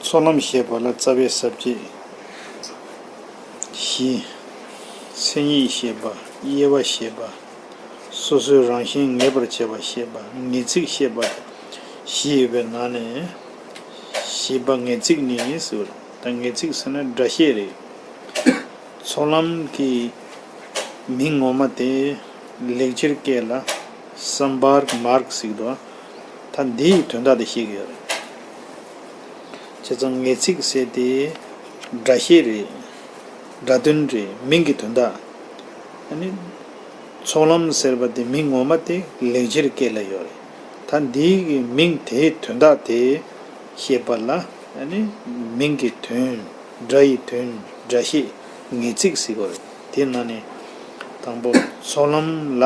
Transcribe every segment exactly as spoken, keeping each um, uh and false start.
ཚོགས་ལམ་ཞེས་པ་ལ་རྩ་བའི་ས་བཅད་བཞི། མཚན་ཉིད་ཞེས་པ། དབྱེ་བ་ཞེས་པ། སོ་སོའི་རང་བཞིན་ངེས་པར་བྱེད་པ་ཞེས་པ། ངེས་ཚིག་ཞེས་པ་བཞི་ཡོད་པའི་ནང་ནས། བཞི་པ་ངེས་ཚིག་ནི་ཟེར་བ་དང་། ངེས་ཚིག་ཟེར་ན་སྒྲ་བཤད་རེད། ཚོགས་ལམ་གྱི་མིང་ངོ་མ་དེ་ལེགས་སྦྱར་སྐད་ལ་སམ་བར་མཱརྒ་ཟེར་གྱི་འདུག་ད་འདིའི་དོན་དག་དེ་ཤེས་ཀྱི་ཡོད་རེད། བྱས་ཙང་ངེས་ཚིག་ཟེར་དེ་སྒྲ་བཤད་རེད། སྒྲ་དོན་རེད། མིང་གི་དོན་དག་ཨ་ནི་ཚོགས་ལམ་ཟེར་བ་དེ་མིང་ངོ་མ་དེ་ལེགས་སྦྱར་སྐད་ལ་ཡོད་རེད། ད་འདིའི་གི་མིང་དེའི་དོན་དག་དེ་ཤེས་པ་ལ་ཨ་ནི་མིང་གི་དོན། སྒྲ་ཡི་དོན། སྒྲ་བཤད། ངེས་ཚིག་ཟེར་གྱི་ཡོད་རེད། དེ་ནང་ནས་དང་པོ་ཚོགས་ལམ་ལ།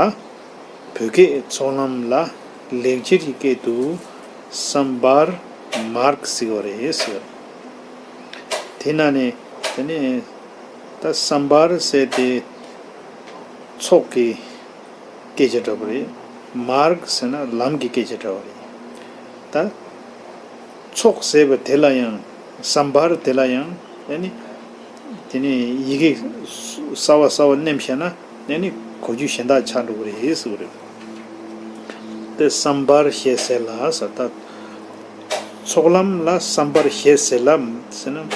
བོད་སྐད་ཚོགས་ལམ་ལ་ལེགས་སྦྱར་གྱི་སྐད་དུ་སམ་བར་མཱརྒ་ཟེར་གྱི་ཡོད་རེད་ཟེར། དེ་ནང་ནས་དེ་ནས་ད་སམ་བར་ཟེར་དེ་ཚོགས་ཀྱི་སྐད་ཆ་འདྲ་པོ་རེད། མཱརྒ་ཟེར་ན་ལམ་གྱི་སྐད་ཆ་འདྲ་པོ་རེད། ད་ཚོགས་ཟེར་བ་དེ་ལ་ཡང་། སམ་བར་དེ་ལ་ཡང་ཨ་ནི་དེ་ནས་ཡི་གེ་གསར་བ་གསར་བ་མནན་བཞག་ན་ཨ་ནི་གོ་རྒྱུ་གཞན་དག་ཆགས་འགྲོ་གི་རེད་ཟེར་གྱི་ཡོད་རེད། དེ་སམ་བར་ཞེས་ཟེར་ལ་ཟེར། ད་ཚོགས་ལམ་ལ་སམ་བར་ཞེས་ཟེར་ལ་ཟེར་ན།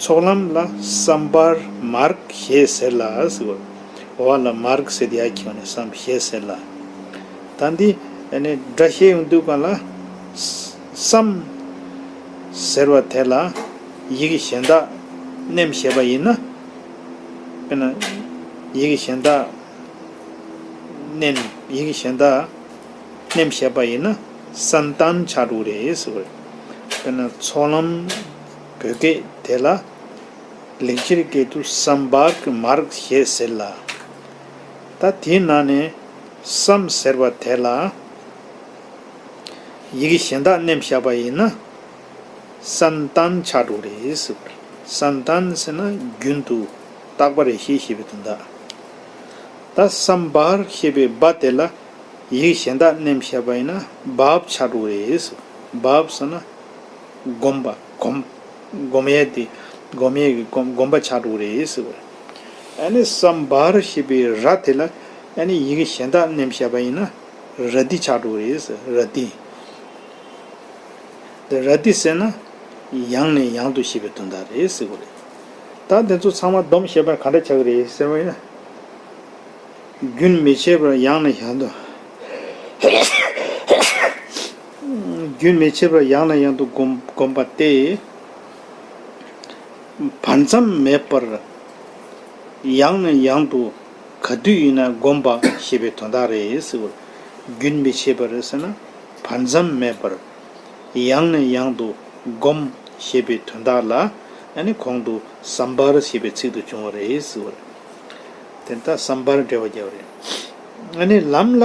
ཚོགས་ལམ་ལ་སམ་བར་མཱརྒ་ཞེས་ཟེར་ལ་ཟེར་བ། འོག་ལ་མཱརྒ་ཟེར་དེ་ཡར་འཁྱེར་ནས་སམ་ཞེས་ཟེར་ལ། ད་འདི་ཨ་ནི་སྒྲ་བཤད་ཡོང་དུས་སྒང་ལ་སམ་ཟེར་བ་དེ་ལ་ཡི་གེ་གཞན་དག་མནན་བཞག་པ་ཡིན་ན། དཔེར་ན་ཡི་གེ་གཞན་དག་མནན། ཡི་གེ་གཞན་དག་མནན་བཞག་པ་ཡིན་ན་སན་ཏན་ཆགས་འགྲོ་གི་རེད་ཟེར་བ་རེད། དཔེར་ན་ཚོགས་ལམ་བོད་སྐད་དེ་ལ་ལེགས་སྦྱར་སྐད་དུ་སམ་བར་མཱརྒ་ཞེས་ཟེར་ལ། ད་དེའི་ནང་ནས་སམ་ཟེར་བ་དེ་ལ་ཡི་གེ་གཞན་དག་མནན་བཞག་པ་ཡིན་ན་སན་ཏན་ཆགས་འགྲོ་གི་རེད་ཟེར་བ་རེད། སན་ཏན་ཟེར་ན་རྒྱུན་དུ་རྟག་པ་རེ་ཞིག་ཞེས་པའི་དོན་དག་ད་སམ་བར་ཞེས་པའི་བ་དེ་ལ་ཡིག་གཞན་དག་མནན་བཞག་པ་ཡིན་ན་བཱབ་ཆགས་འགྲོ་གི་རེད། བཱབ་ཟེར་ན་སྒོམ་པ། སྒོམ། སྒོམ་ཡས་དེ། སྒོམ་ཡས་ཀྱི་སྒོམ། སྒོམ་པ་ཆགས་འགྲོ་གི་རེད་ཟེར་བ། ཨ་ནི་སམ་བར་ཞེས་པའི་ར་དེ་ལ་ཨ་ནི་ཡིག་གཞན་དག་མནན་བཞག་པ་ཡིན་ན་ར་ཏི་ཆགས་འགྲོ་གི་རེད་ཟེར། ར་ཏི། དེ་ར་ཏི་ཟེར་ན་ཡང་ནས་ཡང་དུ་ཞེས་པའི་དོན་དག་རེད་ཟེར་བ་རེད། ད་དེ་ཚོ་ཚང་མ་སྡོམ་བྱས་པར་ག་འདྲ་ཆགས་ཀྱི་རེད་ཟེར་བ་ཡིན་ན། རྒྱུན་མི་འཆད་པར་ཡང་ནས་ཡང་དུ། རྒྱུན་མི་འཆད་པར་ཡང་ནས་ཡང་དུ་སྒོམ། སྒོམ་པ་སྟེ། བར་མཚམས་མེད་པར་ཡང་ནས་ཡང་དུ་ག་དུས་ཡིན་ན་སྒོམ་པ་ཞེས་པའི་དོན་དག་རེད་ཟེར་བ། རྒྱུན་མི་འཆད་པར་ཟེར་ན་བར་མཚམས་མེད་པར་ཡང་ནས་ཡང་དུ་སྒོམ་ཞེས་པའི་དོན་དག་ལ་ཨ་ནི་གོང་དུ་སམ་བར་ཞེས་པའི་ཚིག་ཏུ་བྱུང་བ་རེད་ཟེར་བ། དེ་ལྟར་སམ་བར་འགྲེལ་བ་རྒྱབ་རེད། ཨ་ནི་ལམ་ལ།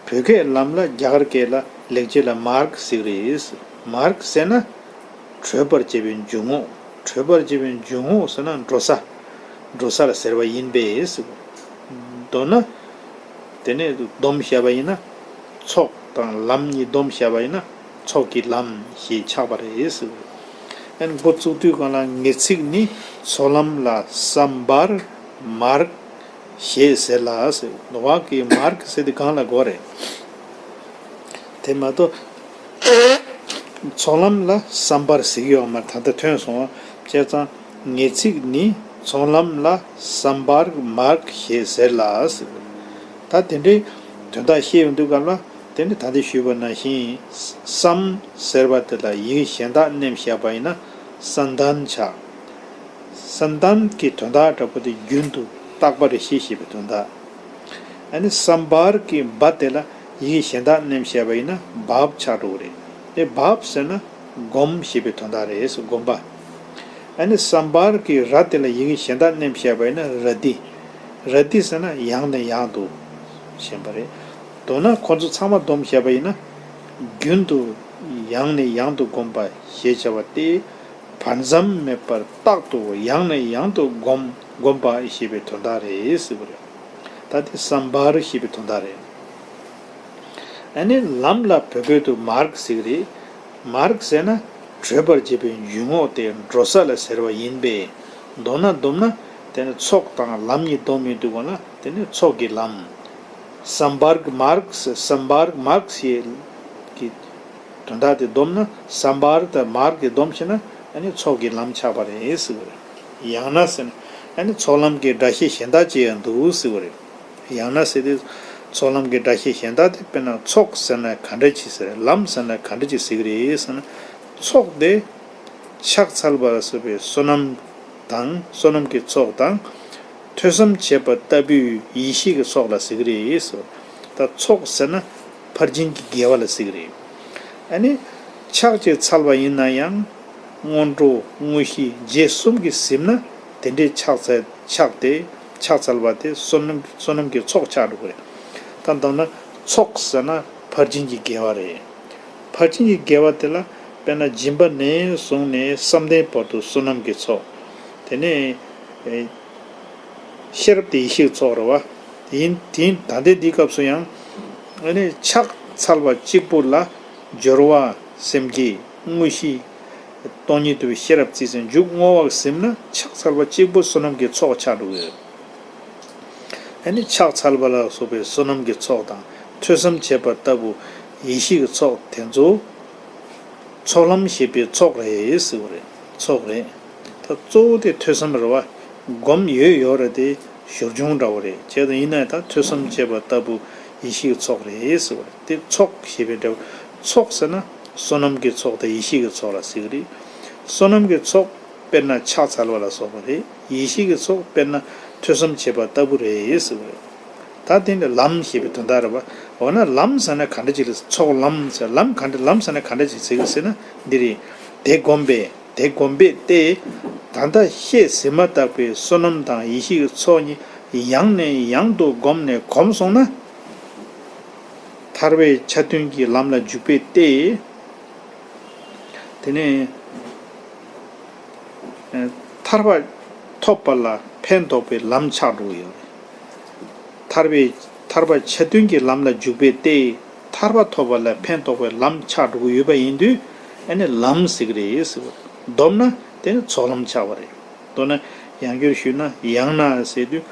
བོད་སྐད་ལམ་ལ་རྒྱ་གར་སྐད་ལ་ལེགས་སྦྱར་ལ་མཱརྒ་ཟེར་གྱི་རེད། མཱརྒ་ཟེར་ན་བགྲོད་པར་བྱེད་པའི་འཇུག་ངོགས། བགྲོད་པར་བྱེད་པའི་འཇུག་ངོགས་ཟེར་ན་འགྲོ་ས། འགྲོ་ས་ལ་ཟེར་བ་ཡིན་པས་ཟེར། མདོར་ན། དེ་ནས་སྡོམ་བཞག་པ་ཡིན་ན། ཚོགས་དང་ལམ་གཉིས་སྡོམ་བཞག་པ་ཡིན་ན་ཚོགས་ཀྱི་ལམ་ཞེས་ཆགས་པ་རེད་ཟེར། ཨན་འགོ་བཙུགས་དུས་སྒང་ལ་ངེས་ཚིག་ནི་ཚོགས་ལམ་ལ་སམ་བར་མཱརྒ་ཞེས་ཟེར་ལ་ཟེར། ནོ་བ་གི་མཱརྒ་ཟེར་དེ་གང་ལ་གོ་རེད། དེ་མ་གཏོགས་ཚོགས་ལམ་ལ་སམ་བར་ཟེར་གྱི་ཡོད་མ་རེད། ད་ལྟ་ཐོན་སོང་བ། བྱས་ཙང་ངེས་ཚིག་ནི་ཚོགས་ལམ་ལ་སམ་བར་མཱརྒ་ཞེས་ཟེར་ལ་ཟེར། ད་དེ་འདྲའི་དོན་དག་བཤད་ཡོང་དུས་སྐབས་ལ། དེ་ནི་ད་ལྟ་ཞུས་པ་ནང་བཞིན། སམ་ཟེར་བ་དེ་ལ་ཡིག་གཞན་དག་མནན་བཞག་པ་ཡིན་ན་སན་ཏན་ཆགས། སན་ཏན་གྱི་དོན་དག་འདྲ་པོ་དེ་རྒྱུན་དུ་རྟག་པ་རེ་ཞིག་ཞེས་པའི་དོན་དག་ཨ་ནི་སམ་བར་གྱི་བ་དེ་ལ་ཡིག་གཞན་དག་མནན་བཞག་པ་ཡིན་ན་བཱབ་ཆགས་འགྲོ་གི་རེད། དེ་བཱབ་ཟེར་ན་སྒོམ་ཞེས་པའི་དོན་དག་རེད། སྒོམ་པ། ཨ་ནི་སམ་བར་གྱི་ར་དེ་ལ་ཡིག་གཞན་དག་མནན་བཞག་པ་ཡིན་ན་ར་ཏི། ར་ཏི་ཟེར་ན་ཡང་ནས་ཡང་དུ་ཞེས་པ་རེད། མདོར་ན་ཁོ་ཚོ་ཚང་མ་སྡོམ་བྱས་པ་ཡིན་ན། རྒྱུན་དུ་ཡང་ནས་ཡང་དུ་སྒོམ་པ་ཞེས་བྱ་བ་སྟེ། བར་མཚམས་མེད་པར་རྟག་ཏུ་ཡང་ནས་ཡང་དུ་སྒོམ། སྒོམ་པ་ཞེས་པའི་དོན་དག་རེད་ཟེར་བ་རེད། ད་དེ་སམ་བར་ཞེས་པའི་དོན་དག་རེད། ཨ་ནི་ལམ་ལ་བོད་སྐད་དུ་མཱརྒ་ཟེར་གྱི་རེད། མཱརྒ་ཟེར་ན་ བགྲོད་པར་བྱེད་པའི་འཇུག་ངོགས་དེ་འགྲོ་ས་ལ་ཟེར་བ་ཡིན་པས། མདོར་ན་བསྡོམས་ན་དེ་ནི་ཚོགས་དང་ལམ་གཉིས་སྡོམ་ཡོད་དུས་གོང་ལ་དེ་ནི་ཚོགས་ཀྱི་ལམ། སམ་བར་ག་མཱར་ག་སམ་བར་ག་མཱར་ག་ཞེས་ཀྱི་དོན་དག་དེ་བསྡོམས་ན་སམ་བར་ག་དང་མཱར་ག་དེ་བསྡོམས་ཤེ་ན་ཨ་ནི་ཚོགས་ཀྱི་ལམ་ཆགས་པ་རེད་ཟེར་བ་རེད། ཡང་ན་ཟེར་ན་ཨ་ནི་ཚོགས་ལམ་གྱི་སྒྲ་བཤད་གཞན་དག་ཅིག་ཡང་འདུག་ཟེར་བ་རེད། ཡང་ན་ཟེར་དུས་ཚོགས་ལམ་གྱི་སྒྲ་བཤད་གཞན་དག་དེ་དཔེར་ན་ཚོགས་ཟེར་ན་ག་འདྲ་ཅིག་ཟེར་ལམ་ཟེར་ན་ག་འདྲ་ཅིག་ཟེར་གི་རེད་ཟེར་ན། ཚོགས་དེ་ཕྱག་འཚལ་བ་ལ་སོགས་པའི་བསོད་ནམས་དང་བསོད་ནམས་ཀྱི་ཚོགས་དང་། ཐོས་བསམ་བྱེད་པ་ལྟ་བུའི་ཡེ་ཤེས་ཀྱི་ཚོགས་ལ་ཟེར་གི་རེད་ཟེར། ད་ཚོགས་ཟེར་ན་ཕར་ཕྱིན་གྱི་དགེ་བ་ལ་ཟེར་གི་རེད། ཨ་ནི་ཕྱག་ཅིག་འཚལ་བ་ཡིན་ན་ཡང་སྔོན་འགྲོ་དངོས་གཞི་རྗེས་གསུམ་གྱིས་ཟིན་ན་དེ་འདྲའི་ཕྱག་འཚལ་ཕྱག་དེ་ཕྱག་འཚལ་བ་དེ་བསོད་ནམས་བསོད་ནམས་ཀྱི་ཚོགས་ཆགས་འགྲོ་གི་རེད། ད་མདོར་ན་ཚོགས་ཟེར་ན་ཕར་ཕྱིན་གྱི་དགེ་བ་རེད། ཕར་ཕྱིན་གྱི་དགེ་བ་དེ་ལ་དཔེར་ན་སྦྱིན་པ་ནས་བཟུང་ནས་བསམ་གཏན་བར་དུ་བསོད་ནམས་ཀྱི་ཚོགས། དེ་ནས་ཨེ་ཤེས་རབ་དེ་ཡེ་ཤེས་ཀྱི་ཚོགས་རེད་བ། ཡིན་དེ་ཡིན་ད་ལྟའི་འདིའི་སྐབས་སུ་ཡང་ཨ་ནི་ཕྱག་འཚལ་བ་གཅིག་པུ་ལ་སྦྱོར་བ་སེམས་བསྐྱེད་དངོས་གཞི་སྟོང་ཉིད་རྟོགས་པའི་ཤེས་རབ་རྩིས་ཟིན་མཇུག་བསྔོ་བ་ཟིན་ན་ཕྱག་འཚལ་བ་གཅིག་པུ་བསོད་ནམས་ཀྱི་ཚོགས་ཆགས་འགྲོ་གི་ཡོད། ཨ་ནི་ཕྱག་འཚལ་བ་ལ་སོགས་པའི་བསོད་ནམས་ཀྱི་ཚོགས་དང་ཐོས་བསམ་བྱེད་པ་ལྟ་བུ་ཡེ་ཤེས་ཀྱི་ཚོགས་དེ་ཚོ་ཚོགས་ལམ་ཞེས་པའི་ཚོགས་རེད་ཟེར་བ་རེད། ཚོགས་རེད། ད་གཙོ་བོ་དེ་ཐོས་བསམ་རེད་བ། སྒོམ་ཡོད་ཡོད་རེད་དེ་ཞོར་བྱུང་འདྲ་བོ་རེད་བྱས་ཙང་ཡིན་ན་ད་ཐོས་བསམ་བྱེད་པ་ལྟ་བུ་ཡེ་ཤེས་ཀྱི་ཚོགས་རེད་ཟེར་བ་རེད་དེ་ཚོགས་ཞེས་པའི་འདྲ་བོ། ཚོགས་ཟེར་ན་བསོད་ནམས་ཀྱི་ཚོགས་དང་ཡེ་ཤེས་ཀྱི་ཚོགས་ལ་ཟེར་གི་རེད། བསོད་ནམས་ཀྱི་ཚོགས་དཔེར་ན་ཕྱག་འཚལ་བ་ལ་སོགས་པ་རེད། ཡེ་ཤེས་ཀྱི་ཚོགས་དཔེར་ན་ཐོས་བསམ་བྱེད་པ་ལྟ་བུ་རེད་ཟེར་བ་རེད། ད་དེ་ནི་ལམ་ཞེས་པའི་དོན་དག་རེད་པ། འོ་ན་ལམ་ཟེར་ན་ག་འདྲ་ཅིག་ལ་ཚོགས་ལམ་ཟེར་ལམ་ག་འདྲ་ལམ་ཟེར་ན་ག་འདྲ་ཅིག་ཟེར་གི་ཟེར་ན་འདི་རེད། དེ་བསྒོམས་པས་དེ་བསྒོམས་པས་ཏེ། ད་ལྟ་བཤད་ཟིན་མ་ཐག་པའི་བསོད་ནམས་དང་ཡེ་ཤེས་ཀྱི་ཚོགས་གཉིས་ཡང་ནས་ཡང་དུ་བསྒོམས་ནས་གོམས་སོང་ན། ཐར་པའི་ཆ་མཐུན་གྱི་ལམ་ལ་འཇུག་པས་ཏེ། དེ་ནས་ཐར་པ་ཐོབ་པ་ལ་ཕན་ཐོགས་པའི་ལམ་ཆགས་འགྲོ་གི་ཡོད་རེད། ཐར་པའི་ཐར་པ་ཆ་མཐུན་གྱི་ལམ་ལ་འཇུག་པས་ཏེ། ཐར་པ་ཐོབ་པ་ལ་ཕན་ཐོགས་པའི་ལམ་ཆགས་འགྲོ་གི་ཡོད་པ་ཡིན་དུས་ཨ་ནི་ལམ་ཟེར་གི་རེད་ཟེར་བ་རེད། བསྡོམས་ན་དེ་ནི་ཚོགས་ལམ་ཆགས་པ་རེད། མདོར་ན་ཡང་བསྐྱར་ཞུས་ན་ཡང་ན་ཟེར་དུས་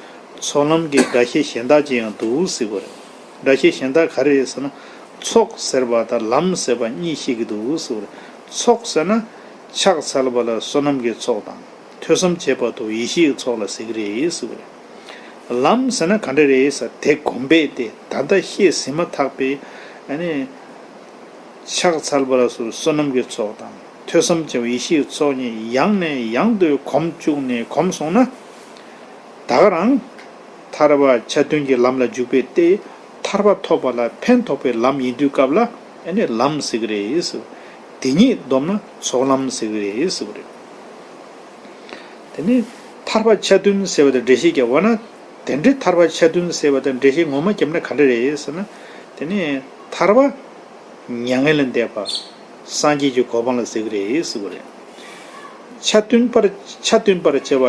ཚོགས་ལམ་གྱི་སྒྲ་བཤད་གཞན་དག་ཅིག་ཡང་འདུག་ཟེར་བ་རེད། སྒྲ་བཤད་གཞན་དག་ག་རེ་རེད་ཟེར་ན། ཚོགས་ཟེར་བ་དང་ལམ་ཟེར་བ་གཉིས་བཤད་ཀྱི་འདུག་ཟེར་བ་རེད། ཚོགས་ཟེར་ན་ཕྱག་འཚལ་བ་ལ་བསོད་ནམས་ཀྱི་ཚོགས་དང་ཐོས་བསམ་བྱེད་པ་དང་ཡེ་ཤེས་ཀྱི་ཚོགས་ལ་ཟེར་གྱི་རེད་ཟེར་བ་རེད། ལམ་ཟེར་ན་ག་འདྲ་རེད་ཟེར་དེ་བསྒོམས་པས་ཏེ་ད་ལྟ་བཤད་ཟིན་མ་ཐག་པའི་ཨ་ནི། ཕྱག་འཚལ་བ་ལ་སོགས་བསོད་ནམས་ཀྱི་ཚོགས་དང་ཐོས་བསམ་བྱ་བའི་ཡེ་ཤེས་ཚོགས་གཉིས་ཡང་ནས་ཡང་དུ་གོམས་བཅུག་ནས་གོམས་སོང་ན། ད་ག་རང་ཐར་པ་ཆ་མཐུན་གྱི་ལམ་ལ་འཇུག་པས་ཏེ་ཐར་པ་ཐོབ་པ་ལ་ཕན་ཐོགས་པའི་ལམ་ཡིན་དུས་སྐབས་ལ་ཨ་ནི་ལམ་ཟེར་གི་རེད་ཟེར། དེ་གཉིས་བསྡོམས་ན་ཚོགས་ལམ་ཟེར་གི་རེད་ཟེར་བ་རེད། དེ་ནི་ཐར་པ་ཆ་མཐུན་ཟེར་བ་དང་འགྲེལ་བཤད་བརྒྱབ་པ་ན། དེ་འདྲའི་ཐར་པ་ཆ་མཐུན་ཟེར་བ་དང་འགྲེལ་བཤད་ངོ་མ་བརྒྱབ་ན་ག་འདྲ་རེད་ཟེར་ན། དེ་ནི་ཐར་པ་མྱ་ངན་ལས་འདས་པ་སངས་རྒྱས་ཀྱི་གོ་འཕང་ལ་ཟེར་གི་རེད་ཟེར་བ་རེད། ཆ་མཐུན་པར་ཆ་མཐུན་པར་བྱེད་པ་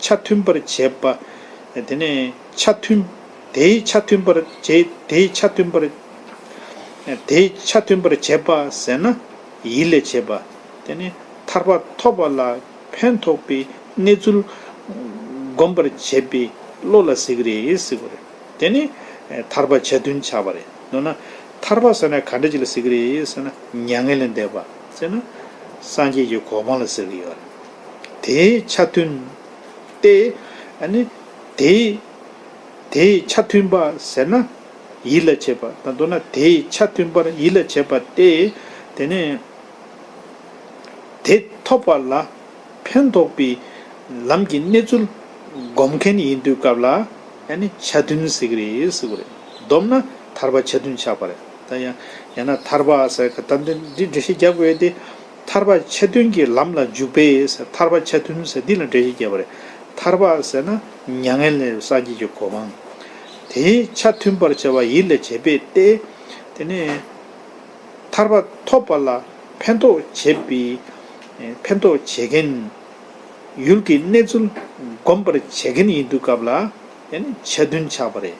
ཆ་མཐུན་པར་བྱེད་པ། དེ་ནི་ཆ་མཐུན་དེའི་ཆ་མཐུན་པར་བྱེད་དེའི་ཆ་མཐུན་པར་དེའི་ཆ་མཐུན་པར་བྱེད་པ་ཟེར་ན་ཡིད་ལ་བྱེད་པ། དེ་ནི་ཐར་པ་ཐོབ་པ་ལ་ཕན་ཐོགས་པའི་གནས་ཚུལ་སྒོམ་པར་བྱེད་པའི་བློ་ལ་ཟེར་གི་རེད་ཟེར་བ་རེད། དེ་ནི་ཐར་པ་ཆ་མཐུན་ཆགས་པ་རེད། མདོར་ན་ཐར་པ་ཟེར་ན་ག་འདྲ་ཅིག་ལ་ཟེར་གི་རེད་ཟེར་ན་མྱ་ངན་ལས་འདས་པ་ཟེར་ན་སངས་རྒྱས་ཀྱི་གོ་འཕང་ལ་ཟེར་གི་ཡོད་རེད། དེའི་ཆ་མཐུན་ཏེ་ཨ་ནི་དེའི་དེའི་ཆ་མཐུན་པ་ཟེར་ན་ཡིད་ལ་བྱེད་པ་དང་མདོར་ན་དེའི་ཆ་མཐུན་པར་ཡིད་ལ་བྱེད་པ་སྟེ། དེ་ནས་དེ་ཐོབ་པ་ལ་ཕན་ཐོགས་པའི་ལམ་གྱི་གནས་ཚུལ་སྒོམ་མཁན་ཡིན་དུས་སྐབས་ལ་ཡང་ནི་ཆ་མཐུན་ཟེར་གི་རེད་ཟེར་གི་རེད། བསྡོམས་ན་ཐར་པ་ཆ་མཐུན་ཆགས་པ་རེད། ད་ཡང་ཡང་ན་ཐར་པ་ཟེར་ག་ད་འདི་འདི་འགྲེལ་བཤད་རྒྱབ་དགོས་ཏེ། ཐར་པ་ཆ་མཐུན་གྱི་ལམ་ལ་འཇུག་པས་ཟེར་ཐར་པ་ཆ་མཐུན་ཟེར་འདི་ལ་འགྲེལ་བཤད་བརྒྱབ་པ་རེད། ཐར་པ་ཟེར་ན་མྱ་ངན་ལས་སངས་རྒྱས་ཀྱི་གོ་འཕང་། དེའི་ཆ་མཐུན་པར་བྱ་བ་ཡིད་ལ་བྱེད་པས་ཏེ། དེ་ནས་ཐར་པ་ཐོབ་པ་ལ་ཕན་ཐོགས་བྱེད་པའི་ཕན་ཐོགས་བྱེད་མཁན་ཡུལ་གྱི་གནས་ཚུལ་སྒོམ་པར་བྱེད་མཁན་ཡིན་དུས་སྐབས་ལ་ཡང་ནི་ཆ་མཐུན་ཆགས་པ་རེད།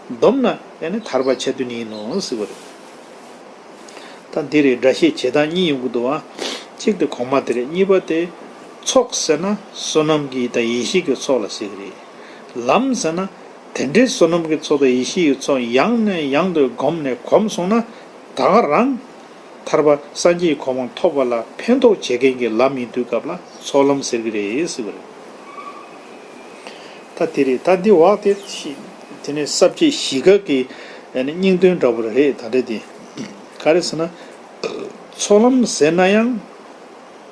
བསྡོམས་ན་ཡང་ནི་ཐར་པ་ཆ་མཐུན་ཡིན་ནོ་ཟེར་བ་རེད། ད་འདི་རེད། སྒྲ་བཤད་བྱེད་སྟངས་གཉིས་ཡོང་གི་འདུག་བ། གཅིག་དེ་གོང་མ་དེ་རེད། གཉིས་པ་དེ་ཚོགས་ཟེར་ན་བསོད་ནམས་ཀྱི་དང་ཡེ་ཤེས་ཀྱི་ཚོགས་ལ་ཟེར་གི་རེད། ལམ་ཟེར་ན་དེ་འདྲའི་བསོད་ནམས་ཀྱི་ཚོགས་དང་ཡེ་ཤེས་ཀྱི་ཚོགས་ཡང་ནས་ཡང་དུ་གོམས་ནས་གོམས་སོང་ན་ད་ག་རང་ཐར་པ་སངས་རྒྱས་ཀྱི་གོ་འཕང་ཐོབ་པ་ལ་ཕན་ཐོགས་བྱེད་མཁན་གྱི་ལམ་ཡིན་དུས་སྐབས་ལ་ཚོགས་ལམ་ཟེར་གི་རེད་ཟེར་བ་རེད། ད་དེ་རེད། ད་འདི་འོག་དེ་ཤི་དེ་ནས་ས་བཅད་བཞི་ཀ་གི་ཨ་ནི་སྙིང་དོན་འདྲ་པོ་རེད། ད་འདྲ་དེ་ག་རེ་ཟེར་ན། ཚོགས་ལམ་ཟེར་ན་ཡང་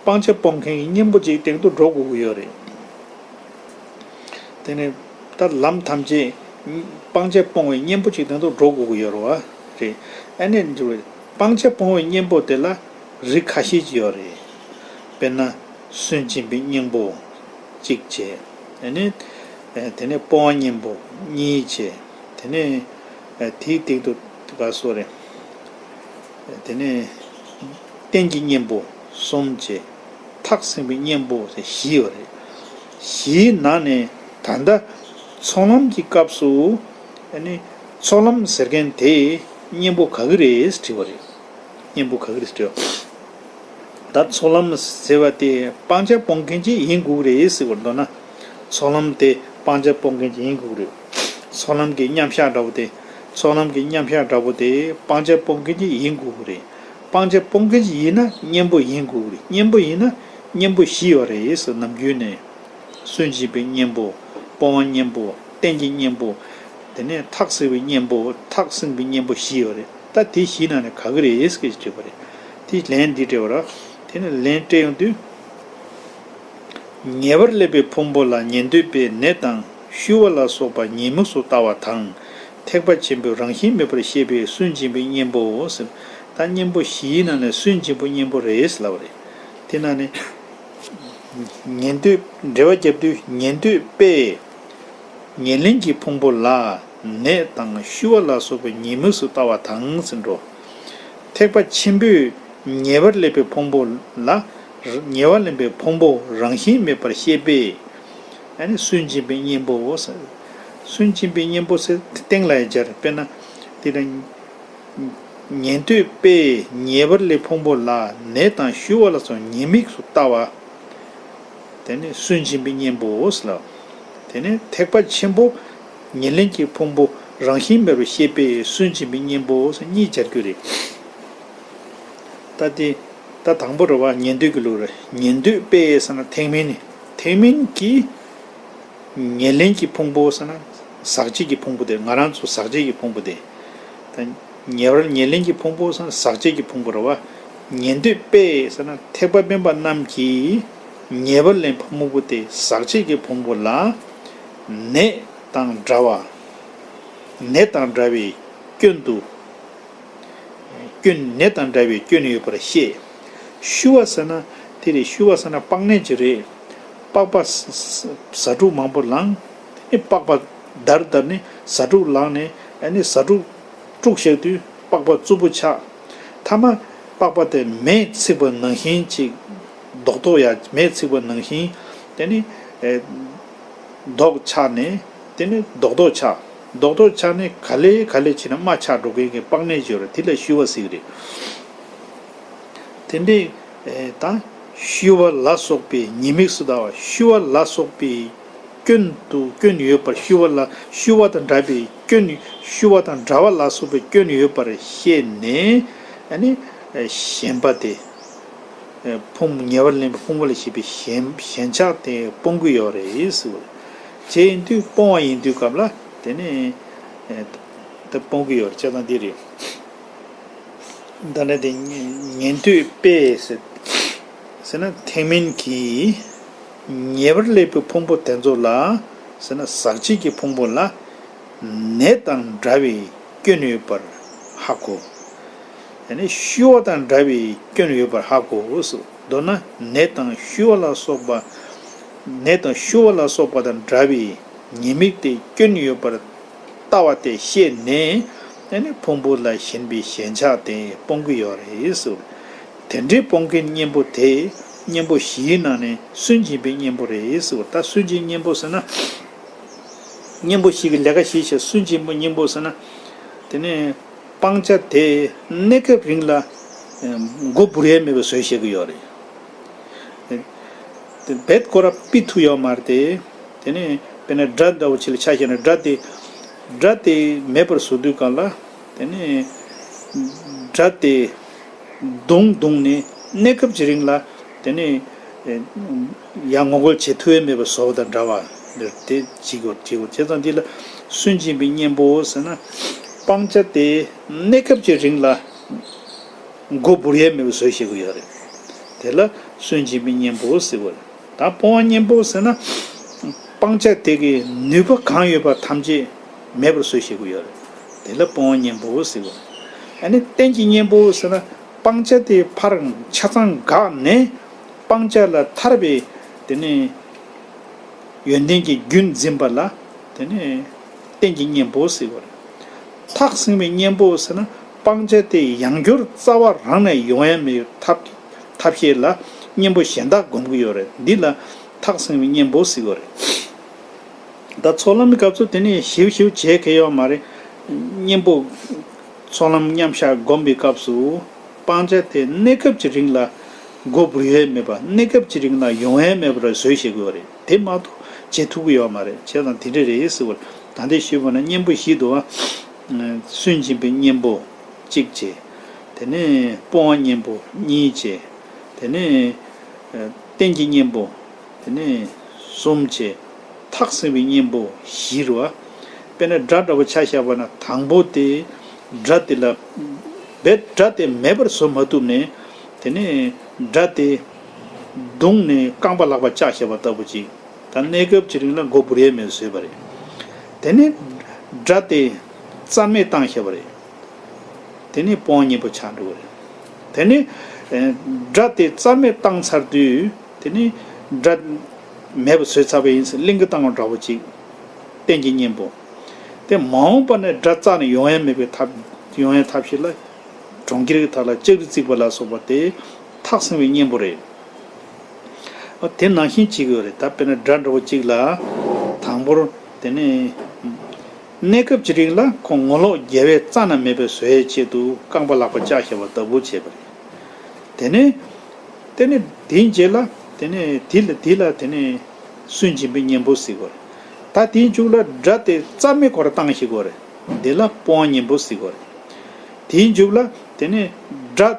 སྤང་བྱ་སྤོང་མཁན་གྱི་གཉེན་པོ་གཅིག་སྟེང་དུ་འགྲོ་དགོས་ཀྱི་ཡོད་རེད། དེ་ནས་ད་ལམ་ཐམས་ཅད་སྤང་བྱ་སྤོང་བའི་གཉེན་པོ་གཅིག་སྟེང་དུ་འགྲོ་དགོས་ཀྱི་ཡོད་རེད་བ། རེད། ཨ་ནི་འདི་རེད། སྤང་བྱ་སྤོང་བའི་གཉེན་པོ་དེ་ལ་རིགས་ཁ་ཤས་ཅིག་ཡོད་རེད། དཔེར་ན་སུན་འབྱིན་པའི་གཉེན་པོ་གཅིག་བྱས། ཨ་ནི་དེ་ནས་སྤོང་བ་གཉེན་པོ་གཉིས་བྱས། དེ་ནས་དེའི་སྟེང་དུ་ག་སོ་རེད། དེ་ནས་རྟེན་གྱི་གཉེན་པོ་གསུམ་བྱས། ཐག་བསྲིང་བའི་གཉེན་པོ་ཟེར་བཞི་ཡོད་རེད། བཞིའི་ནང་ནས་ད་ལྟ་ཚོགས་ལམ་གྱི་སྐབས་སུ་ཨ་ནི་ཚོགས་ལམ་ཟེར་མཁན་དེ་གཉེན་པོ་ག་གི་རེད་དྲིས་པ་རེད། གཉེན་པོ་ག་གི་རེད་དྲིས་པ། ད་ཚོགས་ལམ་ཟེར་བ་དེ་སྤང་བྱ་སྤོང་མཁན་ཅིག་ཡིན་དགོས་ཀྱི་རེད་ཟེར་བར་མདོར་ན། ཚོགས་ལམ་དེ་སྤང་བྱ་སྤོང་མཁན་ཅིག་ཡིན་དགོས་ཀྱི་རེད། ཚོགས་ལམ་གྱི་མཉམ་གཞག་འདྲ་པོ་དེ། ཚོགས་ལམ་གྱི་མཉམ་གཞག་འདྲ་པོ་དེ་སྤང་བྱ་སྤོང་མཁན་ཅིག་ཡིན་དགོས་ཀྱི་རེད། སྤང་བྱ་སྤོང་མཁན་ཅིག་ཡིན་ན་གཉེན་པོ་ཡིན་དགོས་ཀྱི་རེད། གཉེན་པོ་ཡིན་ན་གཉེན་པོ་བཞི་ཡོད་རེད་ཟེར། ནམ་རྒྱུན་ནས་སུན་འབྱིན་པའི་གཉེན་པོ། སྤོང་བ་གཉེན་པོ། རྟེན་གྱི་གཉེན་པོ། དེ་ནས་ཐག་བསྲིང་བའི་གཉེན་པོ། ཐག་བསྲིང་བའི་གཉེན་པོ་བཞི་ཡོད་རེད། ད་དེ་བཞི་ནང་ནས་ག་གི་རེད་ཟེར་གྱི་དྲིས་པ་རེད། དེ་ལན་འདི་སྤྲད་པ་ར། དེ་ནས་ལན་སྤྲད་ཡོང་དུས། ཉེ་བར་སླེབས་པའི་ཕུང་པོ་ལ་ཉན་ཐོས་པས་ནད་དང་ཤུ་བ་ལ་སོགས་པ་ཉེས་དམིགས་སུ་ལྟ་བ་དང་། ཐེག་པ་ཆེན་པོས་རང་བཞིན་མེད་པར་ཤེས་པས་སུན་འབྱིན་པའི་གཉེན་པོའོ་ཟེར། ད་གཉེན་པོ་བཞིའི་ནང་ནས་སུན་འབྱིན་པའི་གཉེན་པོ་རེད་ཟེར་ལབ་པ་རེད། དེ་ནང་ནས་ཉན་ཐོས་འགྲེལ་པ་བརྒྱབ་དུས་ཉན་ཐོས་པས། ཉེར་ལེན་གྱི་ཕུང་པོ་ལ་ནད་དང་ཤུ་བ་ལ་སོགས་པའི་ཉེས་དམིགས་སུ་ལྟ་བ་དང་ཟེར་འགྲོ། ཐེག་པ་ཆེན་པོས་ཉེ་བར་སླེབས་པའི་ཕུང་པོ་ལ། ཉེ་བར་སླེབས་པའི་ཕུང་པོ་རང་བཞིན་མེད་པར་ཤེས་པས། ཨ་ནི་སུན་འབྱིན་པའི་གཉེན་པོའོ་ཟེར། སུན་འབྱིན་པའི་གཉེན་པོ་ཟེར་སྟེང་ལ་ཡང་སྦྱར། དཔེར་ན་དེ་ལ། ཉན་ཐོས་པས་ཉེ་བར་སླེབས་ཕུང་པོ་ལ་ནད་དང་ཤུ་བ་ལ་སོགས་ཉེས་དམིགས་སུ་ལྟ་བ། དེ་ནི་སུན་འབྱིན་པའི་གཉེན་པོའོ་ཟེར་ལ། དེ་ནི་ཐེག་པ་ཆེན་པོ་ཉེར་ལེན་གྱི་ཕུང་པོ་རང་བཞིན་མེད་པར་ཤེས་པས་སུན་འབྱིན་པའི་གཉེན་པོའོ་ཟེར་གཉིས་སྦྱར་རྒྱུ་རེད། ད་དེ་ད་དང་པོ་རེད་བ། ཉན་ཐོས་ཀྱི་ལུགས་རེད། ཉན་ཐོས་པས་ཟེར་ན་ཐེག་དམན་ནི། ཐེག་དམན་གྱིས། ཉེར་ལེན་གྱི་ཕུང་པོ་ཟེར་ན་ཟག་བཅས་ཀྱི་ཕུང་པོ་དེ། ང་རང་ཚོ་ཟག་བཅས་ཀྱི་ཕུང་པོ་དེ། ད་ཉེ་བར་ཉེར་ལེན་གྱི་ཕུང་པོ་ཟེར་ན་ཟག་བཅས་ཀྱི་ཕུང་པོ་རེད་བ། ཉན་ཐོས་པས་ཟེར་ན་ཐེག་པ་དཔོན་པ་རྣམས་ཀྱིས་ཉེ་བར་ལེན་ཕུང་པོ་དེ་ཟག་བཅས་ཀྱི་ཕུང་པོ་ལ་ནད་དང་འདྲ་བ། ནད་དང་འདྲ་བའི་སྐྱོན་དུ། སྐྱོན། ནད་དང་འདྲ་བའི་སྐྱོན་ཡོད་པར་བཤད། ཤུ་བ་ཟེར་ན་དེ་རེད། ཤུ་བ་ཟེར་ན་པགས་ནད་ཅིག་རེད། པགས་པ་ཟ་ཟ་ཟ་འཕྲུག་མང་པོ་ལངས། དེ་ནས་པགས་པ་འདར་འདར་ནས་ཟ་འཕྲུག་ལངས་ནས། ཨ་ནི་ཟ་འཕྲུག་དཀྲུགས་བཞག་དུས་པགས་པ་རྩུབ་པོ་ཆགས། མཐའ་མ་པགས་པ་དེ་མེས་ཚིག་པ་ནང་བཞིན་ཅིག། རྡོག་རྡོག་ཡ་མེས་ཚིག་པ་ནང་བཞིན། དེ་ནི་ཨེ། རྡོག་ཆགས་ནས། དེ་ནི་རྡོག་རྡོག་ཆགས། རྡོག་རྡོག་ཆགས་ནས་ག་ལེ་ག་ལེ་བྱས་ནས་རྨ་ཆགས་འགྲོ་མཁན་གྱི་པགས་ནད་ཅིག་ཡོད་རེད། དེ་ལ་ཤུ་བ་ཟེར་གྱི་རེད། དེ་འདྲའི་ཨེ་ད་ཤུ་བ་ལ་སོགས་པའི་ཉེས་དམིགས་སུ་ལྟ་བ། ཤུ་བ་ལ་སོགས་པའི་སྐྱོན་དུ། སྐྱོན་ཡོད་པར། ཤུ་བ་ལ། ཤུ་བ་དང་འདྲ་བའི་སྐྱོན། ཤུ་བ་དང་འདྲ་བ་ལ་སོགས་པའི་སྐྱོན་ཡོད་པར་ཤེས་ནས། ཨ་ནི་ཨེ་ཞེན་པ་དེ། ཕུང་། ཉེ་བར་ལེན་པའི་ཕུང་པོ་ལ་ཞེན་པའི་ཞེན་ཞེན་ཆགས་དེ་སྤོང་གི་ཡོད་རེད་ཟེར་བ། བྱས་ཡིན་དུས་སྤོང་བ་ཡིན་དུས་སྐབས་ལ་དེ་ནི་ཨེ་དེ་སྤོང་གི་ཡོད་རེད། བྱས་ཙང་འདི་རེད། ད་ནི་དེ་ཉན་ཐོས་པས་ཟེར་ཟེར་ན་ཐེག་དམན་གྱིས་ཉེ་བར་སླེབས་པའི་ཕུང་པོ་དེ་ཚོ་ལ་ཟེར་ན་ཟག་བཅས་ཀྱི་ཕུང་པོ་ལ། ནད་དང་འདྲ་བའི་སྐྱོན་ཡོད་པར་ཧ་གོ། ཡང་ན་ཤུ་བ་དང་འདྲ་བའི་སྐྱོན་ཡོད་པར་ཧ་གོ་ཟེར། མདོར་ན་ནད་དང་ཤུ་བ་ལ་སོགས་པ། ནད་དང་ཤུ་བ་ལ་སོགས་པ་དང་འདྲ་བའི་ཉེས་དམིགས་དེ་སྐྱོན་ཡོད་པར་ལྟ་བ་དེ་ཤེས་ནས། ཡང་ན་ཕུང་པོ་ལ་ཞེན་པའི་ཞེན་ཆགས་དེ་སྤོང་གི་ཡོད་རེད་ཟེར། དེ་འདྲའི་སྤོང་མཁན་གཉེན་པོ་དེ་གཉེན་པོ་བཞིའི་ནང་ནས་སུན་འབྱིན་པའི་གཉེན་པོ་རེད་ཟེར། ད་སུན་འབྱིན་གཉེན་པོ་ཟེར་ན། གཉེན་པོ་ཞིག་གི་ལས་ཀ་བྱེད་བྱེད་སུན་འབྱིན་པའི་གཉེན་པོ་ཟེར་ན། དེ་ནས་སྤང་བྱ་དེ་གནས་སྐབས་རིང་ལ་མགོ་འབུར་ཡས་མེད་པའི་བཟོས་བྱེད་ཀྱི་ཡོད་རེད། རྦད་ཁོ་ར་ཕུད་ཐུབ་ཡོད་མ་རེད་དེ། དེ་ནས་དཔེར་ན་དགྲ་འདྲ་བོ་ཅིག་ལ་ཆ་བཞག་ན་དགྲ་དེ་དགྲ་དེ་མེད་པར་བཟོ་དུས་སྒང་ལ། དེ་ནས་དགྲ་དེ་བརྡུང་བརྡུངས་ནས་གནས་སྐབས་ཀྱི་རིང་ལ། དེ་ནས་ཡང་ངོ་རྒོལ་བྱེད་ཐུབ་ཡས་མེད་པར་བཟོ་བ་དང་འདྲ་བ། དེ་གཅིག་གོ་གཅིག་གོ་བྱས་ཙང་འདི་ལ་སུན་འབྱིན་པའི་གཉེན་པོ་ཟེར་ན། སྤང་བྱ་དེ་གནས་སྐབས་ཀྱི་རིང་ལ་མགོ་འབུར་ཡས་མེད་པར་བཟོས་བཞག་གི་ཡོད་རེད། དེ་ལ་སུན་འབྱིན་པའི་གཉེན་པོ་ཟེར་བ་རེད། ད་སྤོང་བ་གཉེན་པོ་ཟེར་ན། སྤང་བྱ་དེ་གི་ནུས་པ་གང་ཡོད་པ་ཐམས་ཅད་མེད་པར་བཟོས་བཞག་གི་ཡོད་རེད། དེ་ལ་སྤོང་བ་གཉེན་པོ་ཟེར་བ་རེད། ཨ་ནི་རྟེན་གྱི་གཉེན་པོ་ཟེར་ན། སྤང་བྱ་དེ་ཕར་ཆ་ཚང་འགགས་ནས་སྤང་བྱ་ལ་ཐར་པའི་དེ་ནི་ཡོན་ཏན་གྱི་རྒྱུན་འཛིན་པ་ལ་དེ་ནི་རྟེན་གྱི་གཉེན་པོ་ཟེར་བ་རེད། ཐག་བསྲིང་བའི་གཉེན་པོ་ཟེར་ན། སྤང་བྱ་དེ་ཡང་བསྐྱར་རྩ་བ་རང་ནས་ཡོང་ཡ་མེད་པའི་ཐབས་ཐབས་ཤེས་ལ་གཉེན་པོ་གཞན་དག་སྒོམ་གྱི་ཡོད་རེད། འདི་ལ་ཐག་བསྲིང་བའི་གཉེན་པོ་ཟེར་བ་རེད། ད་ཚོགས་ལམ་གྱི་སྐབས་སུ་དེ་ནི་ཞིབ་ཞིབ་བྱེད་མཁན་ཡོད་མ་རེད། གཉེན་པོ་ཚོགས་ལམ་མཉམ་བཞག་སྒོམ་པའི་སྐབས་སུ། སྤང་བྱ་དེ་གནས་སྐབས་ཀྱི་རིང་ལ་མགོ་འབུར་ཡས་མེད་པ། གནས་སྐབས་ཀྱི་རིང་ལ་ཡོང་ཡས་མེད་པར་བཟོས་བཞག་གི་ཡོད་རེད། དེ་མ་གཏོགས་བྱེད་ཐུབ་ཀྱི་ཡོད་མ་རེད། བྱས་ཙང་དེ་འདྲ་རེད་ཟེར་བ། ད་ལྟ་ཞུས་པ་ན་གཉེན་པོ་བཞི་འདུག་བ། སུན་འབྱིན་པའི་གཉེན་པོ་གཅིག་བྱས། དེ་ནས་སྤོང་བ་གཉེན་པོ་གཉིས་བྱས། དེ་ནས་རྟེན་གྱི་གཉེན་པོ། དེ་ནས་གསུམ་བྱས། ཐག་བསྲིང་བའི་གཉེན་པོ་བཞི་རེད་བ། དཔེར་ན་དགྲ་འདྲ་བོ་ཆ་བཞག་པ་ན། དང་པོ་དེ་དགྲ་དེ་ལ་རྦད་དགྲ་དེ་མེད་པར་བཟོ་མ་ཐུབ་ནས། དེ་ནས་དགྲ་དེ་བརྡུངས་ནས་རྐང་པ་ལག་པ་བཅག་བཞག་པ་ལྟ་བུ་ཅིག་ད་གནས་སྐབས་ཀྱི་རིང་ལ་མགོ་འབུར་ཡས་མེད་བཟོས་པ་རེད། དེ་ནས་དགྲ་དེ་རྩ་མེད་བཏང་བཞག་པ་རེད། དེ་ནས་སྤོང་བ་གཉེན་པོ་ཆགས་འགྲོ་གི་རེད། དེ་ནས་ཨེ་དགྲ་དེ་རྩ་མེད་བཏང་ཚར་དུས། དེ་ནས་དགྲ་མེད་པ་བཟོས་ཚར་བ་ཡིན་ཟེར་གླིང་ག་བཏང་བ་འདྲ་བོ་ཅིག་རྟེན་གྱི་གཉེན་པོ། དེ་མ་འོངས་པ་ནས་དགྲ་རྩ་ནས་ཡོང་ཡ་མེད་པའི་ཐབས། ཡོང་ཡ་ཐབས་ཤིག་ལ། གྲོང་ཁྱེར་གྱི་མཐའ་ལ་ལྕགས་རི་བརྩིགས་པ་ལ་སོགས་པ་དེ་ཐག་བསྲིང་བའི་གཉེན་པོ་རེད། ཨ་དེ་ནང་བཞིན་བྱེད་ཀྱི་ཡོད་རེད། ད་དཔེར་ན་དགྲ་འདྲ་བོ་གཅིག་ལ་དང་པོར་དེ་ནས་གནས་སྐབས་ཀྱི་རིང་ལ་ཁོ་ངོ་ལོག་རྒྱལ་བའི་རྩ་ན་མེད་པའི་བཟོ་ཡའི་ཆེད་དུ་རྐང་པ་ལག་པ་བཅག་བཞག་པ་ལྟ་བུ་བྱས་པ་རེད། དེ་ནས་དེ་ནས་དེའི་རྗེས་ལ་དེ་ནས་དེ་ལ་དེ་ལ་དེ་ནས་སུན་འབྱིན་པའི་གཉེན་པོ་ཟེར་གྱི་ཡོད་རེད། ད་དེའི་མཇུག་ལ་དགྲ་དེ་རྩ་མེད་ཁོ་ར་བཏང་བཞག་གི་ཡོད་རེད། དེ་ལ་སྤོང་བ་གཉེན་པོ་ཟེར་གྱི་ཡོད་རེད། དེའི་མཇུག་ལ་དེ་ནས་དགྲ་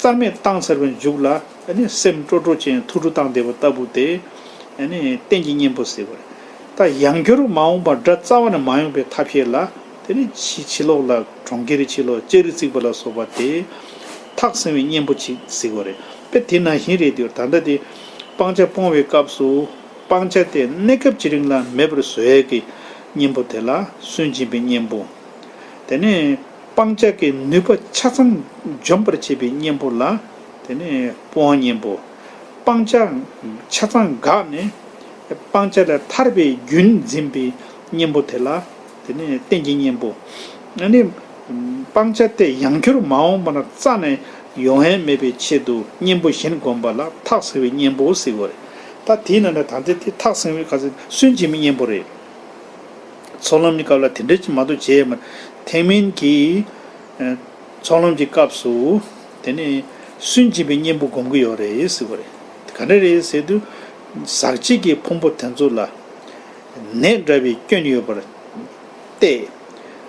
རྩ་མེད་བཏང་ཚར་བའི་མཇུག་ལ། ཨ་ནི་སེམས་སྤྲོ་སྤྲོ་ཅན་ཐུགས་སྤྲོ་བཏང་བསྡད་པ་ལྟ་བུ་དེ། ཨ་ནི་རྟེན་གྱི་གཉེན་པོ་ཟེར་བ་རེད། ད་ཡང་བསྐྱར་མ་འོངས་པར་དགྲ་རྩ་བ་ནས་མ་ཡོང་པའི་ཐབས་ཤེས་ལ། དེ་ནི་ཕྱི་ཕྱི་ལོགས་ལ་གྲོང་ཁྱེར་ཕྱི་ལོགས་ལྕགས་རི་བརྩིགས་པ་ལ་སོགས་པ་དེ་ཐག་བསྲིང་བའི་གཉེན་པོ་ཅིག་ཟེར་བ་རེད། དཔེ་དེ་ནང་བཞིན་རེད་དེ། ད་ལྟ་དེ་སྤང་བྱ་སྤོང་བའི་སྐབས་སུ། སྤང་བྱ་དེ་གནས་སྐབས་ཀྱི་རིང་ལ་མེད་པར་བཟོ་ཡས་ཀྱི་གཉེན་པོ་དེ་ལ་སུན་འབྱིན་པའི་གཉེན་པོ། དེ་ནས་སྤང་བྱ་གི་ནུས་པ་ཆ་ཚང་འཇོམས་པར་བྱེད་པའི་གཉེན་པོ་ལ། དེ་ནས་སྤོང་བ་གཉེན་པོ། སྤང་བྱ་ཆ་ཚང་འགགས་ནས་སྤང་བྱ་ལས་ཐར་པའི་རྒྱུན་འཛིན་པའི་གཉེན་པོ་དེ་ལ། དེ་ནས་རྟེན་གྱི་གཉེན་པོ། ཨ་ནི་སྤང་བྱ་དེ་ཡང་བསྐྱར་མ་འོངས་པ་ན་རྩ་ནས་ཡོང་ཡས་མེད་པའི་ཆེད་དུ་གཉེན་པོ་གཞན་བསྒོམ་པ་ལ་ཐག་བསྲིང་བའི་གཉེན་པོ་ཟེར་གྱི་ཡོད་རེད། ད་དེའི་ནང་ནས་ད་ལྟ་དེ་ཐག་བསྲིང་བའི་ག་ཚོད་སུན་འབྱིན་པའི་གཉེན་པོ་རེད། ཚོགས་ལམ་གྱི་སྐབས་ལ་དེ་འདྲ་ཅིག་མ་གཏོགས་བྱས་ཡོད་མ་རེད། ཐེག་དམན་གྱི་ཨ་ཚོགས་ལམ་གྱི་སྐབས་སུ་དེ་ནས་སུན་འབྱིན་པའི་གཉེན་པོ་སྒོམ་གྱི་ཡོད་རེད་ཟེར་བ་རེད། ག་འདྲ་རེད་ཟེར་དུས། ཟག་བཅས་ཀྱི་ཕུང་པོ་དེ་ཚོ་ལ་ནད་འདྲ་བའི་སྐྱོན་ཡོད་པར་བལྟས།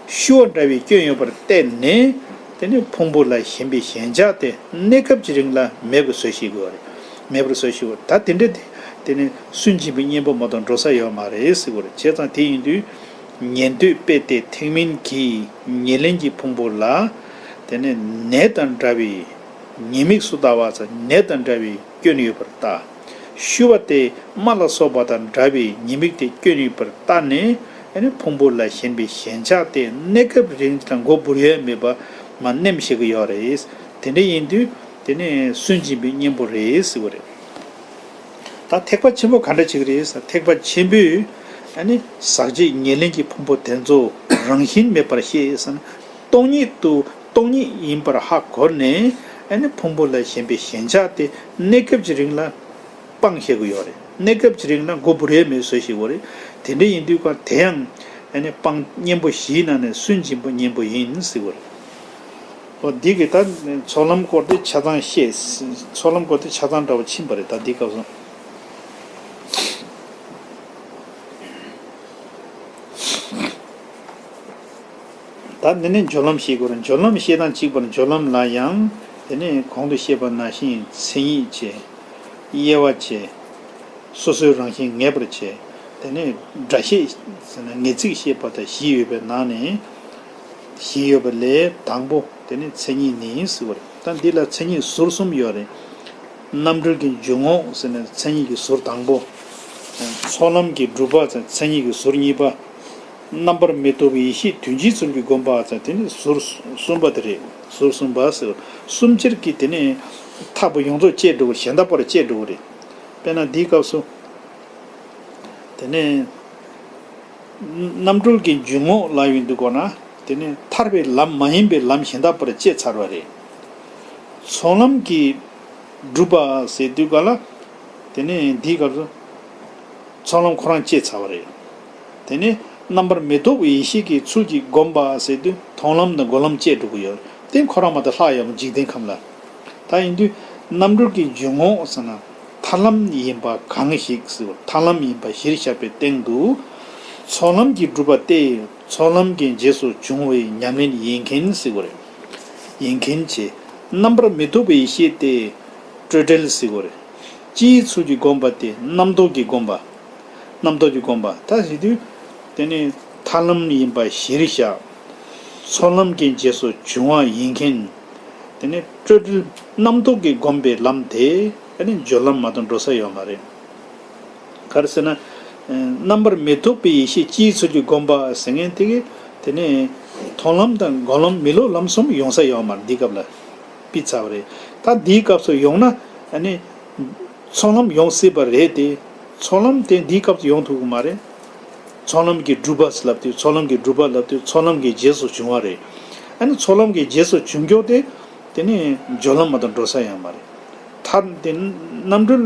ཤུ་བ་འདྲ་བའི་སྐྱོན་ཡོད་པར་བལྟས་ནས། དེ་ནས་ཕུང་པོ་ལ་ཞེན་པའི་ཞེན་ཆགས་དེ་གནས་སྐབས་ཀྱི་རིང་ལ་མེད་པར་བཟོ་ཤེས་དགོས་པ་རེད། མེད་པར་བཟོ་ཤེས་དགོས། ད་དེ་འདྲ་དེ་དེ་ནི་སུན་འབྱིན་པའི་གཉེན་པོ་མ་གཏོགས་འགྲོ་ས་ཡོད་མ་རེད་ཟེར་དགོས་རེད། བྱས་ཙང་དེ་ཡིན་དུས། ཉན་ཐོས་དཔེ་དེ་ཐེག་དམན་གྱི་ཉེར་ལེན་གྱི་ཕུང་པོ་ལ། དེ་ནི་ནད་དང་འདྲ་བའི་ཉེས་དམིགས་སུ་ལྟ་བ་ཙམ། ནད་དང་འདྲ་བའི་སྐྱོན་ཡོད་པར་བལྟ། ཤུ་བ་སྟེ་རྨ་ལ་སོགས་པ་དང་འདྲ་བའི་ཉེས་དམིགས་དེ་སྐྱོན་ཡོད་པར་བལྟ་ནས། ཨ་ནི་ཕུང་པོ་ལ་ཞེན་པའི་ཞེན་ཆགས་དེ་གནས་སྐབས་རིང་ལ་མགོ་འབུར་ཡས་མེད་པ་མར་ནེམ་བྱེད་ཀྱི་ཡོད་རེད། དེ་འདྲ་ཡིན་དུས་དེ་ནི་སུན་འབྱིན་པའི་གཉེན་པོ་རེད་ཟེར་བ་རེད། ད་ཐེག་པ་ཆེན་པོ་ག་འདྲ་བྱེད་ཀྱི་རེད་ཟེར། ཐེག་པ་ཆེན་པོས་ཨ་ནི་ཟག་བཅས་ཉེར་ལེན་གྱི་ཕུང་པོ་དེ་ཚོ་རང་བཞིན་མེད་པར་ཤེས་ཟེར་ན། སྟོང་ཉིད་དུ་སྟོང་ཉིད་ཡིན་པར་ཧ་གོ་ནས། ཨ་ནི་ཕུང་པོ་ལ་ཞེན་པའི་ཞེན་ཆགས་དེ་གནས་སྐབས་ཀྱི་རིང་ལ་སྤང་ཤེས་ཀྱི་ཡོད་རེད། གནས་སྐབས་ཀྱི་རིང་ལ་མགོ་འབུར་ཡས་མེད་བཟོ་ཤེས་ཀྱི་ཡོད་རེད། དེ་འདྲ་ཡིན་དུས་ཀ་དེ་ཡང་ཨ་ནི་སྤང་གཉེན་པོ་བཞིའི་ནང་ནས་སུན་འབྱིན་པའི་གཉེན་པོ་ཡིན་ཟེར་གྱི་ཡོད་རེད། འོ་འདི་གི་ད་ཚོགས་ལམ་སྐོར་དེ་ཆ་ཚང་བཤད། ཚོགས་ལམ་སྐོར་དེ་ཆ་ཚང་འདྲ་བོ་ཕྱིན་པ་རེད། ད་འདི་སྐབས་སུ། ད་འདི་ནས་སྦྱོར་ལམ་བཤད་དགོས་རེད། སྦྱོར་ལམ་བཤད་སྟངས་གཅིག་པར་སྦྱོར་ལམ་ལ་ཡང་དེ་ནས་གོང་དུ་བཤད་པ་ནང་བཞིན་མཚན་ཉིད་བྱས། དབྱེ་བ་བྱས། སོ་སོའི་རང་བཞིན་ངེས་པར་བྱས། དེ་ནས་སྒྲ་བཤད་ཟེར་ན་ངེས་ཚིག་བཤད་པ་དང་བཞི་ཡོད་པའི་ནང་ནས། བཞི་ཡོད་པ་ལས་དང་པོ་དེ་ནི་མཚན་ཉིད་ནི་ཟེར་བ་རེད། ད་འདི་ལ་མཚན་ཉིད་ཟུར་གསུམ་ཡོད་རེད། རྣམ་འགྲེལ་གྱི་འཇུག་ངོགས་ཟེར་ན་མཚན་ཉིད་ཀྱི་ཟུར་དང་པོ། ཚོགས་ལམ་གྱི་སྒྲུབ་པ་ཟེར་མཚན་ཉིད་ཀྱི་ཟུར་གཉིས་པ། རྣམ་པར་མི་རྟོག་པའི་ཡེ་ཤེས་དོན་སྤྱིའི་ཚུལ་གྱིས་བསྒོམ་པ་ཟེར་དེ་ནི་ཟུར་གསུམ་པ་དེ་རེད། ཟུར་གསུམ་པ་ཟེར་གསུམ་ཆར་གྱིས་དེ་ནི་མཐའ་པོ་ཡོངས་རྫོགས་བཅད་འགྲོ་གཞན་དག་པར་བཅད་འགྲོ་གི་རེད། དཔེར་ན་འདིའི་སྐབས་སུ། དེ་ནས་རྣམ་གྲོལ་གྱི་འཇུག་ངོགས་ལབ་ཡོང་དུས་གོ་ན། དེ་ནས་ཐར་པའི་ལམ་མ་ཡིན་པའི་ལམ་གཞན་དག་པར་བཅད་ཚར་བ་རེད། ཚོགས་ལམ་གྱི་སྒྲུབ་པ་ཟེར་དུས་ག་ལ། དེ་ནས་འདིའི་སྐབས་སུ་ཚོགས་ལམ་ཁོ་རང་བཅད་ཚར་བ་རེད། དེ་ནས་རྣམ་པར་མི་རྟོག་པའི་ཡེ་ཤེས་ཀྱི་ཚུལ་གྱིས་བསྒོམ་པ་ཟེར་དུས་མཐོང་ལམ་དང་སྒོམ་ལམ་བཅད་འགྲོ་གི་ཡོད། དེ་ཁོ་རང་མ་གཏོགས་ལྷག་ཡོད་མ་འཇིག་རྟེན་ཁམས་ལ། ད་ཡིན་དུས་རྣམ་གྲོལ་གྱི་འཇུག་ངོགས་ཟེར་ན་ཐར་ལམ་ཡིན་པ་གང་ཞིག་ཟེར་བ། ཐར་ལམ་ཡིན་པ་གཞིར་བཞག་པའི་སྟེང་དུ། ཚོགས་ལམ་གྱི་སྒྲུབ་པ་སྟེ། ཚོགས་ལམ་གྱི་རྗེས་སུ་འབྱུང་བའི་ཉམས་ལེན་ཡིན་མཁན་ཟེར་བ་རེད། ཡིན་མཁན་བྱས། རྣམ་པར་མི་རྟོག་པའི་ཡེ་ཤེས་ཏེ། སྤྲོས་བྲལ་ཟེར་བ་རེད། སྤྱིའི་ཚུལ་གྱིས་བསྒོམ་པ་སྟེ་རྣམ་རྟོག་གིས་བསྒོམ་པ། རྣམ་རྟོག་གིས་བསྒོམ་པ་ད་ཟེར་དུས། དེ་ནི་ཐར་ལམ་ཡིན་པ་གཞིར་བཞག་ཚོགས་ལམ་གྱི་རྗེས་སུ་འབྱུང་བ་ཡིན་མཁན། དེ་ནི་སྤྲོས་བྲལ་རྣམ་རྟོག་གིས་བསྒོམས་པའི་ལམ་དེ་ཨ་ནི་སྦྱོར་ལམ་མ་གཏོགས་འགྲོ་ས་ཡོད་མ་རེད། ག་རེ་ཟེར་ན། རྣམ་པར་མི་རྟོག་པའི་ཡེ་ཤེས་སྤྱིའི་ཚུལ་གྱིས་བསྒོམ་པ་ཟེར་མཁན་དེ་གི། དེ་ནི་མཐོང་ལམ་དང་སྒོམ་ལམ་མི་སློབ་ལམ་གསུམ་ཡོང་ས་ཡོད་མ་རེད། འདིའི་སྐབས་ལ་ཕུད་ཚར་བ་རེད། ད་འདིའི་སྐབས་སུ་ཡོང་ན་ཨ་ནི། ཚོགས་ལམ་ཡོང་སྲིད་པ་རེད་དེ། ཚོགས་ལམ་དེ་འདིའི་སྐབས་སུ་ཡོང་ཐུབ་ཀྱི་མ་རེད། ཚོགས་ལམ་གྱི་སྒྲུབ་པ་ལབ་དུས་ཚོགས་ལམ་གྱི་སྒྲུབ་པ་ལབ་དུས་ཚོགས་ལམ་གྱི་རྗེས་སུ་འབྱུང་བ་རེད། ཨ་ནི་ཚོགས་ལམ་གྱི་རྗེས་སུ་འབྱུང་མགྱོགས་དེ། དེ་ནི་སྦྱོར་ལམ་མ་གཏོགས་འགྲོ་ས་ཡོད་མ་རེད། ཐར་དེ་རྣམ་གྲོལ་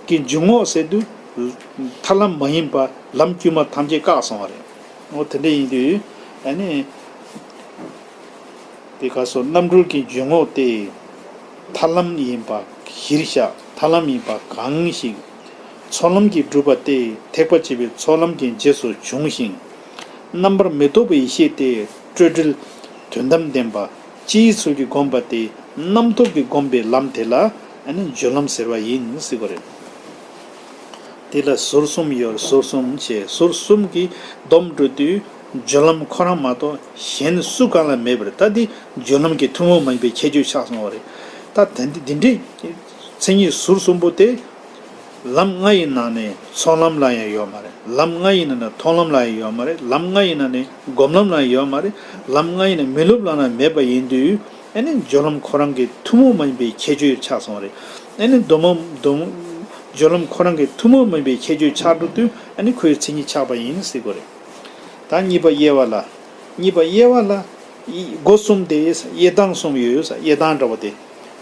གྱི་འཇུག་ངོགས་ཟེར་དུས། ཐར་ལམ་མ་ཡིན་པ་ལམ་དཀྱུས་མ་ཐམས་ཅད་བཀག་སོང་བ་རེད། འོ་དེ་འདྲ་ཡིན་དུས་ཨ་ནི། དེ་ག་སོགས་རྣམ་གྲོལ་གྱི་འཇུག་ངོགས་ཏེ། ཐར་ལམ་ཡིན་པ་གཞིར་བཞག་ཐར་ལམ་ཡིན་པ་གང་ཞིག་ཚོགས་ལམ་གྱི་སྒྲུབ་པ་སྟེ་ཐེག་པ་ཆེ་བའི་ཚོགས་ལམ་གྱི་རྗེས་སུ་འབྱུང་ཞིང་། རྣམ་པར་མི་རྟོག་པའི་ཡེ་ཤེས་ཏེ་སྤྲོས་བྲལ་དོན་དམ་བདེན་པ་སྤྱིའི་ཚུལ་གྱིས་བསྒོམས་པ་སྟེ་རྣམ་རྟོག་གིས་བསྒོམས་པའི་ལམ་དེ་ལ་ཨ་ནི་སྦྱོར་ལམ་ཟེར་བ་ཡིན་ཟེར་བ་རེད། དེ་ལ་ཟུར་གསུམ་ཡོད། ཟུར་གསུམ་བྱས་ཟུར་གསུམ་གྱིས་བསྡོམས་འགྲོ་དུས་སྦྱོར་ལམ་ཁོ་རང་མ་གཏོགས་གཞན་སུ་གང་ལ་མེད་པར་ད་འདི་སྦྱོར་ལམ་གྱི་ཐུན་མོང་མ་ཡིན་པའི་ཁྱད་ཆོས་ཆགས་སོང་བ་རེད། ད་ད་འདི་འདི་འདྲའི་མཚན་ཉིད་ཟུར་གསུམ་པོ་དེ་ལམ་ལྔ་ཡི་ནང་ནས་ཚོགས་ལམ་ལ་ཡང་ཡོད་མ་རེད། ལམ་ལྔ་ཡི་ནང་ནས་མཐོང་ལམ་ལ་ཡང་ཡོད་མ་རེད། ལམ་ལྔ་ཡི་ནང་ནས་སྒོམ་ལམ་ལ་ཡང་ཡོད་མ་རེད། ལམ་ལྔ་ཡི་ནང་མི་སློབ་ལམ་ལ་མེད་པ་ཡིན་དུས། ཨ་ནི་སྦྱོར་ལམ་ཁོ་རང་གི་ཐུན་མོང་མ་ཡིན་པའི་ཁྱད་ཆོས་ཆགས་སོང་བ་རེད། ཨ་ནི་སྡོམ་སྡོམ། སྦྱོར་ལམ་ཁོ་རང་གི་ཐུན་མོང་མ་ཡིན་པའི་ཁྱད་ཆོས་ཆགས་འགྲོ་དུས་ཨ་ནི་ཁོའི་མཚན་ཉིད་ཆགས་པ་ཡིན་ཟེར་དགོས་རེད། ད་གཉིས་པ་དབྱེ་བ་ལ། གཉིས་པ་དབྱེ་བ་ལ། སྒོ་གསུམ་སྟེ་དབྱེ་སྟངས་གསུམ་ཡོད། དབྱེ་སྟངས་འདྲ་བ་དེ།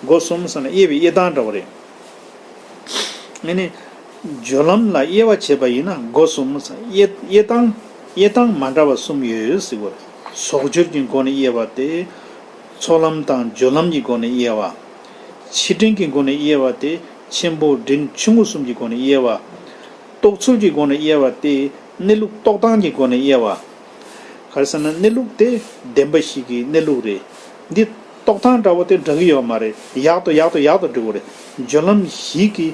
སྒོ་གསུམ་ཟེར་ན་དབྱེ་བའི་དབྱེ་སྟངས་འདྲ་བ་རེད། ཨ་ནི། སྦྱོར་ལམ་ལ་དབྱེ་བ་བྱས་པ་ཡིན་ན་སྒོ་གསུམ། དབྱེ་དབྱེ་སྟངས། དབྱེ་སྟངས་མ་འདྲ་བ་གསུམ་ཡོད་ཟེར་བ། ཚོགས་སྦྱོར་གྱི་སྒོ་ནས་དབྱེ་བ་སྟེ། ཚོགས་ལམ་དང་སྦྱོར་ལམ་གྱི་སྒོ་ནས་དབྱེ་བ། ཕྱི་འབྲེལ་གྱི་སྒོ་ནས་དབྱེ་བ་སྟེ་ཆེན་པོ་འབྲིང་ཆུང་ངུ་གསུམ་གྱི་སྒོ་ནས་དབྱེ་བ། རྟོགས་ཚུལ་གྱི་སྒོ་ནས་དབྱེ་བ་སྟེ་གནས་ལུགས་རྟོགས་སྟངས་ཀྱི་སྒོ་ནས་དབྱེ་བ། ག་རེ་ཟེར་ན་གནས་ལུགས་དེ་བདེན་པ་བཞི་གི་གནས་ལུགས་རེད། འདི་རྟོགས་སྟངས་འདྲ་བོ་དེ་འདྲ་གི་ཡོད་མ་རེད། ཡག་ཏུ་ཡག་ཏུ་ཡག་ཏུ་འགྲོ་གི་རེད། སྦྱོར་ལམ་བཞི་གི།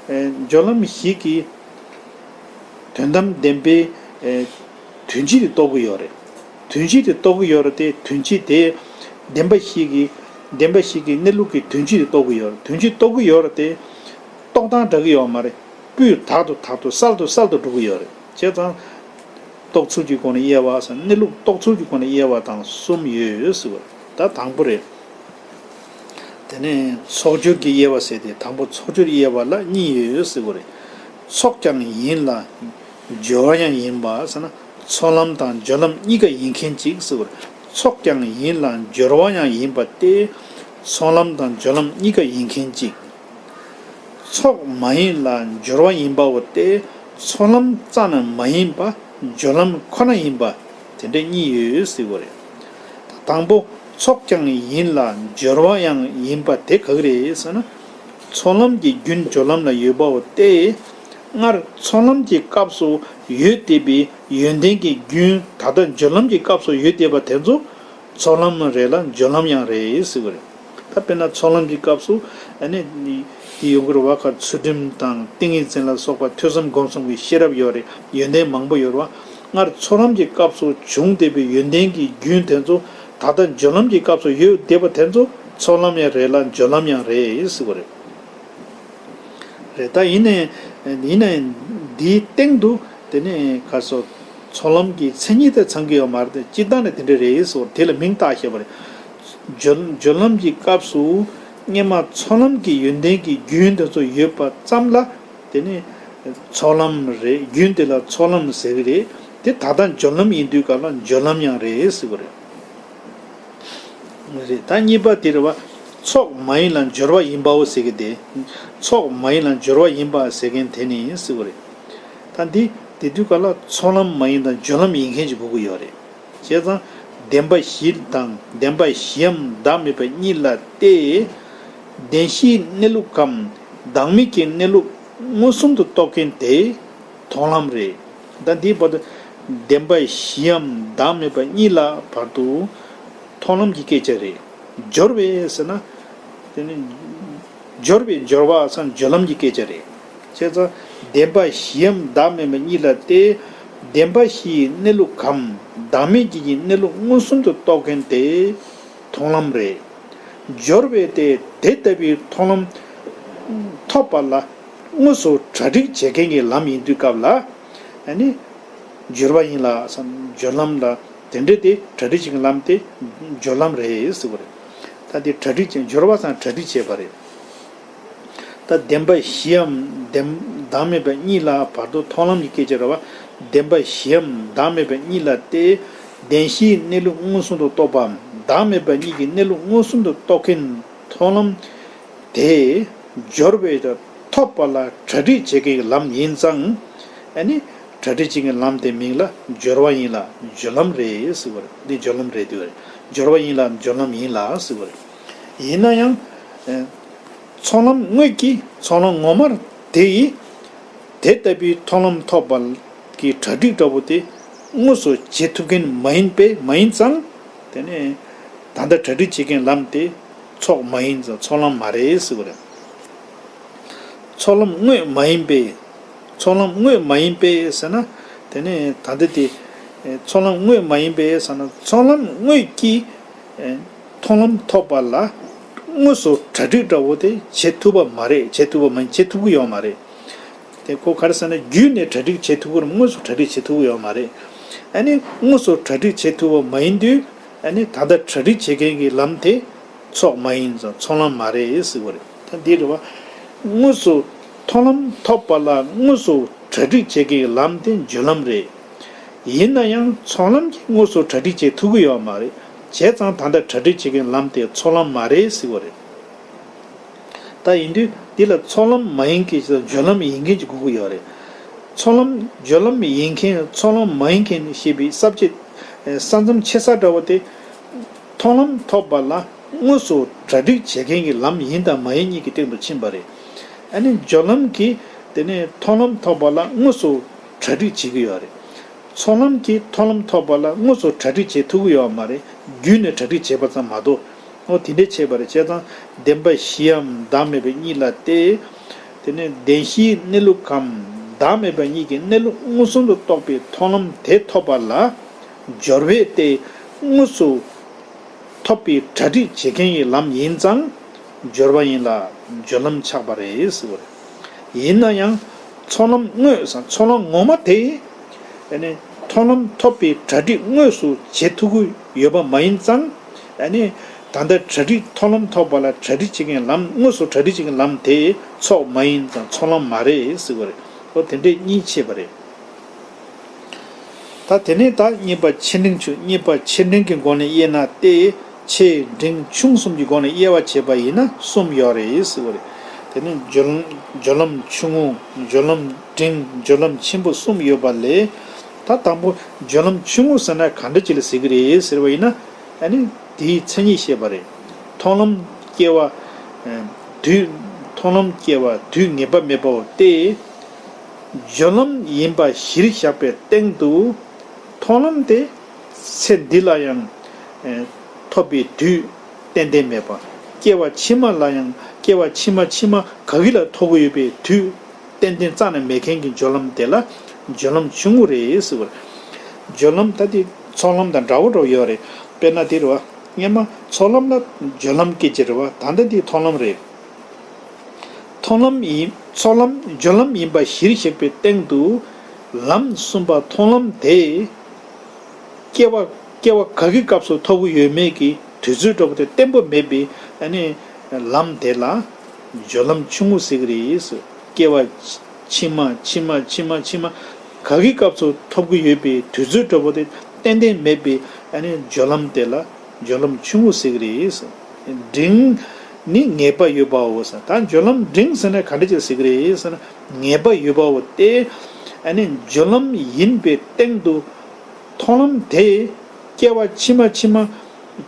ཨེ། སྦྱོར་ལམ་བཞི་གི་དོན་དམ་བདེན་པའི། ཨེ། དོན་སྤྱི་དེ་རྟོགས་ཀྱི་ཡོད་རེད། དོན་སྤྱི་དེ་རྟོགས་ཀྱི་ཡོད་རེད་དེ་དོན་སྤྱི་དེ་བདེན་པ་བཞི་གི། བདེན་པ་བཞི་གི་གནས་ལུགས་ཀྱི་དོན་སྤྱི་དེ་རྟོགས་ཀྱི་ཡོད་རེད། དོན་སྤྱི་རྟོགས་ཀྱི་ཡོད་རེད་དེ། རྟོགས་སྟངས་འདྲ་གི་ཡོད་མ་རེད། སྤུས་དག་ཏུ་དག་ཏུ་གསལ་དུ་གསལ་དུ་འགྲོ་གི་ཡོད་རེད། བྱས་ཙང་། རྟོགས་ཚུལ་གྱི་སྒོ་ནས་དབྱེ་བ་ཟེར་ན་གནས་ལུགས་རྟོགས་ཚུལ་གྱི་སྒོ་ནས་དབྱེ་བ་དང་གསུམ་ཡོད་ཟེར་བ། ད་དང་པོ་རེད། དེ་ནས་ཚོགས་སྦྱོར་གྱི་དབྱེ་བ་ཟེར་ཏེ་དང་པོ་ཚོགས་སྦྱོར་དབྱེ་བ་ལ་གཉིས་ཡོད་ཟེར་བ་རེད། ཚོགས་ཀྱང་ཡིན་ལ་སྦྱོར་བ་ཡང་ཡིན་པ་ཟེར་ན་ཚོགས་ལམ་དང་སྦྱོར་ལམ་གཉིས་ཀ་ཡིན་མཁན་གཅིག་ཟེར་བ་རེད། ཚོགས་ཀྱང་ཡིན་ལ་སྦྱོར་བ་ཡང་ཡིན་པ་སྟེ་ཚོགས་ལམ་དང་སྦྱོར་ལམ་གཉིས་ཀ་ཡིན་མཁན་གཅིག་ཚོགས་མ་ཡིན་ལ་སྦྱོར་བ་ཡིན་པའོ་སྟེ། ཚོགས་ལམ་རྩ་ནས་མ་ཡིན་པ་སྦྱོར་ལམ་ཁོ་ན་ཡིན་པ་དེ་འདྲ་གཉིས་ཡོད་ཟེར་བ་རེད། དང་པོ་ ཚོགས་ཀྱང་ཡིན་ལ་སྦྱོར་བ་ཡང་ཡིན་པ་དེ་ག་གི་རེད་ཟེར་ན། ཚོགས་ལམ་གྱི་རྒྱུན་སྦྱོར་ལམ་ལ་ཡོད་པའོ་སྟེ། སྔར་ཚོགས་ལམ་གྱི་སྐབས་སུ་ཡོད་བསྡད་པའི་ཡོན་ཏན་གྱི་རྒྱུན་ད་ལྟ་སྦྱོར་ལམ་གྱི་སྐབས་སུ་ཡོད་བསྡད་པ་དེ་ཚོ་ཚོགས་ལམ་རེད་ལ་སྦྱོར་ལམ་ཡང་རེད་ཟེར་གི་རེད། ད་དཔེར་ན་ཚོགས་ལམ་གྱི་སྐབས་སུ་ཨ་ནི་དེ་ཡོང་གི་རེད་བ། ཁ་ཚུལ་ཁྲིམས་དང་ཏིང་ངེ་འཛིན་ལ་སོགས་པ་ཐོས་བསམ་སྒོམ་གསུམ་གྱི་ཤེས་རབ་ཡོད་རེད། ཡོན་ཏན་མང་པོ་ཡོད་རེད་བ། སྔར་ཚོགས་ལམ་གྱི་སྐབས་སུ་བྱུང་བསྡད་པའི་ཡོན་ཏན་གྱི་རྒྱུན་དེ་ཚོ་ད་ལྟ་སྦྱོར་ལམ་གྱི་སྐབས་སུ་ཡོད་བསྡད་པ་དེ་ཚོ་ཚོགས་ལམ་ཡང་རེད་ལ་སྦྱོར་ལམ་ཡང་རེད་ཟེར་གི་རེད། རེད། ད་ཡིན་ནའི་ཡིན་ནའི་འདིའི་སྟེང་དུ་དེ་ནས་ཁ་སོ་ཚོགས་ལམ་གྱི་མཚན་ཉིད་དེ་ཚང་གི་ཡོད་མ་རེད་དེ། སྤྱིར་བཏང་ནས་དེ་འདྲ་རེད་ཟེར་བ་དེ་ལ་མིང་བཏགས་བཞག་པ་རེད། སྦྱོར་སྦྱོར་ལམ་གྱི་སྐབས་སུ་སྔོན་མ་ཚོགས་ལམ་གྱི་ཡོན་ཏན་གྱི་རྒྱུན་དེ་ཚོ་ཡོད་པ་ཙམ་ལ་དེ་ནི་ཚོགས་ལམ་རེད། རྒྱུན་དེ་ལ་ཚོགས་ལམ་ཟེར་གི་རེད། དེ་ད་ལྟ་སྦྱོར་ལམ་ཡིན་དུས་སྐབས་ལ་སྦྱོར་ལམ་ཡང་རེད་ཟེར་གི་རེད། རེད། ད་གཉིས་པ་དེ་རེད་བ། ཚོགས་མ་ཡིན་ལ་སྦྱོར་བ་ཡིན་པའོ་ཟེར་གི་དེ། ཚོགས་མ་ཡིན་ལ་སྦྱོར་བ་ཡིན་པ་ཟེར་མཁན་དེ་ནི་ཟེར་གི་རེད། ད་འདི་དེ་དུས་སྐབས་ལ་ཚོགས་ལམ་མ་ཡིན་དང་སྦྱོར་ལམ་ཡིན་མཁན་ཅིག་དགོས་ཀྱི་ཡོད་རེད། བྱས་ཙང་བདེན་པ་བཞི་དང་བདེན་པ་བཞིའམ་བདག་མེད་པ་གཉིས་ལ་སྟེ། བདེན་བཞིའི་གནས་ལུགས་གམ་བདག་མེད་ཀྱི་གནས་ལུགས་མངོན་སུམ་དུ་རྟོགས་མཁན་དེ་མཐོང་ལམ་རེད། ད་འདིའི་བར་དུ་བདེན་པ་བཞིའམ་བདག་མེད་པ་གཉིས་ལ་བར་དུ་མཐོང་ལམ་གྱི་སྐད་ཆ་རེད། སྦྱོར་བས་ཟེར་ན། དེ་ནི་སྦྱོར་བས་སྦྱོར་བ་སམ་སྦྱོར་ལམ་གྱི་སྐད་ཆ་རེད། བྱས་ཙང་བདེན་པ་བཞིའམ་བདག་མེད་པ་གཉིས་ལ་སྟེ། བདེན་པ་བཞིའི་གནས་ལུགས་གམ་བདག་མེད་ཀྱི་གནས་ལུགས་མངོན་སུམ་དུ་རྟོགས་མཁན་དེ་མཐོང་ལམ་རེད། སྦྱོར་བས་ཏེ་དེ་ལྟ་བུའི་མཐོང་ལམ་ཐོབ་པ་ལ་དངོས་སུ་གྲ་སྒྲིག་བྱེད་མཁན་གྱི་ལམ་ཡིན་དུས་སྐབས་ལ། ཨ་ནི་སྦྱོར་བ་ཡིན་ལ་སམ་སྦྱོར་ལམ་ལ་དེ་འདྲ་དེ་གྲ་སྒྲིག་བྱེད་མཁན་ལམ་དེ་སྦྱོར་ལམ་རེད་ཟེར་བ་རེད། ད་དེ་གྲ་སྒྲིག་བྱེད་སྦྱོར་བ་སམ་གྲ་སྒྲིག་བྱས་པ་རེད། ད་བདེན་པ་བཞིའམ་བདེན་བདག་མེད་པ་གཉིས་ལ་བར་དུ་མཐོང་ལམ་གྱི་སྐད་ཆ་རེད་བ། བདེན་པ་བཞིའམ་བདག་མེད་པ་གཉིས་ལ་སྟེ། བདེན་བཞིའི་གནས་ལུགས་མངོན་སུམ་དུ་རྟོགས་པའམ་བདག་མེད་པ་གཉིས་ཀྱི་གནས་ལུགས་མངོན་སུམ་དུ་རྟོགས་མཁན་མཐོང་ལམ་དེ་སྦྱོར་བས་ཐོབ་པ་ལ་གྲ་སྒྲིག་བྱེད་མཁན་གྱི་ལམ་ཡིན་ཙང་། ཨ་ནི་གྲ་སྒྲིག་བྱེད་མཁན་ལམ་དེ་མིང་ལ་སྦྱོར་བ་ཡིན་ལ་སྦྱོར་ལམ་རེད་ཟེར་བ་རེད། འདི་སྦྱོར་ལམ་རེད་འདུག་རེད། སྦྱོར་བ་ཡིན་ལ་སྦྱོར་ལམ་ཡིན་ལ་ཟེར་བ་རེད། ཡིན་ན་ཡང་། ཚོགས་ལམ་དངོས་ཀྱི་ཚོགས་ལམ་ངོ་མར་དེ་ཡིས་དེ་ལྟ་བུའི་མཐོང་ལམ་ཐོབ་པ་གི་གྲ་སྒྲིག་འདྲ་བོ་དེ་དངོས་སུ་བྱེད་ཐུབ་མཁན་མ་ཡིན་པས་མ་ཡིན་ཙང་། དེ་ནས་ད་ལྟ་གྲ་སྒྲིག་བྱེད་མཁན་ལམ་དེ་ཚོགས་མ་ཡིན་ཙང་ཚོགས་ལམ་མ་རེད་ཟེར་བ་རེད། ཚོགས་ལམ་དངོས་མ་ཡིན་པས། ཚོགས་ལམ་དངོས་མ་ཡིན་པས་ཟེར་ན། དེ་ནས་ད་ལྟ་དེ་ཚོགས་ལམ་དངོས་མ་ཡིན་པས་ཟེར་ན་ཚོགས་ལམ་དངོས་ཀྱི་མཐོང་ལམ་ཐོབ་པ་ལ་དངོས་སུ་གྲ་སྒྲིག་འདྲ་བོ་དེ་བྱེད་ཐུབ་པ་མ་རེད། བྱེད་ཐུབ་པ་མ་ཡིན། བྱེད་ཐུབ་ཀྱི་ཡོད་མ་རེད། དེ་ཁོ་ག་རེ་ཟེར་ན་བརྒྱུད་ནས་གྲ་སྒྲིག་བྱེད་ཐུབ་ཀྱི་རེད། དངོས་སུ་གྲ་སྒྲིག་བྱེད་ཐུབ་ཀྱི་ཡོད་མ་རེད། ཨ་ནི་དངོས་སུ་གྲ་སྒྲིག་བྱེད་ཐུབ་པ་མ་ཡིན་དུས། ཨ་ནི་ད་ལྟ་གྲ་སྒྲིག་བྱེད་མཁན་གྱི་ལམ་དེ་ཚོགས་མ་ཡིན་ཙང་ཚོགས་ལམ་མ་རེད་ཟེར་བ་རེད། ད་འདི་རེད་བ། དངོས་སུ་མཐོང་ལམ་ཐོབ་པ་ལ་དངོས་སུ་གྲ་སྒྲིག་བྱེད་མཁན་གྱི་ལམ་དེ་སྦྱོར་ལམ་རེད། ཡིན་ན་ཡང་ཚོགས་ལམ་གྱིས་དངོས་སུ་གྲ་སྒྲིག་བྱེད་ཐུབ་ཀྱི་ཡོད་མ་རེད། བྱས་ཙང་ད་ལྟ་གྲ་སྒྲིག་བྱེད་མཁན་ལམ་དེ་ཚོགས་ལམ་མ་རེད་ཟེར་བ་རེད། ད་ཡིན་དུས་འདི་ལ་ཚོགས་ལམ་མ་ཡིན་མཁན་ཞིག་དང་སྦྱོར་ལམ་ཡིན་མཁན་ཞིག་དགོས་ཀྱི་ཡོད་རེད། ཚོགས་ལམ་སྦྱོར་ལམ་ཡིན་མཁན་ཚོགས་ལམ་མ་ཡིན་མཁན་ཞེས་པའི་ས་བཅད་ས་མཚམས་ཕྱེ་ས་འདྲ་བོ་དེ། མཐོང་ལམ་ཐོབ་པ་ལ་དངོས་སུ་གྲ་སྒྲིག་བྱེད་མཁན་གྱི་ལམ་ཡིན་དང་མ་ཡིན་གཉིས་ཀྱི་སྟེང་དུ་ཕྱིན་པ་རེད། ཨ་ནི་སྦྱོར་ལམ་གྱིས་དེ་ནས་མཐོང་ལམ་ཐོབ་པ་ལ་དངོས་སུ་གྲ་སྒྲིག་བྱེད་ཀྱི་ཡོད་རེད། ཚོགས་ལམ་གྱིས་མཐོང་ལམ་ཐོབ་པ་ལ་དངོས་སུ་གྲ་སྒྲིག་བྱེད་ཐུབ་ཀྱི་ཡོད་མ་རེད། བརྒྱུད་ནས་གྲ་སྒྲིག་བྱས་པ་ཙམ་མ་གཏོགས། འོ་དེ་འདྲའི་ཕྱེ་བ་རེད། བྱས་ཙང་བདེན་པ་བཞིའམ་བདག་མེད་པ་གཉིས་ལ་སྟེ། དེ་ནས་བདེན་བཞིའི་གནས་ལུགས་གམ་བདག་མེད་པ་གཉིས་ཀྱི་གནས་ལུགས་མངོན་སུམ་དུ་རྟོགས་པའི་མཐོང་ལམ་དེ་ཐོབ་པ་ལ་སྦྱོར་བས་ཏེ་དངོས་སུ་ཐོབ་པའི་གྲ་སྒྲིག་བྱེད་མཁན་གྱི་ལམ་ཡིན་ཙང་སྦྱོར་བ་ཡིན་ལ་སྦྱོར་ལམ་ཆགས་པ་རེད་ཟེར་བ་རེད། ཡིན་ན་ཡང་ཚོགས་ལམ་དངོས་སམ་ཚོགས་ལམ་ངོ་མ་དེ། ཨ་ནི་མཐོང་ལམ་ཐོབ་པའི་གྲ་སྒྲིག་དངོས་སུ་བྱེད་ཐུབ་ཀྱི་ཡོད་པ་མ་ཡིན་ཙང་། ཨ་ནི་ད་ལྟ་གྲ་སྒྲིག་མཐོང་ལམ་ཐོབ་པ་ལ་གྲ་སྒྲིག་བྱེད་མཁན་ལམ་དངོས་སུ་གྲ་སྒྲིག་བྱེད་མཁན་ལམ་དེ་ཚོགས་མ་ཡིན་ཙང་ཚོགས་ལམ་མ་རེད་ཟེར་བ་རེད། འོ་དེ་འདྲས་གཉིས་ཕྱེ་བ་རེད། ད་དེ་ནས་ད་གཉིས་པ་ཆེ་འབྲིང་ཆུང་། གཉིས་པ་ཆེ་འབྲིང་གི་སྒོ་ནས་དབྱེ་ན་སྟེ། ཆེ་འབྲིང་ཆུང་གསུམ་གྱི་སྒོ་ནས་དབྱེ་བ་བྱས་པ་ཡིན་ན་གསུམ་ཡོད་རེད་ཟེར་བ་རེད། དེ་ནས་སྦྱོར་སྦྱོར་ལམ་ཆུང་ངུ། སྦྱོར་ལམ་འབྲིང་། སྦྱོར་ལམ་ཆེན་པོ་གསུམ་ཡོད་པ་ལས། ད་དང་པོ་སྦྱོར་ལམ་ཆུང་ངུ་ཟེར་ན་ག་འདྲ་ཅིག་ལ་ཟེར་གི་རེད་ཟེར་བ་ཡིན་ན། ཨ་ནི། དེའི་མཚན་ཉིད་བཤད་པ་རེད། མཐོང་ལམ་སྐྱེ་བ། ཨ། དུས། མཐོང་ལམ་སྐྱེ་བ་དུས་ངེས་པ་མེད་པའོ་སྟེ། སྦྱོར་ལམ་ཡིན་པ་གཞིར་བཞག་པའི་སྟེང་དུ། མཐོང་ལམ་དེ་ཚེ་འདི་ལ་ཡང་། ཨ། ཐོབ་པའི་དུས་ཏན་ཏན་མེད་པ། སྐྱེ་བ་ཕྱི་མ་ལ་ཡང་སྐྱེ་བ་ཕྱི་མ་ཕྱི་མ་ག་གི་ལ་ཐོབ་ཀྱི་ཡོད་པའི་དུས་ཏན་ཏན་རྩ་ནས་མེད་མཁན་གྱི་སྦྱོར་ལམ་དེ་ལ་སྦྱོར་ལམ་ཆུང་ངུ་རེད་ཟེར་བ་རེད། སྦྱོར་ལམ་ད་དེ་ཚོགས་ལམ་དང་འདྲ་བོ་འདྲ་བོ་ཡོད་རེད། དཔེར་ན་དེ་རེད་བ། སྔན་མ་ཚོགས་ལམ་ལ་སྦྱོར་ལམ་སྐད་ཅིག་རེད་བ། ད་ལྟ་འདི་མཐོང་ལམ་རེད། མཐོང་ལམ་ཡིན། ཚོགས་ལམ་སྦྱོར་ལམ་ཡིན་པ་གཞིར་བཞག་པའི་སྟེང་དུ། ལམ་གསུམ་པ་མཐོང་ལམ་དེ། སྐྱེ་བ། སྐྱེ་བ་ག་གི་སྐབས་སུ་ཐོབ་ཀྱི་ཡོད་མེད་ཀྱི་དུས་ཚོད་འདྲ་པོ་དེ་བརྟན་པོ་མེད་པའི། ཨ་ནི། ལམ་དེ་ལ་སྦྱོར་ལམ་ཆུང་ངུ་ཟེར་གྱི་རེད། སྐྱེ་བ་ཕྱི་མ་ཕྱི་མ་ཕྱི་མ་ཕྱི་མ་ག་གི་སྐབས་སུ་ཐོབ་ཀྱི་ཡོད་པའི་དུས་ཚོད་འདྲ་པོ་དེ་ཏན་ཏན་མེད་པའི། ཨ་ནི་སྦྱོར་ལམ་དེ་ལ་སྦྱོར་ལམ་ཆུང་ངུ་ཟེར་གྱི་རེད། འབྲིང་ནི་ངེས་པ་ཡོད་པའོ་ཟེར། ད་སྦྱོར་ལམ་འབྲིང་ཟེར་ན་ག་འདྲ་ཅིག་ཟེར་གྱི་རེད་ཟེར་ན། ངེས་པ་ཡོད་པའོ་སྟེ། ཨ་ནི་སྦྱོར་ལམ་ཡིན་པའི་སྟེང་དུ། མཐོང་ལམ་དེ་སྐྱེ་བ་ཕྱི་མ་ཕྱི་མ།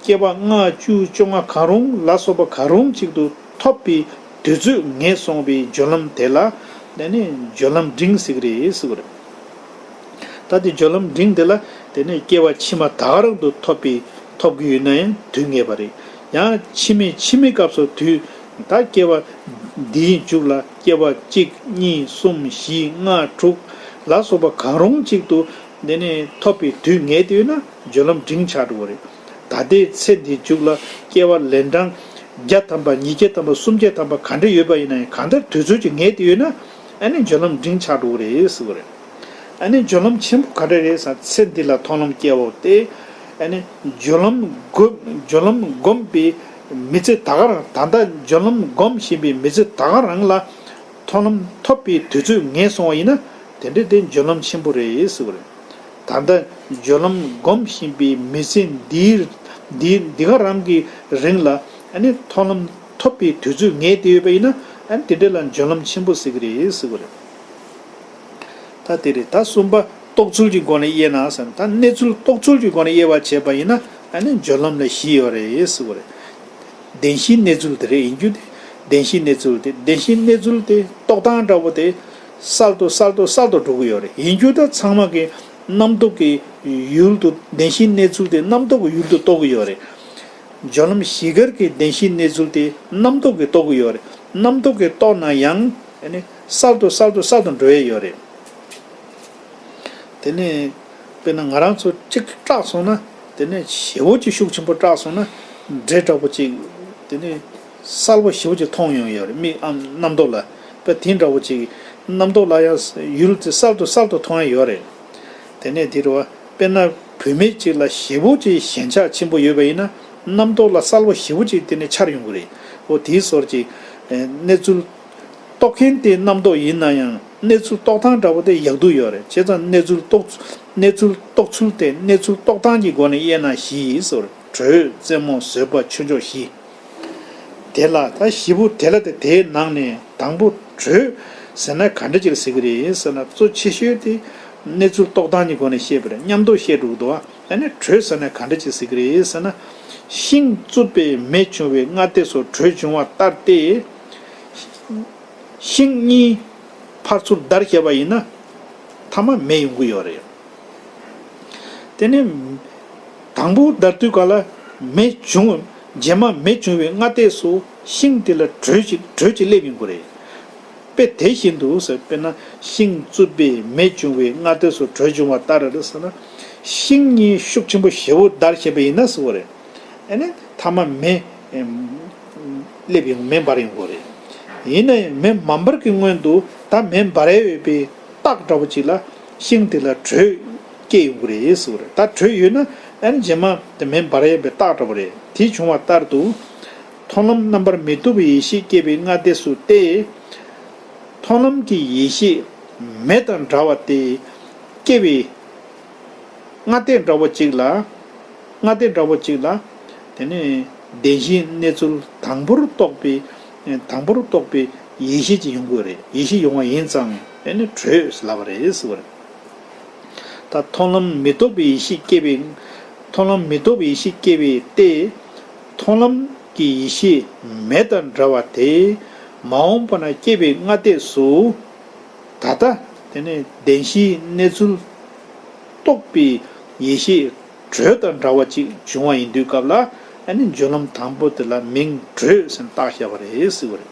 སྐྱེ་བ་ལྔ་བཅུ་བཅོ་ལྔ་གང་རུང་ལ་སོགས་པ་གང་རུང་ཅིག་ཏུ་ཐོབ་པའི་དུས་ཚོད་ངེས་སོང་བའི་སྦྱོར་ལམ་དེ་ལ། དེ་ནི་སྦྱོར་ལམ་འབྲིང་ཟེར་གྱི་རེད་ཟེར་གྱི་རེད། ད་དེ་སྦྱོར་ལམ་འབྲིང་དེ་ལ། དེ་ནི་སྐྱེ་བ་ཕྱི་མ་ད་ག་རང་དུ་ཐོབ་པའི། ཐོབ་ཀྱི་ཡོད་ན་ཡང་དུས་ངེས་པ་རེད། ཡང་ཕྱི་མའི་ཕྱི་མའི་སྐབས་སུ་དུས། ད་སྐྱེ་བ་འདིའི་མཇུག་ལ་སྐྱེ་བ་གཅིག་གཉིས་གསུམ་བཞི་ལྔ་དྲུག་ལ་སོགས་པ་གང་རུང་གཅིག་ཏུ། དེ་ནས་ཐོབ་པའི་དུས་ངེས་ཏེ་ཡོད་ན་སྦྱོར་ལམ་འབྲིང་ཆགས་འགྲོ་གི་རེད། ད་ལྟའི་ཚེ་འདིའི་མཇུག་ལ་སྐྱེ་བ་ལན་གྲངས་བརྒྱ་ཐམ་པ། ཉིས་བརྒྱ་ཐམ་པ། སུམ་བརྒྱ་ཐམ་པ་ག་འདྲ་ཡོད་པ་ཡིན་ན་ཡང་། གང་ལྟར་དུས་ཚོད་ཅིག་ངེས་ཏེ་ཡོད་ན། ཨ་ནི་སྦྱོར་ལམ་འབྲིང་ཆགས་འགྲོ་གི་རེད་ཟེར་གྱི་རེད། ཨ་ནི་སྦྱོར་ལམ་ཆེན་པོ་ག་འདྲ་རེད་ཟེར་ན། ཚེ་འདི་ལ་མཐོང་ལམ་སྐྱེ་བ་སྟེ། ཨ་ནི་སྦྱོར་ལམ་སྒོམ། སྦྱོར་ལམ་སྒོམ་པའི་མི་ཚེ་ད་ག་རང་། ད་ལྟ་སྦྱོར་ལམ་སྒོམ་བཞིན་པའི་མི་ཚེ་ད་ག་རང་ལ་མཐོང་ལམ་ཐོབ་པའི་དུས་ཚོད་ངེས་སོང་བ་ཡིན་ན། དེ་འདྲ་དེ་སྦྱོར་ལམ་ཆེན་པོ་རེད་ཟེར་གྱི་རེད། ད་ལྟ་སྦྱོར་ལམ་སྒོམ་བཞིན་པའི་མི་ཚེ་འདིའི། འདི་འདི་ག་རང་གི་རིང་ལ། ཨ་ནི་མཐོང་ལམ་ཐོབ་པའི་དུས་ཚོད་ངེས་ཏེ་ཡོད་པ་ཡིན་ན། ཨ་ནི་དེ་འདྲ་ལ་སྦྱོར་ལམ་ཆེན་པོ་ཟེར་གྱི་རེད་ཟེར་གྱི་རེད། ད་དེ་རེད། ད་གསུམ་པ་རྟོགས་ཚུལ་གྱི་སྒོ་ནས་དབྱེ་ན་ཟེར་ན། ད་གནས་ཚུལ་རྟོགས་ཚུལ་གྱི་སྒོ་ནས་དབྱེ་བ་བྱས་པ་ཡིན་ན། ཨ་ནི་སྦྱོར་ལམ་ལ་བཞི་ཡོད་རེད་ཟེར་གྱི་རེད། བདེན་བཞིའི་གནས་ཚུལ་དེ་རེད། ཡིན་རྒྱུ་དེ། བདེན་བཞིའི་གནས་ཚུལ་དེ། བདེན་བཞིའི་གནས་ཚུལ་དེ་རྟོགས་སྟངས་འདྲ་པོ་དེ་གསལ་དུ་གསལ་དུ་གསལ་དུ་འགྲོ་གི་ཡོད་རེད། ཡིན་རྒྱུ་ད་ཚང་མ་གི་རྣམ་རྟོག་གི་ཡུལ་དུ། བདེན་བཞིའི་གནས་ཚུལ་དེ་རྣམ་རྟོག་གི་ཡུལ་དུ་རྟོགས་ཀྱི་ཡོད་རེད། སྦྱོར་ལམ་བཞི་ཀར་གྱི་བདེན་བཞིའི་གནས་ཚུལ་དེ་རྣམ་རྟོག་གིས་རྟོགས་ཀྱི་ཡོད་རེད། རྣམ་རྟོག་གིས་རྟོགས་ན་ཡང་། ཨ་ནི་གསལ་དུ་གསལ་དུ་གསལ་དུ་འགྲོ་ཡས་ཡོད་རེད། དེ་ནས་དཔེར་ན་ང་རང་ཚོ་གཅིག་སྐྲག་སོང་ན། དེ་ནས་ཞེ་པོ་ཅིག་ཤུགས་ཆེན་པོ་སྐྲག་སོང་ན། འདྲེ་འདྲ་པོ་ཅིག། དེ་ནས་གསལ་པོ་ཞེ་པོ་ཅིག་མཐོང་ཡོང་ཡོད་རེད། མིག་ཨམ་རྣམ་རྟོག་ལ། དཔེ་དེ་འདྲ་པོ་ཅིག་རྣམ་རྟོག་ལ་ཡང་ཡུལ་དེ་གསལ་དུ་གསལ་དུ་མཐོང་ཡ་ཡོད་རེད། དེ་ནས་དེ་རུ་བ། དཔེར་ན་བུད་མེད་ཅིག་ལ་ཞེ་པོ་ཅིག་ཞེན་ཆགས་ཆེན་པོ་ཡོད་པ་ཡིན་ན། རྣམ་རྟོག་ལ་གསལ་པོ་ཞེ་པོ་ཅིག་དེ་ནས་འཆར་ཡོང་གི་རེད། འོ་དེའི་སོར་ཅིག། ཨེ། གནས་ཚུལ་རྟོགས་མཁན་དེ་རྣམ་རྟོག་ཡིན་ན་ཡང་། གནས་ཚུལ་རྟོགས་སྟངས་འདྲ་པོ་དེ་ཡག་སྡུག་ཡོད་རེད། བྱས་ཙང་གནས་ཚུལ་རྟོགས། གནས་ཚུལ་རྟོགས་ཚུལ་དེ་གནས་ཚུལ་རྟོགས་སྟངས་ཀྱི་སྒོ་ནས་དབྱེ་ན་བཞི་ཡི་སོར། དྲོད། རྩེད་མོ། བཟོད་པ། ཆོས་མཆོག་བཞི། དེ་ལ་ད་བཞི་པོ་དེ་ལ་དེ། དེའི་ནང་ནས་དང་པོ་དྲོད་ཟེར་ན་ག་འདྲ་ཅིག་ཟེར་གི་རེད་ཟེར་ན། གཙོ་ཆེ་ཤོས་དེ་གནས་ཚུལ་རྟོགས་སྟངས་ཀྱི་སྒོ་ནས་བཤད་པ་རེད། མཉམ་དུ་བཤད་འགྲོ་གི་འདུག་བ། ཨ་ནི་དྲོད་ཟེར་ན་ག་འདྲ་ཅིག་ཟེར་གི་རེད་ཟེར་ན། ཤིང་བཙུགས་པས་མེ་བྱུང་བའི་སྔ་ལྟས་སུ་དྲོད་འབྱུང་བ་ལྟར་ཏེ། ཤིང་གཉིས་ཕར་ཚུར་བརྡར་བཞག་པ་ཡིན་ན་མཐའ་མ་མེ་ཡོང་གི་ཡོད་རེད། དེ་ནས་དང་པོ་བརྡར་དུས་ག་ལ་མེ་བྱུང་། རྗེས་མ་མེ་བྱུང་བའི་སྔ་ལྟས་སུ་ཤིང་དེ་ལ་དྲོད་ཅིག། དྲོད་ཅིག་སླེབས་ཡོང་གི་རེད། དཔེ་དེ་བཞིན་དུ་ཟེར། དཔེར་ན་ཤིང་བཙུགས་པས་མེ་བྱུང་བའི་སྔ་ལྟས་སུ་དྲོད་འབྱུང་བ་ལྟར་རེད་ཟེར་ན། ཤིང་གཉིས་ཤུགས་ཆེན་པོ་ཞེ་པོ་བརྡར་བྱས་པ་ཡིན་ན་ཟེར་བ་རེད། ཨ་ནི་མཐའ་མ་མེ་སླེབས་ཡོང་། མེ་འབར་ཡོང་གི་རེད། ཡིན་ན་ཡང་མེ་མ་འབར་གྱི་སྔོན་དུ་ད་མེ་འབར་ཡས་ཡོད་པའི་རྟགས་འདྲ་པོ་ཅིག་ལ་ཤིང་དེ་ལ་དྲོད་སྐྱེས་ཡོང་གི་རེད་ཟེར་བ་རེད། ད་དྲོད་ཡོད་ན་ཨ་ནི་རྗེས་མ་དེ་མེ་འབར་ཡས་པའི་རྟགས་འདྲ་པོ་རེད། དེ་བྱུང་བ་ལྟར་དུ། མཐོང་ལམ་རྣམ་པར་མི་རྟོག་པའི་ཡེ་ཤེས་སྐྱེ་བའི་སྔ་ལྟས་སུ་སྟེ། མཐོང་ལམ་གྱི་ཡེ་ཤེས་མེ་དང་འདྲ་བ་སྟེ། སྐྱེ་བའི་སྔ་ལྟས་འདྲ་བོ་གཅིག་ལ། སྔ་ལྟས་འདྲ་བོ་གཅིག་ལ། དེ་ནས་བདེན་བཞིའི་གནས་ཚུལ་དང་པོར་རྟོགས་པའི། དང་པོར་རྟོགས་པའི་ཡེ་ཤེས་ཅིག་ཡོང་དགོས་རེད། ཡེ་ཤེས་ཡོང་བ་ཡིན་ཙང་དེ་ནི་དྲོད་ལབ་པ་རེད་ཟེར་བ་རེད། ད་མཐོང་ལམ་མི་རྟོག་པའི་ཡེ་ཤེས་སྐྱེ་བའི། མཐོང་ལམ་མི་རྟོག་པའི་ཡེ་ཤེས་སྐྱེ་བའི་སྟེ། མཐོང་ལམ་གྱི་ཡེ་ཤེས་མེ་དང་འདྲ་བ་དེ། མ་འོངས་པ་ན་སྐྱེ་བའི་སྔ་ལྟས་སུ། ད་ལྟ་དེ་ནི་བདེན་བཞིའི་གནས་ཚུལ་རྟོགས་པའི་ཡེ་ཤེས་དྲོད་དང་འདྲ་བ་ཅིག་བྱུང་བ་ཡིན་དུས་སྐབས་ལ། ཨ་ནི་འཇུག་ལམ་དང་པོ་དེ་ལ་མིང་དྲོད་ཟེར་བཏགས་བཞག་པ་རེད་ཟེར་བ་རེད།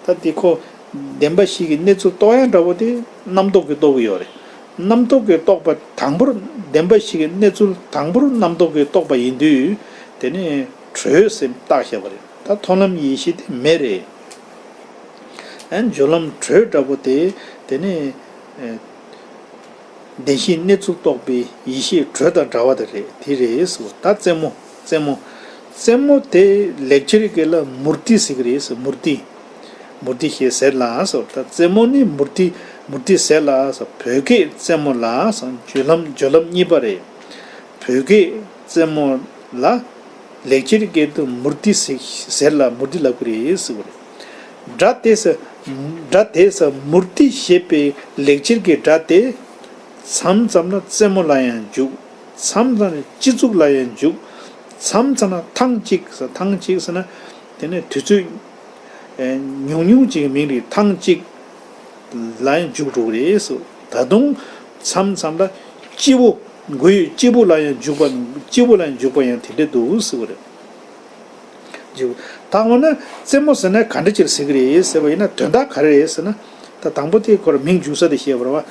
ད་དེ་ཁོ་བདེན་པ་བཞི་གི་གནས་ཚུལ་རྟོགས་ཡ་འདྲ་བོ་དེ་རྣམ་རྟོག་གིས་རྟོགས་ཀྱི་ཡོད་རེད། རྣམ་རྟོག་གིས་རྟོགས་པ་དང་པོར། བདེན་པ་བཞི་གི་གནས་ཚུལ་དང་པོར་རྣམ་རྟོག་གིས་རྟོགས་པ་ཡིན་དུས། དེ་ནི་དྲོད་ཟེར་བཏགས་བཞག་པ་རེད། ད་མཐོང་ལམ་ཡེ་ཤེས་དེ་མེ་རེད། ཨ་འཇུག་ལམ་དྲོད་འདྲ་བོ་དེ། དེ་ནི་ཨེ་བདེན་བཞིའི་གནས་ཚུལ་རྟོགས་པའི་ཡེ་ཤེས་དྲོད་དང་འདྲ་བ་དེ་རེད། དེ་རེད་ཟེར་བ། ད་རྩེ་མོ། རྩེ་མོ། རྩེ་མོ་དེ་ལེགས་སྦྱར་སྐད་ལ་མུརྟི་ཟེར་གྱི་རེད་ཟེར། མུརྟི། མུརྟི་ཞེས་ཟེར་ལ་ཟེར་བ། ད་རྩེ་མོ་ནི་མུརྟི། མུརྟི་ཟེར་ལ་ཟེར། བོད་སྐད་རྩེ་མོ་ལ་ཟེར། འཇུག་ལམ། འཇུག་ལམ་གཉིས་པ་རེད། བོད་སྐད་རྩེ་མོ་ལ། ལེགས་སྦྱར་སྐད་དུ་མུརྟི་ཟེར། ཟེར་ལ་མུརྟི་ལབ་ཀྱི་རེད་ཟེར་བ་རེད། སྒྲ་དེ་ཟེར། སྒྲ་དེ་ཟེར། མུརྟི་ཞེས་པའི་ལེགས་སྦྱར་གྱི་སྒྲ་དེ། མཚམས་མཚམས་ན་རྩེ་མོ་ལ་ཡང་འཇུག་མཚམས་མཚམས་ན་སྤྱི་གཙུག་ལ་ཡང་འཇུག་མཚམས་མཚམས་ན་ཐེངས་གཅིག་ཟེར། ཐེངས་གཅིག་ཟེར་ན། དེ་ནས་དུས་ཚོད་ཨེ་ཉུང་ཉུང་ཅིག་གི་མིང་རེད། ཐེངས་གཅིག་ལ་ཡང་འཇུག་འགྲོ་གི་རེད་ཟེར། ད་དུང་མཚམས་མཚམས་ལ་སྤྱི་བོ། མགོ་ཡི་སྤྱི་བོ་ལ་ཡང་འཇུག་པ། སྤྱི་བོ་ལ་ཡང་འཇུག་པ་ཡང་དེ་འདྲ་འདུག་ཟེར་བ་རེད། འཇུག་ད་འོ་ན་རྩེ་མོ་ཟེར་ན་ག་འདྲ་ཅིག་ཟེར་གི་རེད་ཟེར་བ་ཡིན་ན། དོན་དག་ག་རེ་རེད་ཟེར་ན། ད་དང་པོ་དེ་ཁོ་ར་མིང་འཇུག་ས་དེ་བཤད་པ་རེད་བ།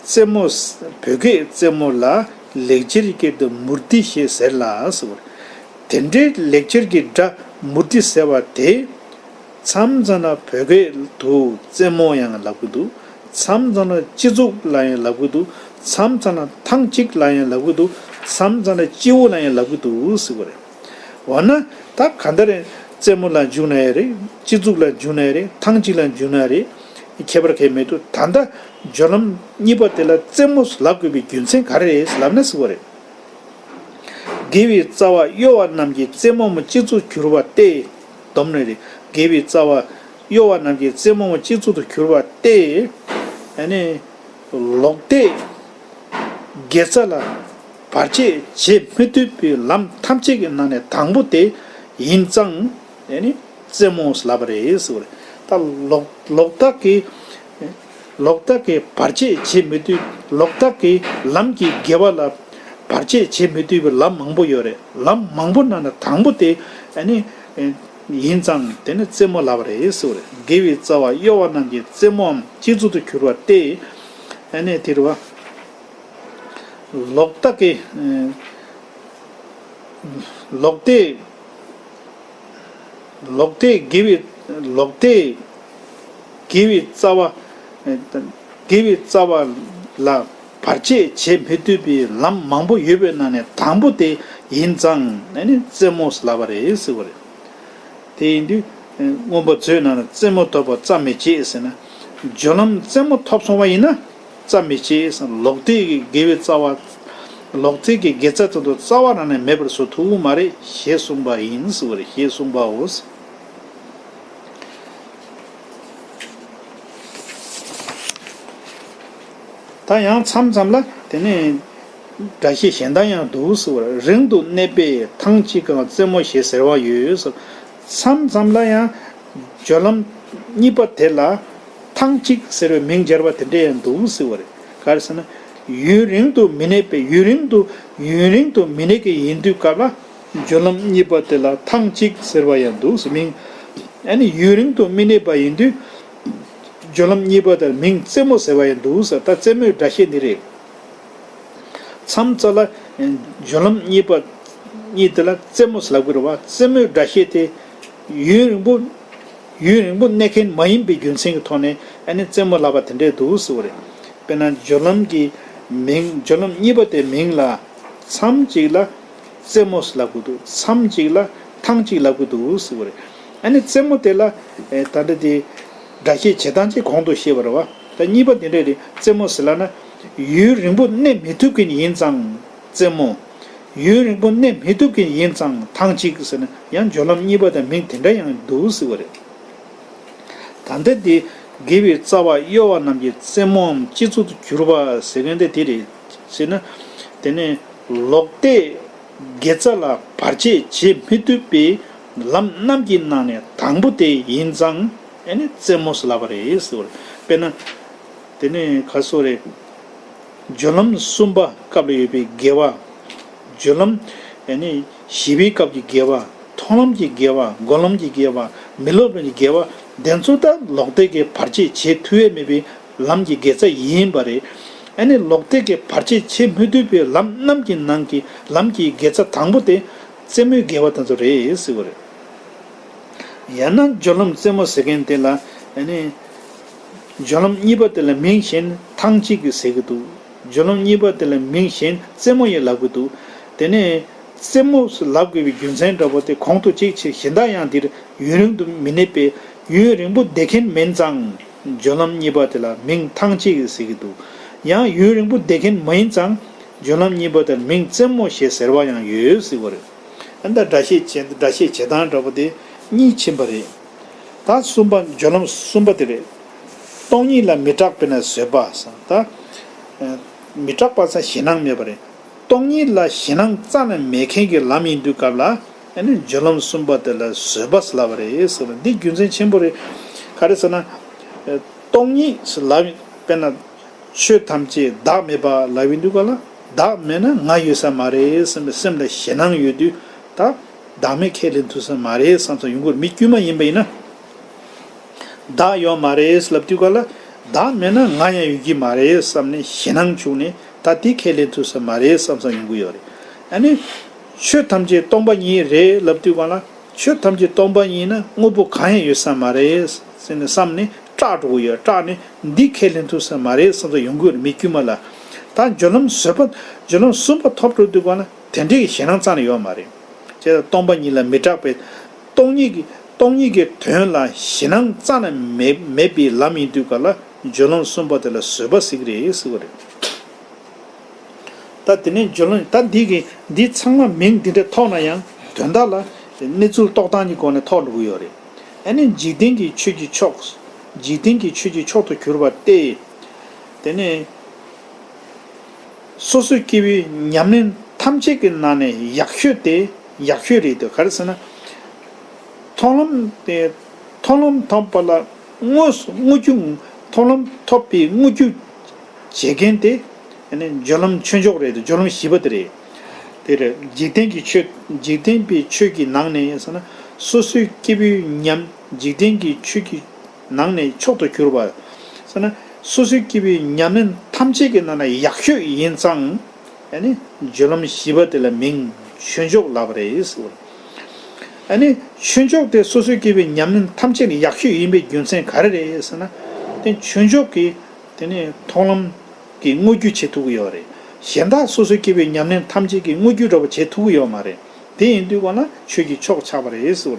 རྩེ་མོ། བོད་སྐད་རྩེ་མོ་ལ་ལེགས་སྦྱར་སྐད་དུ་མུརྟི་ཞེས་ཟེར་ལ་ཟེར་བ་རེད། དེ་འདྲའི་ལེགས་སྦྱར་གྱི་སྒྲ་མུརྟི་ཟེར་བ་དེ། མཚམས་མཚམས་ན་བོད་སྐད་དུ་རྩེ་མོ་ཡང་ལབ་ཀྱི་འདུག་མཚམས་མཚམས་ན་སྤྱི་གཙུག་ལ་ཡང་ལབ་ཀྱི་འདུག་མཚམས་མཚམས་ན་ཐེངས་གཅིག་ལ་ཡང་ལབ་ཀྱི་འདུག་མཚམས་མཚམས་ན་སྤྱི་བོ་ལ་ཡང་ལབ་ཀྱི་འདུག་ཟེར་བ་རེད། འོ་ན་ད་ག་འདྲ་རེད། རྩེ་མོ་ལ་འཇུག་ན་ཡང་རེད། སྤྱི་གཙུག་ལ་འཇུག་ན་ཡང་རེད། ཐེངས་གཅིག་ལ་འཇུག་ན་ཡང་རེད། ཁྱད་པར་གང་ཡང་མི་འདུག་ད་ལྟ་སྦྱོར་ལམ་གཉིས་པ་དེ་ལ་རྩེ་མོ་ལབ་དགོས་པའི་རྒྱུ་མཚན་ག་རེ་རེད་ལབ་ན་ཟེར་བ་རེད། དགེ་བའི་རྩ་བ་གཡོ་བ་རྣམས་ཀྱི་རྩེ་མོ་མོ་སྤྱི་གཙུག་གྱུར་པ་སྟེ། སྡོམ་ནི་རེད། དགེ་བའི་རྩ་བ་གཡོ་བ་རྣམས་ཀྱི་རྩེ་མོ་མོ་སྤྱི་གཙུག་ཏུ་གྱུར་པ་སྟེ། ཨ་ནི་ལོག་ལྟའི་དགེ་རྩ་ལ་བར་ཆད་བྱེད་མི་ཐུབ་པའི་ལམ་ཐམས་ཅད་ཀྱི་ནང་ནས་དང་པོ་དེ་ཡིན་ཙང་། ཨ་ནི་རྩེ་མོ་ལབ་པ་རེད་ཟེར་བ་རེད། ད་ལོག་ལོག་ལྟ་གི། ལོག་ལྟ་གི་བར་ཆད་བྱེད་མི་ཐུབ། ལོག་ལྟ་གི་ལམ་གྱི་དགེ་བ་ལ་བར་ཆད་བྱེད་མི་ཐུབ་པའི་ལམ་མང་པོ་ཡོད་རེད། ལམ་མང་པོ་ནང་ན་དང་པོ་དེ་ཨ་ནི་ཡིན་ཙང་དེ་ནི་རྩེ་མོ་ལབ་པ་རེད་ཟེར་བ་རེད། དགེ་བའི་རྩ་བ་གཡོ་བ་རྣམས་ཀྱི་རྩེ་མོའམ་སྤྱི་གཙུག་ཏུ་གྱུར་པ་སྟེ། ཨ་ནི་དེ་རེད་བ། ལོག་ལྟ་གི། ལོག་ལྟའི། ལོག་ལྟའི་དགེ་བའི། ལོག་ལྟའི་དགེ་བའི་རྩ་བ། དགེ་བའི་རྩ་བ་ལ་བར་ཆད་བྱེད་མི་ཐུབ་པའི་ལམ་མང་པོ་ཡོད་པའི་ནང་ནས་དང་པོ་དེ་ཡིན་ཙང་ཨ་ནི་རྩེ་མོ་ལབ་པ་རེད་ཟེར་བ་རེད། དེ་ཡིན་དུས། མངོན་པ་མཛོད་ནང་ན་རྩེ་མོ་ཐོབ་པ་རྩ་མི་བྱེད་ཟེར་ན། སྦྱོར་ལམ་རྩེ་མོ་ཐོབ་སོང་བ་ཡིན་ན་རྩ་མི་བྱེད་ཟེར། ལོག་ལྟའི་དགེ་བའི་རྩ་བ། ལོག་ལྟའི་གི་དགེ་རྩ་དེ་ཚོ་རྩ་བ་ནང་ནས་མེད་པར་བཟོ་ཐུབ་མ་རེད་ཞེས་གསུངས་པ་ཡིན་ཟེར་བ་རེད། ཞེས་གསུངས་པའོ། ད་ཡང་མཚམས་མཚམས་ལ་དེ་ནས་སྒྲ་བཤད་གཞན་དག་ཡང་འདུག་ཟེར་བ་རེད། རིང་དུ་གནས་པས་ཐང་ཅིག་གམ་རྩེ་མོ་ཞེས་ཟེར་བ་ཡོད་ཟེར། མཚམས་མཚམས་ལ་ཡང་སྦྱོར་ལམ་གཉིས་པ་དེ་ལ་ཐང་ཅིག་ཟེར་བའི་མིང་སྦྱར་བ་དེ་འདྲ་ཡང་འདུག་ཟེར་བ་རེད། ག་རེ་ཟེར་ན། ཡུན་རིང་དུ་མི་གནས་པའི། ཡུན་རིང་དུ། ཡུན་རིང་དུ་མི་གནས་ཀྱི་ཡིན་དུས་སྐབས་ལ་སྦྱོར་ལམ་གཉིས་པ་དེ་ལ་ཐང་ཅིག་ཟེར་བ་ཡང་འདུག་ཟེར། མིང་། ཨ་ནི་ཡུན་རིང་དུ་མི་གནས་པ་ཡིན་དུས། སྦྱོར་ལམ་གཉིས་པ་དེར་མིང་རྩེ་མོ་ཟེར་བ་ཡང་འདུག་ཟེར། ད་རྩེ་མོའི་སྒྲ་བཤད་འདི་རེད། མཚམས་རྩ་ལ་སྦྱོར་ལམ་གཉིས་པ་གཉིས་དེ་ལ་རྩེ་མོ་ཟེར་ལབ་ཀྱི་རེད་བ། རྩེ་མོའི་སྒྲ་བཤད་དེ་ཡུན་རིང་པོ། ཡུན་རིང་པོ་གནས་མཁན་མ་ཡིན་པའི་རྒྱུ་མཚན་གྱི་ཐོག་ནས་ཨ་ནི་རྩེ་མོ་ལབ་པ་དེ་འདྲས་འདུག་ཟེར་བ་རེད། དཔེར་ན་སྦྱོར་ལམ་གྱི་མིང་། སྦྱོར་ལམ་གཉིས་པ་དེའི་མིང་ལ་མཚམས་གཅིག་ལ་རྩེ་མོ་ཟེར་ལབ་ཀྱི་འདུག་མཚམས་གཅིག་ལ་ཐང་གཅིག་ལབ་ཀྱི་འདུག་ཟེར་བ་རེད། ཨ་ནི་རྩེ་མོ་དེ་ལ་ཨེ་ད་ལྟ་དེ་སྒྲ་བཤད་བྱེད་སྟངས་ཅིག་གོང་དུ་བཤད་པ་རེད་བ། ད་གཉིས་པ་དེ་འདྲ་རེད། རྩེ་མོ་ཟེར་ལབ་ན་ཡུན་རིང་པོ་གནས་མི་ཐུབ་མཁན་ཡིན་ཙང་རྩེ་མོ། ཡུན་རིང་པོ་གནས་མི་ཐུབ་མཁན་ཡིན་ཙང་ཐང་གཅིག་ཟེར་ན་ཡང་སྦྱོར་ལམ་གཉིས་པ་དང་མིང་དེ་འདྲ་ཡང་འདུག་ཟེར་བ་རེད། ད་ལྟ་འདི་དགེ་བའི་རྩ་བ་གཡོ་བ་རྣམས་ཀྱི་རྩེ་མོའམ་སྤྱི་གཙུག་ཏུ་གྱུར་པ་ཟེར་མཁན་དེ་དེ་རེད་ཟེར་ན། དེ་ནས་ལོག་ལྟའི་ དགེ་རྩ་ལ་བར་ཆད་བྱེད་མི་ཐུབ་པའི་ལམ་རྣམས་ཀྱི་ནང་ནས་དང་པོ་དེ་ཡིན་ཙང་ཨ་ནི་རྩེ་མོ་ཟེར་ལབ་པ་རེད་ཟེར་བ་རེད། དཔེར་ན། དེ་ནས་ག་སོ་རེད། སྦྱོར་ལམ་གསུམ་པ་སྐབས་ལ་ཡོད་པའི་དགེ་བ། སྦྱོར་ལམ་ཨ་ནི་བཞི་པའི་སྐབས་ཀྱི་དགེ་བ། མཐོང་ལམ་གྱི་དགེ་བ། སྒོམ་ལམ་གྱི་དགེ་བ། མི་སློབ་ལམ་གྱི་དགེ་བ། དེ་ཚོ་ད་ལོག་ལྟས་ཀྱི་བར་ཆད་བྱེད་ཐུབ་ཡས་མེད་པའི་ལམ་གྱི་དགེ་རྩ་ཡིན་པ་རེད། ཨ་ནི་ལོག་ལྟས་ཀྱི་བར་ཆད་བྱེད་མི་ཐུབ་པའི་ལམ་རྣམས་ཀྱི་ནང་གི་ལམ་གྱི་དགེ་རྩ་དང་པོ་དེ་རྩེ་མོའི་དགེ་བ་དེ་ཚོ་རེད་ཟེར་བ་རེད། ཡང་ན་སྦྱོར་ལམ་རྩེ་མོ་ཟེར་མཁན་དེ་ལ་ཨ་ནི། སྦྱོར་ལམ་གཉིས་པ་དེ་ལ་མིང་གཞན་ཐང་གཅིག་གིས་ཟེར་གྱི་འདུག་སྦྱོར་ལམ་གཉིས་པ་དེ་ལ་མིང་གཞན་རྩེ་མོ་ཡང་ལབ་ཀྱི་འདུག་དེ་ནས་རྩེ་མོ་ལབ་དགོས་པའི་རྒྱུ་མཚན་འདྲ་པོ་དེ་གོང་དུ་གཅིག་ཕྱིར་གཞན་དག་ཡང་འདིར་ཡུན་རིང་དུ་མི་གནས་པས་ཡུན་རིང་པོ་བསྡད་མཁན་མིན་ཙང་། སྦྱོར་ལམ་གཉིས་པ་དེ་ལ་མིང་ཐང་གཅིག་གིས་ཟེར་གྱི་འདུག་ཡང་ཡུན་རིང་པོ་བསྡད་མཁན་མ་ཡིན་ཙང་། སྦྱོར་ལམ་གཉིས་པ་དེར་མིང་རྩེ་མོ་ཞེས་ཟེར་བ་ཡང་ཡོད་ཟེར་བ་རེད། ཨ་ནི་ད་སྒྲ་བཤད་བྱེད་སྒྲ་བཤད་བྱེད་སྟངས་འདྲ་པོ་དེ་གཉིས་ཕྱིན་པ་རེད། ད་གསུམ་པ་སྦྱོར་ལམ་གསུམ་པ་དེ་རེད། སྟོང་ཉིད་ལ་མི་སྐྲག་པས་ན་བཟོད་པ་ཟེར་ད། མི་སྐྲག་པ་ཟེར་ཞེད་སྣང་མེད་པ་རེད། སྟོང་ཉིད་ལ་ཞེད་སྣང་རྩ་ནས་མེད་མཁན་གྱི་ལམ་ཡིན་དུས་སྐབས་ལ་ཨ་ནི་སྦྱོར་ལམ་གསུམ་པ་དེ་ལ་བཟོད་པ་ཟེར་ལབ་པ་རེད་ཟེར་བ་འདི་རྒྱུ་མཚན་ཆེན་པོ་རེད། ག་རེ་ཟེར་ན། སྟོང་ཉིད་ཟེར་ལབ་དཔེར་ན། ཆོས་ཐམས་ཅད་བདག་མེད་པ་ལབ་ཡིན་དུས་སྐབས་ལ་བདག་མེད་ན་ང་ཡོད་ས་མ་རེད་བསམ་པའི་སེམས་ལ་ཞེད་སྣང་ཡོད་དུས་ད་བདག་མེད་ཁས་ལེན་ཐུབ་ས་མ་རེད་བསམ་ས་ཡོང་གི་རེད། མི་དཀྱུས་མ་ཡིན་པ་ཡིན་ན། བདག་ཡོད་མ་རེད་ལབ་དུས་སྐབས་ལ་བདག་མེད་ན་ང་ཡང་ཡོད་ཀྱི་མ་རེད་བསམ་ནས་ཞེད་སྣང་བྱུང་ནས་ད་དེ་ཁས་ལེན་ཐུབ་ས་མ་རེད་བསམ་ས་ཡོང་གི་ཡོད་རེད། ཨ་ནི། ཆོས་ཐམས་ཅད་སྟོང་པ་ཉིད་རེད་ལབ་དུས་སྒང་ལ་ཆོས་ཐམས་ཅད་སྟོང་པ་ཉིད་ན་དངོས་པོ་གང་ཡང་ཡོད་ས་མ་རེད་ཟེར་ནས་བསམ་ནས་སྐྲག་འགྲོ་གི་ཡོད། སྐྲག་ནས་འདི་ཁས་ལེན་ཐུབ་ས་མ་རེད་བསམ་ས་ཡོང་གི་ཡོད་རེད། མི་དཀྱུས་མ་ལ། ད་སྦྱོར་ལམ་བཟོད་པ་སྦྱོར་ལམ་གསུམ་པ་ཐོབ་འགྲོ་དུས་སྒང་ལ་དེ་འདྲའི་ཞེད་སྣང་རྩ་ནས་ཡོད་མ་རེད། བྱས་ཙང་སྟོང་པ་ཉིད་ལ་མི་སྐྲག་པའི་སྟོང་ཉིད་ཀྱི་སྟོང་ཉིད་ཀྱི་དོན་ལ་ཞེད་སྣང་རྩ་ནས་མེད་མེད་པའི་ལམ་ཡིན་དུས་སྒང་ལ་སྦྱོར་ལམ་གསུམ་པ་དེ་ལ་བཟོད་པ་ཟེར་གི་རེད་ཟེར་བ་རེད། ད་དེ་ནས་སྦྱོར་ལམ་ད་འདི་གི་འདི་ཚང་མ་མིང་འདི་འདྲ་ཐོགས་ན་ཡང་དོན་དག་ལ་གནས་ཚུལ་རྟོགས་སྟངས་ཀྱི་སྒོ་ནས་ཐོགས་འགྲོ་གི་ཡོད་རེད། ཨ་ནི་འཇིག་རྟེན་གྱི་ཆོས་ཀྱི་མཆོག་འཇིག་རྟེན་གྱི་ཆོས་ཀྱི་མཆོག་ཏུ་གྱུར་པ་སྟེ། དེ་ནས་སོ་སོའི་སྐྱེ་བོའི་ཉམས་ལེན་ཐམས་ཅད་ཀྱི་ནང་ནས་ཡག་ཤོས་དེ་ཡག་ཤོས་རེད་དེ་ག་རེ་ཟེར་ན། མཐོང་ལམ་དེ་མཐོང་ལམ་ཐོབ་པ་ལ་དངོས་སུ་དངོས་རྒྱུ་མཐོང་ལམ་ཐོབ་པའི་དངོས་རྒྱུ་བྱེད་མཁན་དེ་ཨ་ནི་སྦྱོར་ལམ་ཆོས་མཆོག་རེད་དེ་སྦྱོར་ལམ་བཞི་པ་དེ་རེད། དེ་རེད། འཇིག་རྟེན་གྱི་ཆོས་འཇིག་རྟེན་པའི་ཆོས་ཀྱི་ནང་ནས་ཟེར་ན་སོ་སོའི་སྐྱེ་བོའི་ཉམས་འཇིག་རྟེན་གྱི་ཆོས་ཀྱི་ནང་ནས་མཆོག་ཏུ་གྱུར་པ་ཟེར་ན་སོ་སོའི་སྐྱེ་བོའི་ཉམས་ལེན་ཐམས་ཅད་ཀྱི་ནང་ནས་ཡག་ཤོས་ཡིན་ཙང་། ཨ་ནི་སྦྱོར་ལམ་བཞི་པ་དེ་ལ་མིང་ཆོས་མཆོག་ལབ་པ་རེད་ཟེར། ཨ་ནི་ཆོས་མཆོག་དེ་སོ་སོའི་སྐྱེ་བོའི་ཉམས་ལེན་ཐམས་ཅད་ལས་ཡག་ཤོས་ཡིན་པའི་རྒྱུ་མཚན་ག་རེ་རེད་ཟེར་ན། དེ་ཆོས་མཆོག་གིས་དེ་ནི་མཐོང་ལམ་གྱི་དངོས་རྒྱུ་བྱེད་ཐུབ་ཀྱི་ཡོད་རེད། གཞན་དག་སོ་སོའི་སྐྱེ་བོའི་ཉམས་ལེན་ཐམས་ཅད་ཀྱི་དངོས་རྒྱུ་འདྲ་བོ་བྱེད་ཐུབ་ཀྱི་ཡོད་མ་རེད། དེ་ཡིན་དུས་སྒང་ལ་ཆོས་ཀྱི་མཆོག་ཆགས་པ་རེད་ཟེར།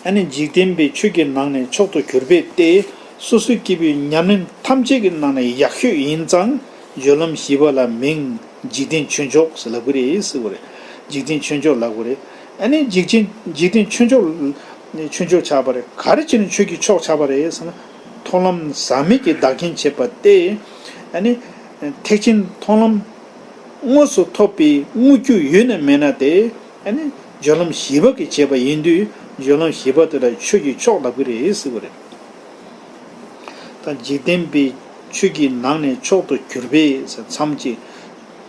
ཨ་ནི་འཇིག་རྟེན་པའི་ཆོས་ཀྱི་ནང་ནས་མཆོག་ཏུ་གྱུར་པས་ཏེ། སོ་སོའི་སྐྱེ་བོའི་ཉམས་ལེན་ཐམས་ཅད་ཀྱི་ནང་ནས་ཡག་ཤོས་ཡིན་ཙང་། སྦྱོར་ལམ་བཞི་པ་ལ་མིང་འཇིག་རྟེན་ཆོས་མཆོག་ཟེར་ལབ་ཀྱི་རེད་ཟེར་བ་རེད། འཇིག་རྟེན་ཆོས་མཆོག་ལབ་ཀྱི་རེད། ཨ་ནི་འཇིག་རྟེན་འཇིག་རྟེན་ཆོས་མཆོག་ནི་ཆོས་མཆོག་ཆགས་པ་རེད། ག་རེ་བྱས་ནས་ཆོས་ཀྱི་མཆོག་ཆགས་པ་རེད་ཟེར་ན། མཐོང་ལམ་ཟག་མེད་ཀྱི་བདག་རྐྱེན་བྱེད་པ་སྟེ། ཨ་ནི་ཐེག་ཆེན་མཐོང་ལམ་དངོས་སུ་ཐོབ་པའི་དངོས་རྒྱུ་ཡོད་ན་མེད་ན་སྟེ། ཨ་ནི་སྦྱོར་ལམ་བཞི་པ་གིས་བྱས་པ་ཡིན་དུས་སྦྱོར་ལམ་བཞི་པ་དེ་ལ་ཆོས་ཀྱི་མཆོག་ལབ་ཀྱི་རེད་ཟེར་བ་རེད། ད་འཇིག་རྟེན་པའི་ཆོས་ཀྱི་ནང་ནས་མཆོག་ཏུ་གྱུར་པའི་ཟེར་མཚམས་གཅིག་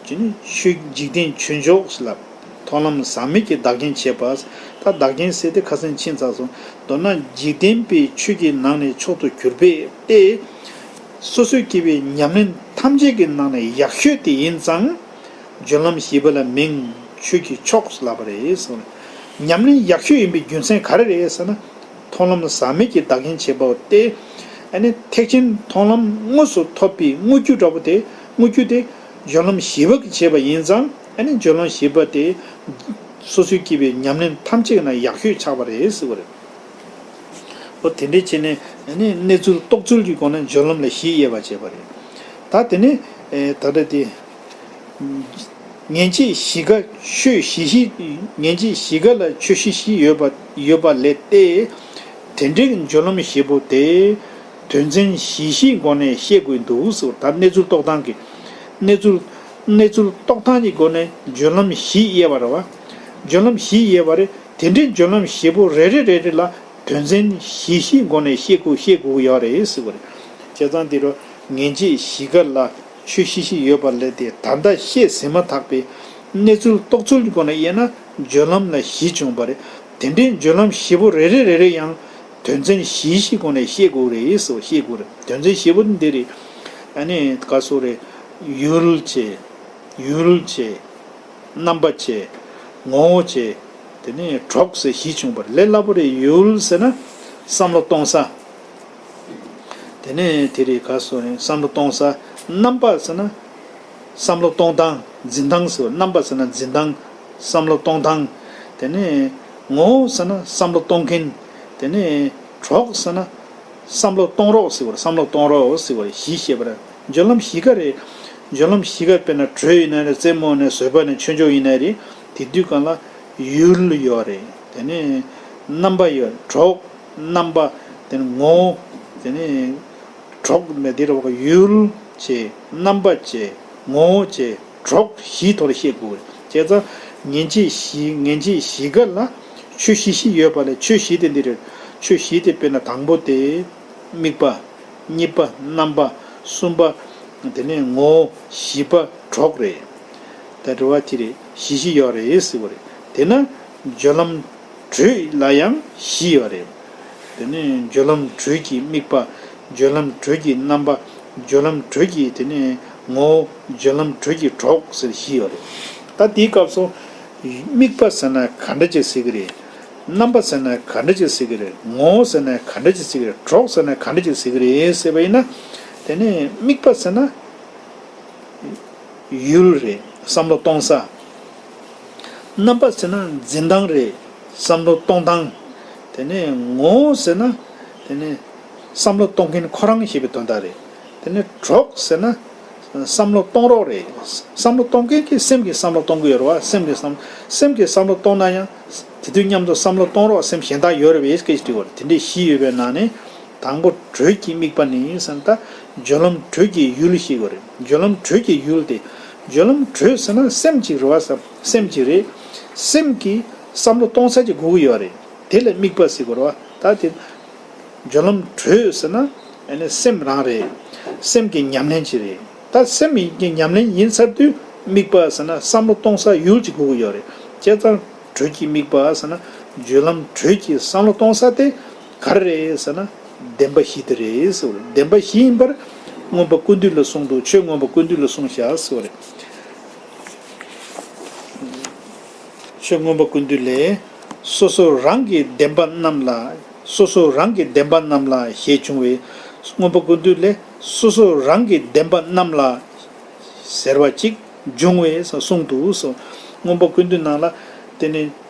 ཅི་ནི་ཆོས་འཇིག་རྟེན་ཆོས་མཆོག་ཟེར་ལབ། མཐོང་ལམ་ཟག་མེད་ཀྱི་བདག་རྐྱེན་བྱེད་པ། ད་བདག་རྐྱེན་ཟེར་དེ་ཁ་སང་ཕྱིན་ཚར་སོང་། མདོར་ན་འཇིག་རྟེན་པའི་ཆོས་ཀྱི་ནང་ནས་མཆོག་ཏུ་གྱུར་པའི་སྟེ། སོ་སོའི་སྐྱེ་བོའི་ཉམས་ལེན་ཐམས་ཅད་ཀྱི་ནང་ནས་ཡག་ཤོས་དེ་ཡིན་ཙང་། སྦྱོར་ལམ་བཞི་པ་ལ་མིང་ཆོས་ཀྱི་མཆོག་ལབ་པ་རེད་གསུངས། ཉམས་ལེན་ཡག་ཤོས་ཡིན་པའི་རྒྱུ་མཚན་ག་རེ་རེད་ཟེར་ན། མཐོང་ལམ་ཟག་མེད་ཀྱི་བདག་རྐྱེན་བྱེད་པ་སྟེ། ཨ་ནི་ཐེག་ཆེན་མཐོང་ལམ་དངོས་སུ་ཐོབ་པའི་དངོས་རྒྱུ་འདྲ་པོ་དེ་དངོས་རྒྱུ་དེ་སྦྱོར་ལམ་བཞི་པ་གིས་བྱས་པ་ཡིན་ཙང་། ཨ་ནི་སྦྱོར་ལམ་བཞི་པ་དེ་སོ་སོའི་སྐྱེ་བོའི་ཉམས་ལེན་ཐམས་ཅད་ཀྱི་ནང་ཡག་ཤོས་ཆགས་པ་རེད་ཟེར་བ་རེད། འོ་དེ་འདྲའི་བྱས་ནས་ནི་གནས་ཚུལ་རྟོགས་ཚུལ་གྱི་སྒོ་ནས་སྦྱོར་ལམ་ལ་བཞི་དབྱེ་བ་བྱས་པ་རེད། ད་དེ་ནི་ད་ལྟ་དེ་ངེས་འབྱེད་བཞི་ཀ་ཆོས་བཞི་བཞི་ངེས་འབྱེད་བཞི་ཀ་ལ་ཆོས་བཞི་བཞི་ཡོད་པ་ཡོད་པ་ལས་ཏེ། དེ་འདྲའི་སྦྱོར་ལམ་བཞི་པོ་དེ་དོན་ཚན་བཞི་བཞིའི་སྒོ་ནས་བཤད་དགོས་འདུག་ཟེར་བ་ད་གནས་ཚུལ་རྟོགས་སྟངས་ཀྱི་གནས་ཚུལ། གནས་ཚུལ་རྟོགས་སྟངས་ཀྱི་སྒོ་ནས་བརྗོད་ལམ་བཞི་དབྱེ་བ་རེད་བ། བརྗོད་ལམ་བཞི་དབྱེ་བ་རེད། དེ་འདྲའི་བརྗོད་ལམ་བཞི་པོ་རེ་རེ་རེ་རེ་ལ་དོན་ཚན་བཞི་བཞིའི་སྒོ་ནས་ཤེས་དགོས་ཤེས་དགོས་ཀྱི་ཡོད་རེད་ཟེར་བ་རེད། བྱས་ཙང་འདི་རུ་ངེས་བྱེད་བཞི་ཀ་ལ་ཆོས་བཞི་བཞི་ཡོད་པ་ལས་དེ་ད་ལྟ་བཤད་ཟིན་མ་ཐག་པའི་གནས་ཚུལ་རྟོགས་ཚུལ་གྱི་སྒོ་ནས་དབྱེ་ན་བརྗོད་ལམ་ལ་བཞི་བྱུང་བ་རེད། དེ་འདྲའི་བརྗོད་ལམ་བཞི་པོ་རེ་རེ་རེ་རེ་ཡང་དོན་ཚན་བཞི་བཞིའི་སྒོ་ནས་ཤེས་དགོས་རེད་ཟེར་བ་ཤེས་དགོས་རེད། དོན་ཚན་བཞི་པོ་འདི་རེད། ཨ་ནི་ག་སོ་རེད། ཡུལ་བྱས། ཡུལ་བྱས། རྣམ་པ་བྱས། ངོ་བོ་བྱས། དེ་ནས་གྲོགས་ཟེར་བཞི་བྱུང་བ་ལས་སླ་པོ་རེད། ཡུལ་ཟེར་ན་བསམ་བློ་གཏོང་ས། དེ་ནས་དེ་རེད་ག་སོ་རེད། བསམ་བློ་གཏོང་ས། རྣམ་པ་ཟེར་ན་བསམ་བློ་གཏོང་སྟངས། འཛིན་སྟངས་ཟེར་བ། རྣམ་པ་ཟེར་ན་འཛིན་སྟངས། བསམ་བློ་གཏོང་སྟངས། དེ་ནས་ངོ་བོ་ཟེར་ན་བསམ་བློ་གཏོང་མཁན། དེ་ནས་གྲོགས་ཟེར་ན་བསམ་བློ་གཏོང་རོགས་ཟེར་བ་རེད། བསམ་བློ་གཏོང་རོགས་ཟེར་བ་རེད། བཞི་བཤད་པ་རེད། བརྗོད་ལམ་བཞི་ཀ་རེད། བརྗོད་ལམ་བཞི་ཀ་དཔེར་ན་དྲོད་ཡིན་ན་རེད། རྩེད་མོ་ནས་བཟོད་པ་ནས་ཆོས་མཆོག་ཡིན་ན་རེད། དེ་དུས་གང་ལ་ཡུལ་ཡོད་རེད། དེ་ནས་རྣམ་པ་ཡོད། གྲོགས། རྣམ་པ། དེ་ནས་ངོ་བོ། དེ་ནས་གྲོགས་མེད་དེ་རེད་བ། ཡུལ་བྱས། རྣམ་པ་བྱས། ངོ་བོ་བྱས། གྲོགས་བཞིའི་ཐོག་ལ་བཤད་དགོས་རེད། བྱས་ཙང་ངེས་བྱེད་བཞི། ངེས་བྱེད་བཞི་ཀ་ལ་ཆོས་བཞི་བཞི་ཡོད་པ་ལས་ཆོས་བཞི་དེ་འདི་རེད། ཆོས་བཞི་དེ་དཔེར་ན་དང་པོ་དེ་དམིགས་པ། གཉིས་པ་རྣམ་པ། གསུམ་པ། དེ་ནས་ངོ་བོ། བཞི་པ་གྲོགས་རེད། ད་དྲི་བ་དེ་རེད། བཞི་བཞི་ཡོད་རེད་ཟེར་བ་རེད། དེས་ན་བརྗོད་ལམ་དྲོད་ལ་ཡང་བཞི་ཡོད་རེད། དེ་ནས་བརྗོད་ལམ་དྲོད་ཀྱི་དམིགས་པ། བརྗོད་ལམ་དྲོད་ཀྱི་རྣམ་པ། བརྗོད་ལམ་དྲོད་ཀྱི་དེ་ནས་ངོ་བོ། བརྗོད་ལམ་དྲོད་ཀྱི་གྲོགས་ཟེར་བཞི་ཡོད་རེད། ད་དེའི་སྐབས་སུ་དམིགས་པ་ཟེར་ན་ག་འདྲ་ཅིག་ཟེར་གི་རེད། རྣམ་པ་ཟེར་ན་ག་འདྲ་ཅིག་ཟེར་གི་རེད། ངོ་བོ་ཟེར་ན་ག་འདྲ་ཅིག་ཟེར་གི་རེད། གྲོགས་ཟེར་ན་ག་འདྲ་ཅིག་ཟེར་གི་རེད་ཟེར་བ་ཡིན་ན། དེ་ནས་དམིགས་པ་ཟེར་ན། ཡུལ་རེད། བསམ་བློ་གཏོང་ས། རྣམ་པ་ཟེར་ན་འཛིན་སྟངས་རེད། བསམ་བློ་གཏོང་སྟངས། དེ་ནས་ངོ་བོ་ཟེར་ན། དེ་ནས་བསམ་བློ་གཏོང་མཁན་ཁོ་རང་ཞེས་པའི་དོན་དག་རེད། དེ་ནས་གྲོགས་ཟེར་ན་བསམ་བློ་གཏོང་རོགས་རེད། བསམ་བློ་གཏོང་མཁན་གྱིས་སེམས་ཀྱིས་བསམ་བློ་གཏོང་གི་ཡོད་རེད་བ། སེམས་ཀྱིས་བསམ། སེམས་ཀྱིས་བསམ་བློ་གཏོང་ན་ཡང་དེ་དུས་མཉམ་དུ་བསམ་བློ་གཏོང་རོགས་སེམས་གཞན་དག་ཡོད་རེད་བས་སྐད་ཅིག་དྲི་བ་རེད། དེ་འདྲའི་བཞི་ཡོད་པའི་ནང་ནས། དང་པོ་དྲོད་ཀྱི་དམིགས་པ་ནི་ཟེར་ན་ད་བརྗོད་ལམ་དྲོད་ཀྱི་ཡུལ་ཞིག་ཡོད་རེད། བརྗོད་ལམ་དྲོད་ཀྱི་ཡུལ་དེ། བརྗོད་ལམ་དྲོད་ཟེར་ན་སེམས་ཀྱི་རེད་བ། སེམས་ཀྱི་རེད། སེམས་ཀྱིས་བསམ་བློ་གཏོང་ས་ཅིག་དགོས་ཀྱི་ཡོད་རེད། དེ་ལ་དམིགས་པ་ཟེར་དགོས་རེད་བ། ད་དེ་བརྗོད་ལམ་དྲོད་ཟེར་ན་ཨ་ནི་སེམས་རང་རེད། སེམས་ཀྱི་ཉམས་ལེན་ཅིག་རེད། ད་སེམས་ཀྱི་ཉམས་ལེན་ཡིན་ཚར་དུས་དམིགས་པ་ཟེར་ན་བསམ་བློ་གཏོང་ས་ཡུལ་ཅིག་དགོས་ཀྱི་ཡོད་རེད། བྱས་ཙང་དྲོད་ཀྱི་དམིགས་པ་ཟེར་ན་བརྗོད་ལམ་དྲོད་ཀྱི་བསམ་བློ་གཏོང་ས་དེ་ག་རེ་རེད་ཟེར་ན། བདེན་པ་བཞི་དེ་རེད་ཟེར་བ་རེད། བདེན་པ་བཞི་ཡིན་པར་མངོན་པ་ཀུན་བཏུས་ལ་གསུངས་འདུག་ཆོས་མངོན་པ་ཀུན་བཏུས་ལ་གསུངས་བཞག་ཟེར་བ་རེད། ཆོས་མངོན་པ་ཀུན་བཏུས་ལས། སོ་སོ་རང་གི་བདེན་པ་རྣམས་ལ། སོ་སོ་རང་གི་བདེན་པ་རྣམས་ལ་ཞེས་འབྱུང་བས། མངོན་པ་ཀུན་བཏུས་ལས་སོ་སོ་རང་གི་བདེན་པ་རྣམས་ལ་ཟེར་བ་ཅིག་འབྱུང་བས་གསུངས་འདུག་གསུངས། མངོན་པ་ཀུན་བཏུས་ནང་ལ་དེ་ནི།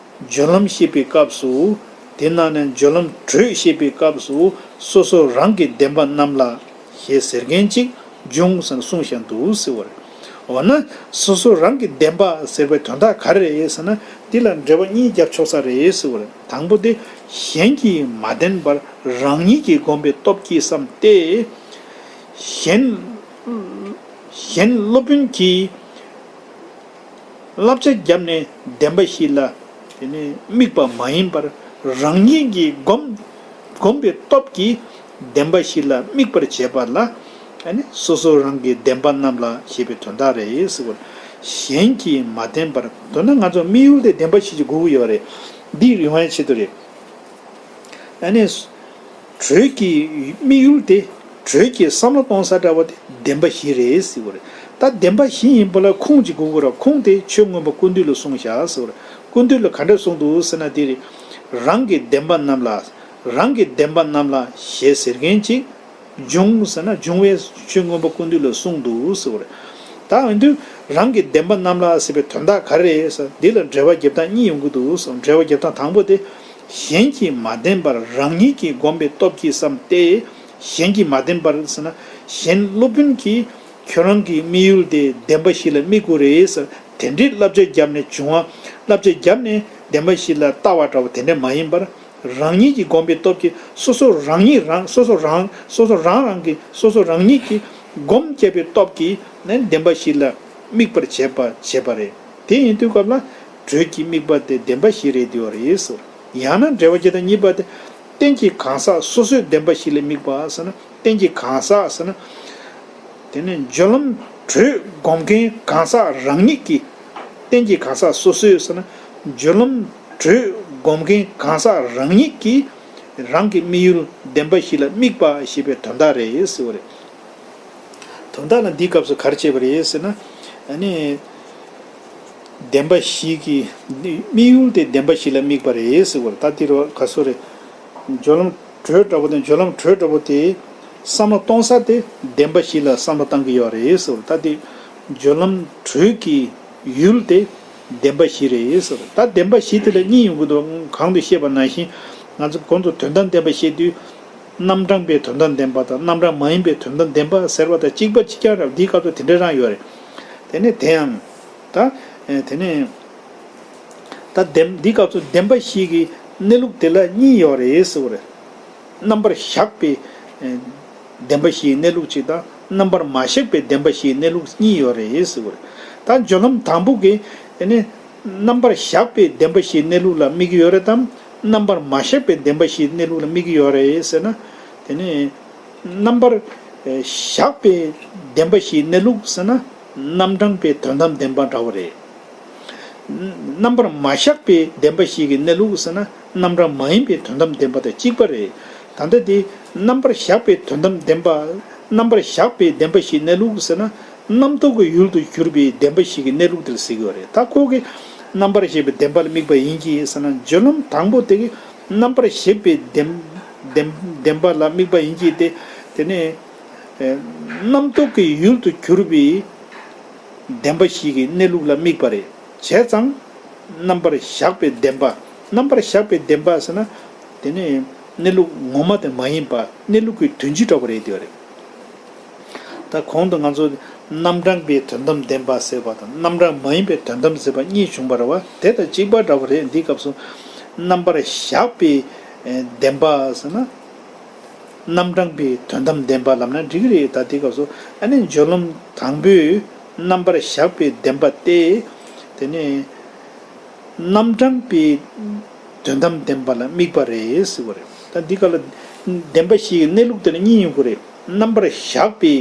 བརྗོད་ལམ་བཤད་པའི་སྐབས་སུ། དེ་ནང་ནས་བརྗོད་ལམ་དྲོད་བཤད་པའི་སྐབས་སུ་སོ་སོ་རང་གི་བདེན་པ་རྣམས་ལ་ཞེས་ཟེར་མཁན་ཅིག་འབྱུང་ཟེར་ནས་གསུངས་བཞག་འདུག་ཟེར་བ་རེད། འོ་ན་སོ་སོ་རང་གི་བདེན་པ་ཟེར་བའི་དོན་དག་ག་རེ་རེད་ཟེར་ན། འདི་ལ་འགྲེལ་པ་གཉིས་རྒྱབ་ཆོག་ས་རེད་ཟེར་བ་རེད། དང་པོ་དེ་གཞན་གྱིས་མ་བདེན་པར་རང་ཉིད་ཀྱིས་བསྒོམས་པའི་སྟོབས་ཀྱིས་བསམས་ཏེ། གཞན། གཞན་སློབ་དཔོན་གྱིས། བསླབ་བྱ་བརྒྱབ་ནས་བདེན་པ་བཞི་ལ་དེ་ནས་དམིགས་པ་མ་ཡིན་པར་རང་ཉིད་ཀྱིས་བསྒོམ། བསྒོམས་པའི་སྟོབས་ཀྱིས་བདེན་པ་བཞི་ལ་དམིགས་པར་བྱེད་པ་ལ་ཨ་ནི་སོ་སོ་རང་གི་བདེན་པ་རྣམས་ལ་ཞེས་པའི་དོན་དག་རེད་ཟེར་བ། གཞན་གྱིས་མ་བདེན་པར། མདོར་ན་ང་ཚོ་དམིགས་ཡུལ་དེ་བདེན་པ་བཞི་ཅིག་དགོས་ཀྱི་ཡོད་རེད། འདི་ཡོང་བའི་ཆེད་དུ་རེད། ཨ་ནི། དྲོད་ཀྱི་དམིགས་ཡུལ་དེ། དྲོད་ཀྱི་བསམ་བློ་གཏོང་ས་འདྲ་བོ་དེ་བདེན་པ་བཞི་རེད་ཟེར་བ་རེད། ད་བདེན་པ་བཞི་ཡིན་པ་ལ་ཁུངས་ཅིག་དགོས་ཀྱི་རེད། ཁུངས་དེ་ཆོས་མངོན་པ་ཀུན་བཏུས་ལ་གསུངས་བཞག་ཟེར་བ་རེད། ཀུན་བཏུས་ལ་ག་འདྲ་གསུངས་འདུག་ཟེར་ན་དེ་རེད། རང་གི་བདེན་པ་རྣམས་ལ། རང་གི་བདེན་པ་རྣམས་ལ་ཞེས་ཟེར་མཁན་ཅིག་འབྱུང་ཟེར་ན་འབྱུང་བས་ཆོས་མངོན་པ་ཀུན་བཏུས་ལ་གསུངས་འདུག་ཟེར་བ་རེད། ད་འོན་ཏེ་རང་གི་བདེན་པ་རྣམས་ལ་ཟེར་བའི་དོན་དག་ག་རེ་རེད་ཟེར། འདི་ལ་འགྲེལ་པ་རྒྱབ་སྟངས་གཉིས་ཡོང་གི་འདུག་ཟེར། འགྲེལ་པ་རྒྱབ་སྟངས་དང་པོ་དེ། གཞན་གྱིས་མ་བདེན་པར་རང་ཉིད་ཀྱིས་བསྒོམས་པའི་སྟོབས་ཀྱིས་བསམས་ཏེ། གཞན་གྱིས་མ་བདེན་པར་ཟེར་ན། གཞན་སློབ་དཔོན་གྱིས་ཁྱོད་རང་གི་དམིགས་ཡུལ་དེ་བདེན་པ་བཞི་ལ་དམིགས་དགོས་རེད་ཟེར། དེ་འདྲའི་བསླབ་བྱ་བརྒྱབ་ནས་བྱུང་བ། བསླབ་བྱ་བརྒྱབ་ནས་བདེན་པ་བཞི་ལ་ལྟ་བ་འདྲ་བོ་དེ་འདྲ་མ་ཡིན་པར། རང་ཉིད་ཀྱིས་བསྒོམས་པའི་སྟོབས་ཀྱིས་སོ་སོ་རང་ཉིད་རང་། སོ་སོ་རང་། སོ་སོ་རང་རང་གིས། སོ་སོ་རང་ཉིད་ཀྱིས་སྒོམ་བརྒྱབ་པའི་སྟོབས་ཀྱིས་ནི་བདེན་པ་བཞི་ལ། དམིགས་པར་བྱེད་པ་བྱེད་པ་རེད། དེ་ཡིན་དུས་སྐབས་ལ་དྲོད་ཀྱི་དམིགས་པ་དེ་བདེན་པ་བཞི་རེད་འདུག་རེད་ཟེར། ཡང་ན་འགྲེལ་པ་བརྒྱ་དང་གཉིས་པ་དེ། རྟེན་གྱི་གང་ཟག་སོ་སོའི་བདེན་པ་བཞི་ལ་དམིགས་པ་ཟེར་ན། རྟེན་གྱི་གང་ཟག་ཟེར་ན། དེ་ནི་སྦྱོར་ལམ་དྲོད་སྒོམ་མཁན་གང་ཟག་རང་ཉིད་ཀྱི། རྟེན་གྱི་གང་ཟག་སོ་སོའི་ཟེར་ན། སྦྱོར་ལམ་དྲོད་སྒོམ་མཁན་གང་ཟག་རང་ཉིད་ཀྱིས་རང་གི་དམིགས་ཡུལ་བདེན་པ་བཞི་ལ་དམིགས་པ་ཞེས་པའི་དོན་དག་རེད་ཟེར་བ་རེད། དོན་དག་ལ་འདིའི་སྐབས་སུ་ག་རེ་བྱས་པ་རེད་ཟེར་ན། ཨ་ནི། བདེན་པ་བཞི་གི་དམིགས་ཡུལ་དེ་བདེན་པ་བཞི་ལ་དམིགས་པ་རེད་ཟེར་བ་རེད། ད་འདི་རུ་ག་སོ་རེད། སྦྱོར་ལམ་དྲོད་འདྲ་པོ་དང་སྦྱོར་ལམ་དྲོད་འདྲ་པོ་དེ་བསམ་བློ་གཏོང་ས་དེ་བདེན་པ་བཞི་ལ་བསམ་བློ་བཏང་གི་ཡོད་རེད་ཟེར་བ་རེད། ད་དེ་སྦྱོར་ལམ་དྲོད་ཀྱི་ཡུལ་དེ་བདེན་པ་བཞི་རེད་ཟེར་བ་རེད། ད་བདེན་པ་བཞི་དེ་ལ་གཉིས་ཡོང་གི་འདུག་གོང་དུ་བཤད་པ་ནང་བཞིན་ང་ཚོ་གོང་དུ་དོན་དམ་བདེན་པ་བཤད་དུས། རྣམ་གྲངས་པའི་དོན་དམ་བདེན་པ་དང་རྣམ་གྲངས་མ་ཡིན་པའི་དོན་དམ་བདེན་པ་ཟེར་བ་དང་གཅིག་པ་གཅིག་རྐྱང་རེད། འདིའི་སྐབས་སུ་དེ་འདྲ་རང་ཡོད་རེད། དེ་ནས་དེ་ཡང་། ད། ཨེ། དེ་ནས། ད་བདེན། འདིའི་སྐབས་སུ་བདེན་པ་བཞི་གི་གནས་ལུགས་དེ་ལ་གཉིས་ཡོད་རེད་ཟེར་བ་རེད། རྣམ་པར་གཞག་པའི། ཨེ། བདེན་པ་བཞིའི་གནས་ལུགས་གཅིག་དང་རྣམ་པར་མ་གཞག་པའི་བདེན་པ་བཞིའི་གནས་ལུགས་གཉིས་ཡོད་རེད་ཟེར་བ་རེད། ད་སྦྱོར་ལམ་དང་པོ་གི། དེ་ནས། རྣམ་པར་གཞག་པའི་བདེན་པ་བཞིའི་གནས་ལུགས་ལ་དམིགས་ཀྱི་ཡོད་རེད་དམ། རྣམ་པར་མ་གཞག་པའི་བདེན་པ་བཞིའི་གནས་ལུགས་ལ་དམིགས་ཀྱི་ཡོད་རེད་ཟེར་ན། དེ་ནི། རྣམ་པར་གཞག་པའི་བདེན་པ་བཞིའི་གནས་ལུགས་ཟེར་ན། རྣམ་གྲངས་པའི་དོན་དམ་བདེན་པ་འདྲ་བོ་རེད། རྣམ་པར་མ་གཞག་པའི་བདེན་པ་བཞི་གི་གནས་ལུགས་ཟེར་ན། རྣམ་གྲངས་མ་ཡིན་པའི་དོན་དམ་བདེན་པ་དང་གཅིག་པ་རེད། ད་ལྟ་དེ་རྣམ་པར་གཞག་པའི་དོན་དམ་བདེན་པ། རྣམ་པར་གཞག་པའི་བདེན་པ་བཞིའི་གནས་ལུགས་ཟེར་ན། རྣམ་རྟོག་གི་ཡུལ་དུ་གྱུར་པའི་བདེན་པ་བཞི་གི་གནས་ལུགས་དེར་ཟེར་གྱི་ཡོད་རེད། ད་ཁོ་གིས་རྣམ་པར་གཞག་པའི་བདེན་པ་ལ་དམིགས་པ་ཡིན་གྱི་ཟེར་ན། སྦྱོར་ལམ་དང་པོ་དེ་གིས་རྣམ་པར་གཞག་པའི་བདེན་བདེན་བདེན་པ་ལ་དམིགས་པ་ཡིན་གྱི་སྟེ། དེ་ནས། ཨེ། རྣམ་རྟོག་གི་ཡུལ་དུ་གྱུར་པའི་བདེན་པ་བཞི་གི་གནས་ལུགས་ལ་དམིགས་པ་རེད། བྱས་ཙང་། རྣམ་པར་གཞག་པའི་བདེན་པ། རྣམ་པར་གཞག་པའི་བདེན་པ་ཟེར་ན། དེ་ནི་གནས་ལུགས་ངོ་མ་དེ་མ་ཡིན་པ། གནས་ལུགས་ཀྱི་དོན་སྤྱི་འདྲ་པོ་རེད་དེ་རེད། ད་གོང་དུ་ང་ཚོ་རྣམ་གྲངས་པའི་དོན་དམ་བདེན་པ་ཟེར་བ་དང་རྣམ་གྲངས་མ་ཡིན་པའི་དོན་དམ་ཟེར་བ་གཉིས་བྱུང་བ་རེད་བ། དེ་དང་གཅིག་པ་འདྲ་པོ་རེད། འདིའི་སྐབས་སུ་རྣམ་པར་གཞག་པའི་བདེན་པ་ཟེར་ན། རྣམ་གྲངས་པའི་དོན་དམ་བདེན་པ་ལབ་ན་འགྲིག་གི་རེད། ད་དེའི་སྐབས་སུ་ཨ་ནི་སྦྱོར་ལམ་དང་པོས་རྣམ་པར་གཞག་པའི་བདེན་པ་སྟེ། དེ་ནས་རྣམ་གྲངས་པའི་དོན་དམ་བདེན་པ་ལ་དམིགས་པ་རེད་ཟེར་བ་རེད། ད་འདི་ག་ལ་བདེན་པ་བཞིའི་གནས་ལུགས་དེ་ལ་གཉིས་ཡོང་གི་རེད། རྣམ་པར་གཞག་པའི་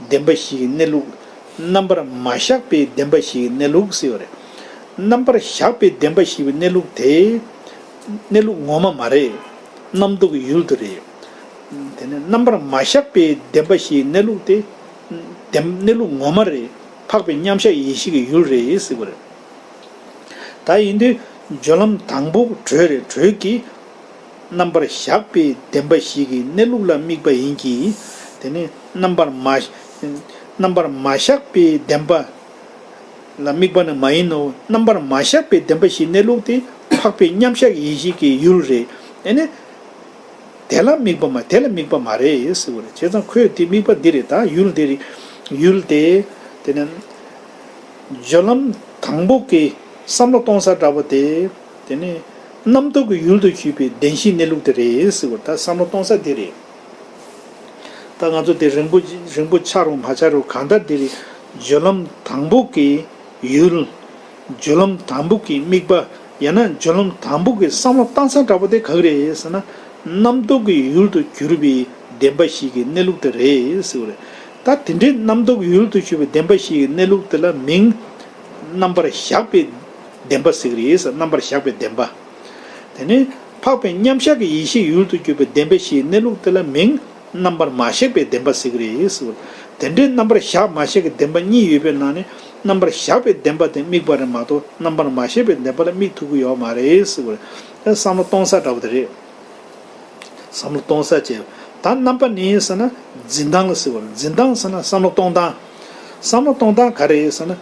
བདེན་པ་བཞིའི་གནས་ལུགས། རྣམ་པར་མ་གཞག་པའི་བདེན་པ་བཞིའི་གནས་ལུགས་ཟེར་བ་རེད། རྣམ་པར་གཞག་པའི་བདེན་པ་བཞིའི་གནས་ལུགས་དེ། གནས་ལུགས་ངོ་མ་མ་རེད། རྣམ་རྟོག་གི་ཡུལ་དུ་རེད། དེ་ནས་རྣམ་པར་མ་གཞག་པའི་བདེན་པ་བཞིའི་གནས་ལུགས་དེ། བདེན་གནས་ལུགས་ངོ་མ་རེད། འཕགས་པའི་མཉམ་གཞག་ཡེ་ཤེས་ཀྱི་ཡུལ་རེད་ཟེར་བ་རེད། ད་ཡིན་དུས་སྦྱོར་ལམ་དང་པོ་དྲོད་རེད། དྲོད་ཀྱི་རྣམ་པར་གཞག་པའི་བདེན་པ་བཞི་གི་གནས་ལུགས་ལ་དམིགས་པ་ཡིན་གྱི། དེ་ནི་རྣམ་པར་མ། རྣམ་པར་མ་གཞག་པའི་བདེན་པ་ལ་དམིགས་པ་ནི་མ་ཡིན་ནོ། རྣམ་པར་མ་གཞག་པའི་བདེན་པ་བཞིའི་གནས་ལུགས་དེ་འཕགས་པའི་མཉམ་གཞག་ཡེ་ཤེས་ཀྱི་ཡུལ་རེད། ཨེ་ནི། དེ་ལ་དམིགས་པ་མ། དེ་ལ་དམིགས་པ་མ་རེད་ཟེར་བ་རེད། བྱས་ཙང་ཁོས་དེ་དམིགས་པ་འདི་རེད། ད་ཡུལ་འདི་རེད། ཡུལ་དེ། དེ་ནི། སྦྱོར་ལམ་དང་པོ་གི་བསམ་བློ་གཏོང་ས་འདྲ་པོ་དེ། དེ་ནི། རྣམ་རྟོག་གི་ཡུལ་དུ་གྱུར་པའི་བདེན་བཞིའི་གནས་ལུགས་དེ་རེད་ཟེར་བ། ད་བསམ་བློ་གཏོང་ས་དེ་རེད། ད་ང་ཚོ་དེ་རིང་པོ་རིང་པོ་ཆགས་རུང་མ་ཆགས་རུང་གང་ལྟར་དེ་རེད། སྦྱོར་ལམ་དང་པོ་གི་ཡུལ། སྦྱོར་ལམ་དང་པོ་གི་དམིགས་པ། ཡང་ན་སྦྱོར་ལམ་དང་པོ་གི་བསམ་བློ་བཏང་ས་འདྲ་པོ་དེ་ག་གི་རེད་ཟེར་ན། རྣམ་རྟོག་གི་ཡུལ་དུ་གྱུར་པའི་བདེན་པ་བཞི་གི་གནས་ལུགས་དེ་རེད་ཟེར་བ་རེད། ད་དེ་འདྲའི་རྣམ་རྟོག་གི་ཡུལ་དུ་གྱུར་པའི་བདེན་པ་བཞི་གི་གནས་ལུགས་དེ་ལ་མིང་། རྣམ་པར་གཞག་པའི་བདེན་པ་ཟེར་གི་རེད་ཟེར། རྣམ་པར་གཞག་པའི་བདེན་པ། དེ་ནས་འཕགས་པའི་མཉམ་གཞག་གི་ཡེ་ཤེས་ཡུལ་དུ་གྱུར་པའི་བདེན་པ་བཞིའི་གནས་ལུགས་དེ་ལ་མིང་། རྣམ་པར་མ་གཞག་པའི་བདེན་པ་ཟེར་གི་རེད་ཟེར་བ། དེ་འདྲའི་རྣམ་པར་གཞག་མ་གཞག་གི་བདེན་པ་གཉིས་ཡོད་པའི་ནང་ནས་རྣམ་པར་གཞག་པའི་བདེན་པ་དེ་དམིགས་པ་རེད་མ་གཏོགས་རྣམ་པར་མ་གཞག་པའི་བདེན་པ་ལ་དམིགས་ཐུབ་ཀྱི་ཡོད་མ་རེད་ཟེར་བ། བསམ་བློ་གཏོང་ས་འདྲ་བོ་དེ་རེད། བསམ་བློ་གཏོང་ས་བྱས། ད་རྣམ་པ་ནི་ཟེར་ན་འཛིན་སྟངས་ལ་ཟེར་བ་རེད། འཛིན་སྟངས་ཟེར་ན་བསམ་བློ་གཏོང་སྟངས། བསམ་བློ་གཏོང་སྟངས་ག་རེ་ཟེར་ན།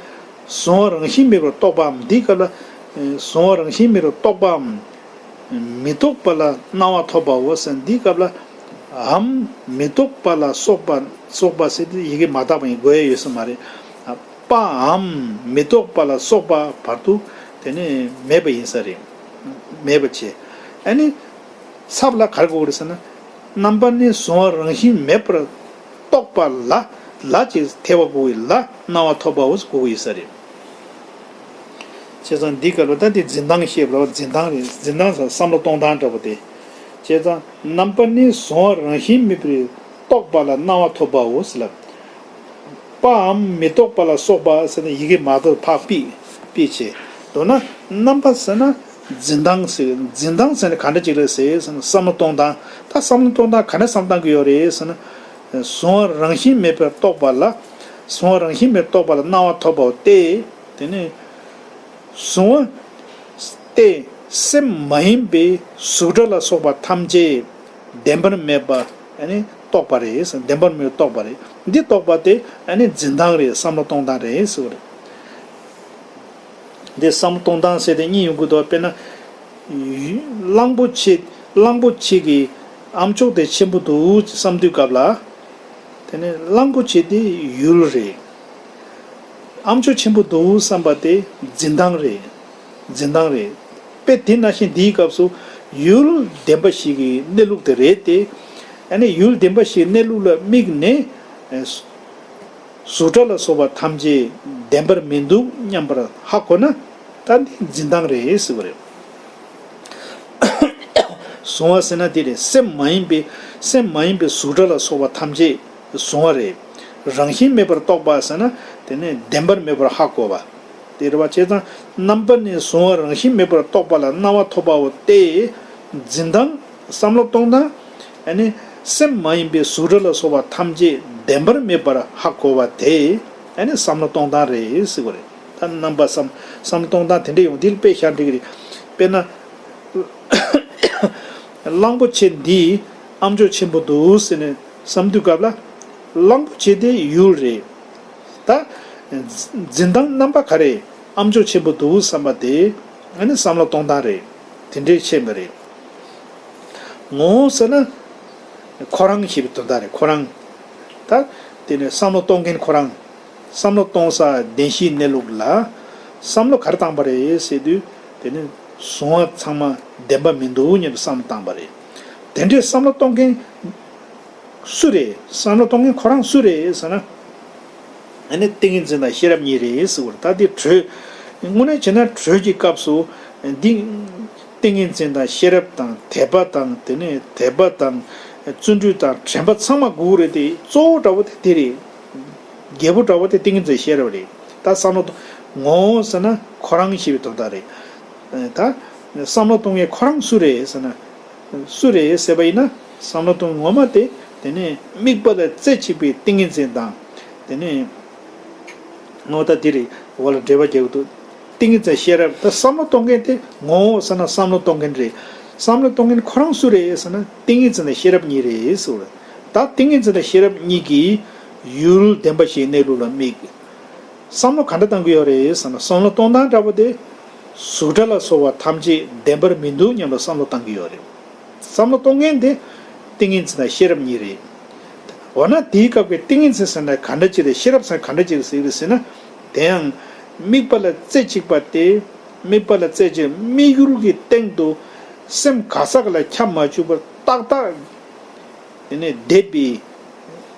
གཟུང་བ་རང་བཞིན་མེད་པར་རྟོགས་པའམ། འདིའི་སྐབས་ལ། གཟུང་བ་རང་བཞིན་མེད་པར་རྟོགས་པའམ། མི་རྟོག་པ་ལ་སྣང་བ་ཐོབ་པའོ་ཟེར། འདིའི་སྐབས་ལ། འམ། མི་རྟོག་པ་ལ་སོགས་པ། སོགས་པ་ཟེར་དུས་ཡི་གེ་མ་དག་པ་ཡིན་དགོས་ཡ་ཡོད་ས་མ་རེད། པའམ་མི་རྟོག་པ་ལ་སོགས་པ་བར་དུ་དེ་ནི་མེད་པ་ཡིན་ས་རེད། མེད་པ་བྱས། ཨ་ནི། ཚབ་ལ་ག་རེ་དགོས་རེད་ཟེར་ན། རྣམ་པ་ནི་གཟུང་བ་རང་བཞིན་མེད་པར་རྟོགས་པ་ལ་ ལ་ཅིག་ཐེ་བ་དགོས་ཀྱི་ལ་སྣང་བ་ཐོབ་པའོ་དགོས་ཀྱི་ཡོད་ས་རེད། བྱས་ཙང་འདི་སྐབས་ལ་ད་འདི་འཛིན་སྟངས་བཤད་པ་ལ་འཛིན་སྟངས་རེད། འཛིན་སྟངས་ཟེར་བསམ་བློ་གཏོང་སྟངས་འདྲ་པོ་དེ། བྱས་ཙང་རྣམ་པ་ནི་གཟུང་བ་རང་བཞིན་མེད་པར་རྟོགས་པ་ལ་སྣང་བ་ཐོབ་པའོ་ཟེར་ལ། པའམ་མི་རྟོག་པ་ལ་སོགས་པ་ཟེར་ན་ཡི་གེ་མ་གཏོགས་ཕར་ཕུད་ཕུད་བྱས། མདོར་ན་རྣམ་པ་ཟེར་ན་འཛིན་སྟངས་ཟེར། འཛིན་སྟངས་ཟེར་ན་ག་འདྲ་ཅིག་རེད་ཟེར་ཟེར་ན་བསམ་བློ་གཏོང་སྟངས། ད་བསམ་བློ་གཏོང་སྟངས་ག་འདྲ་བསམ་བློ་གཏང་གི་ཡོད་རེད་ཟེར་ན། གཟུང་བ་རང་བཞིན་མེད་པར་རྟོགས་པ་ལ། གཟུང་བ་རང་བཞིན་མེད་པར་རྟོགས་པ་ལ་སྣང་བ་ཐོབ་པའོ་སྟེ། དེ་ནི་གཟུང་བ་སྟེ་སེམས་མ་ཡིན་པའི་གཟུགས་སྒྲ་ལ་སོགས་པ་ཐམས་ཅད་བདེན་པར་མེད་པ་ཨ་ནི་རྟོགས་པ་རེད། བདེན་པར་མེད་པར་རྟོགས་པ་རེད། འདི་རྟོགས་པ་དེ་ཨ་ནི་འཛིན་སྟངས་རེད། བསམ་བློ་གཏོང་སྟངས་རེད་ཟེར་བ་རེད། འདི་བསམ་བློ་གཏོང་སྟངས་ཟེར་ཏེ་གཉིས་ཡོང་གི་འདུག་དཔེར་ན། གླང་པོ་ཆེ། གླང་པོ་ཆེ་གི་ཨ་མཆོག་དེ་ཆེན་པོ་འདུག་བསམ་དུས་སྐབས་ལ། དེ་ནས་གླང་པོ་ཆེ་དེ་ཡུལ་རེད། ཨ་མཆོག་ཆེན་པོ་འདུག་བསམ་པ་དེ་འཛིན་སྟངས་རེད། འཛིན་སྟངས་རེད། དཔེ་དེ་ནང་བཞིན་འདིའི་སྐབས་སུ་ཡུལ་བདེན་པ་ཞིག་གི་གནས་ལུགས་དེ་རེད་དེ། ཨ་ནི་ཡུལ་བདེན་པ་ཞིག་གི་གནས་ལུགས་ལ་དམིགས་ནས། གཟུགས་སྒྲ་ལ་སོགས་པ་ཐམས་ཅད་བདེན་པར་མི་འདུག་སྙམ་པར་ཧ་གོ་ན། ད་འདི་འཛིན་སྟངས་རེད་ཟེར་བ་རེད། གཟུང་བ་ཟེར་ན་འདི་རེད། སེམས་མ་ཡིན་པའི། སེམས་མ་ཡིན་པའི་གཟུགས་སྒྲ་ལ་སོགས་པ་ཐམས་ཅད་གཟུང་བ་རེད། རང་བཞིན་མེད་པར་རྟོགས་པ་ཟེར་ན་དེ་ནི་བདེན་པར་མེད་པར་ཧ་གོ་བ། དེ་རེད་བ། བྱས་ཙང་རྣམ་པ་ནི་གཟུང་བ་རང་བཞིན་མེད་པར་རྟོགས་པ་ལ་སྣང་བ་ཐོབ་པའོ་སྟེ། འཛིན་སྟངས། བསམ་བློ་གཏོང་སྟངས། ཨ་ནི་སེམས་མ་ཡིན་པའི་གཟུགས་སྒྲ་ལ་སོགས་པ་ཐམས་ཅད་བདེན་པར་མེད་པར་ཧ་གོ་བ་དེ་ཨ་ནི་བསམ་བློ་གཏོང་སྟངས་རེད་ཟེར་བ་རེད། ད་རྣམ་པ་བསམ། བསམ་བློ་གཏོང་སྟངས་དེ་འདྲ་ཡོང་དེ་ལ་དཔེ་བཞག་འགྲིག་གི་རེད། དཔེར་ན། གླང་པོ་ཆེ་འདིས་ཨ་མཆོག་ཆེན་པོ་འདུག་ཟེར་ནས་བསམ་དུས་སྐབས་ལ། གླང་པོ་ཆེ་དེ་ཡུལ་རེད། ད། འཛིན་སྟངས་རྣམ་པ་ག་རེ། ཨ་མཆོག་ཆེན་པོ་འདུག་བསམ་པ་དེ། ཨ་ནི་བསམ་བློ་གཏོང་སྟངས་རེད། དེ་འདྲའི་ཤེས་པ་རེད། ངོ་བོ་ཟེར་ན། ཁོ་རང་ཞེས་པའི་དོན་དག་རེད། ཁོ་རང་། ད། དེ་ནས་བསམ་བློ་གཏོང་མཁན་ཁོ་རང་། བསམ་བློ་གཏོང་ས་བདེན་བཞིའི་གནས་ལུགས་ལ། བསམ་བློ་ག་རེ་བཏང་པ་རེད་ཟེར་དུས། དེ་ནི་གཟུང་བ་ཚང་མ་བདེན་པ་མི་འདུག་སྙམ་པའི་བསམ་བློ་བཏང་པ་རེད། དེ་འདྲའི་བསམ་བློ་གཏོང་མཁན། སུ་རེད། བསམ་བློ་གཏོང་མཁན་ཁོ་རང་སུ་རེད་ཟེར་ན། ཨ་ནི་ཏིང་ངེ་འཛིན་དང་ཤེས་རབ་གཉིས་རེད་ཟེར་བ་རེད། ད་འདི་གྲོས། དངོས་གནས་བྱས་ན་གྲོས་ཀྱི་སྐབས་སུ། འདི། ཏིང་ངེ་འཛིན་དང་ཤེས་རབ་དང་དད་པ་དང་དེ་ནས་དད་པ་དང་། བརྩོན་འགྲུས་དང་དྲན་པ་ཚང་མ་དགོས་རེད་དེ་གཙོ་བོ་འདྲ་བོ་དེ་དེ་རེད། རྒྱལ་པོ་འདྲ་བོ་དེ་ཏིང་ངེ་འཛིན་ཤེས་རབ་རེད། ད་བསམ་བློ་གཏོང་། ངོ་བོ་ཟེར་ན་ཁོ་རང་ཞེས་པའི་དོན་དག་རེད། ད། བསམ་བློ་གཏོང་མཁན་ཁོ་རང་སུ་རེད་ཟེར་ན། སུ་རེད་ཟེར་བ་ཡིན་ན། བསམ་བློ་གཏོང་ངོ་མ་དེ། དེ་ནས་དམིགས་པ་ལ་རྩེ་གཅིག་པའི་ཏིང་ངེ་འཛིན་དང་། དེ་ནས། ངོ་ད་འདི་རེད། འོ་ལ་འགྲེལ་པ་རྒྱག་ཏུ། ཏིང་ངེ་འཛིན་ཤེས་རབ། ད་བསམ་བློ་གཏོང་མཁན་དེ་ངོ་བོ་ཟེར་ན་བསམ་བློ་གཏོང་མཁན་རེད། བསམ་བློ་གཏོང་མཁན་ཁོ་རང་སུ་རེད་ཟེར་ན་ཏིང་ངེ་འཛིན་དང་ཤེས་རབ་གཉིས་རེད་ཟེར་བ་རེད། ད་ཏིང་ངེ་འཛིན་དང་ཤེས་རབ་གཉིས་ཀྱིས་ཡུལ་བདེན་པ་བཞིའི་གནས་ལུགས་ལ་དམིགས། བསམ་བློ་ག་འདྲ་གཏང་གི་ཡོད་རེད་ཟེར་ན། བསམ་བློ་གཏོང་སྟངས་འདྲ་པོ་དེ། གཟུགས་སྒྲ་ལ་སོགས་པ་ཐམས་ཅད་བདེན་པར་མི་འདུག་སྙམ་པའི་བསམ་བློ་གཏང་གི་ཡོད་རེད། བསམ་བློ་གཏོང་མཁན་དེ་ཏིང་ངེ་འཛིན་དང་ཤེས་རབ་གཉིས་རེད། འོ་ན་དེའི་སྐབས་ཀྱི་ཏིང་ངེ་འཛིན་ཟེར་ན་ག་འདྲ་ཅིག་རེད། ཤེས་རབ་ཟེར་ན་ག་འདྲ་ཅིག་རེད་ཟེར་གི་རེད་ཟེར་ན། དེ་ཡང་དམིགས་པ་ལ་རྩེ་གཅིག་པ་སྟེ། དམིགས་པ་ལ་རྩེ་གཅིག་དམིགས་ཡུལ་གྱི་སྟེང་དུ་སེམས་ག་ས་ག་ལ་ཁྱབ་མ་བཅུག་པར་ཏག་ཏག་དེ་ནས་བསྡད་པའི་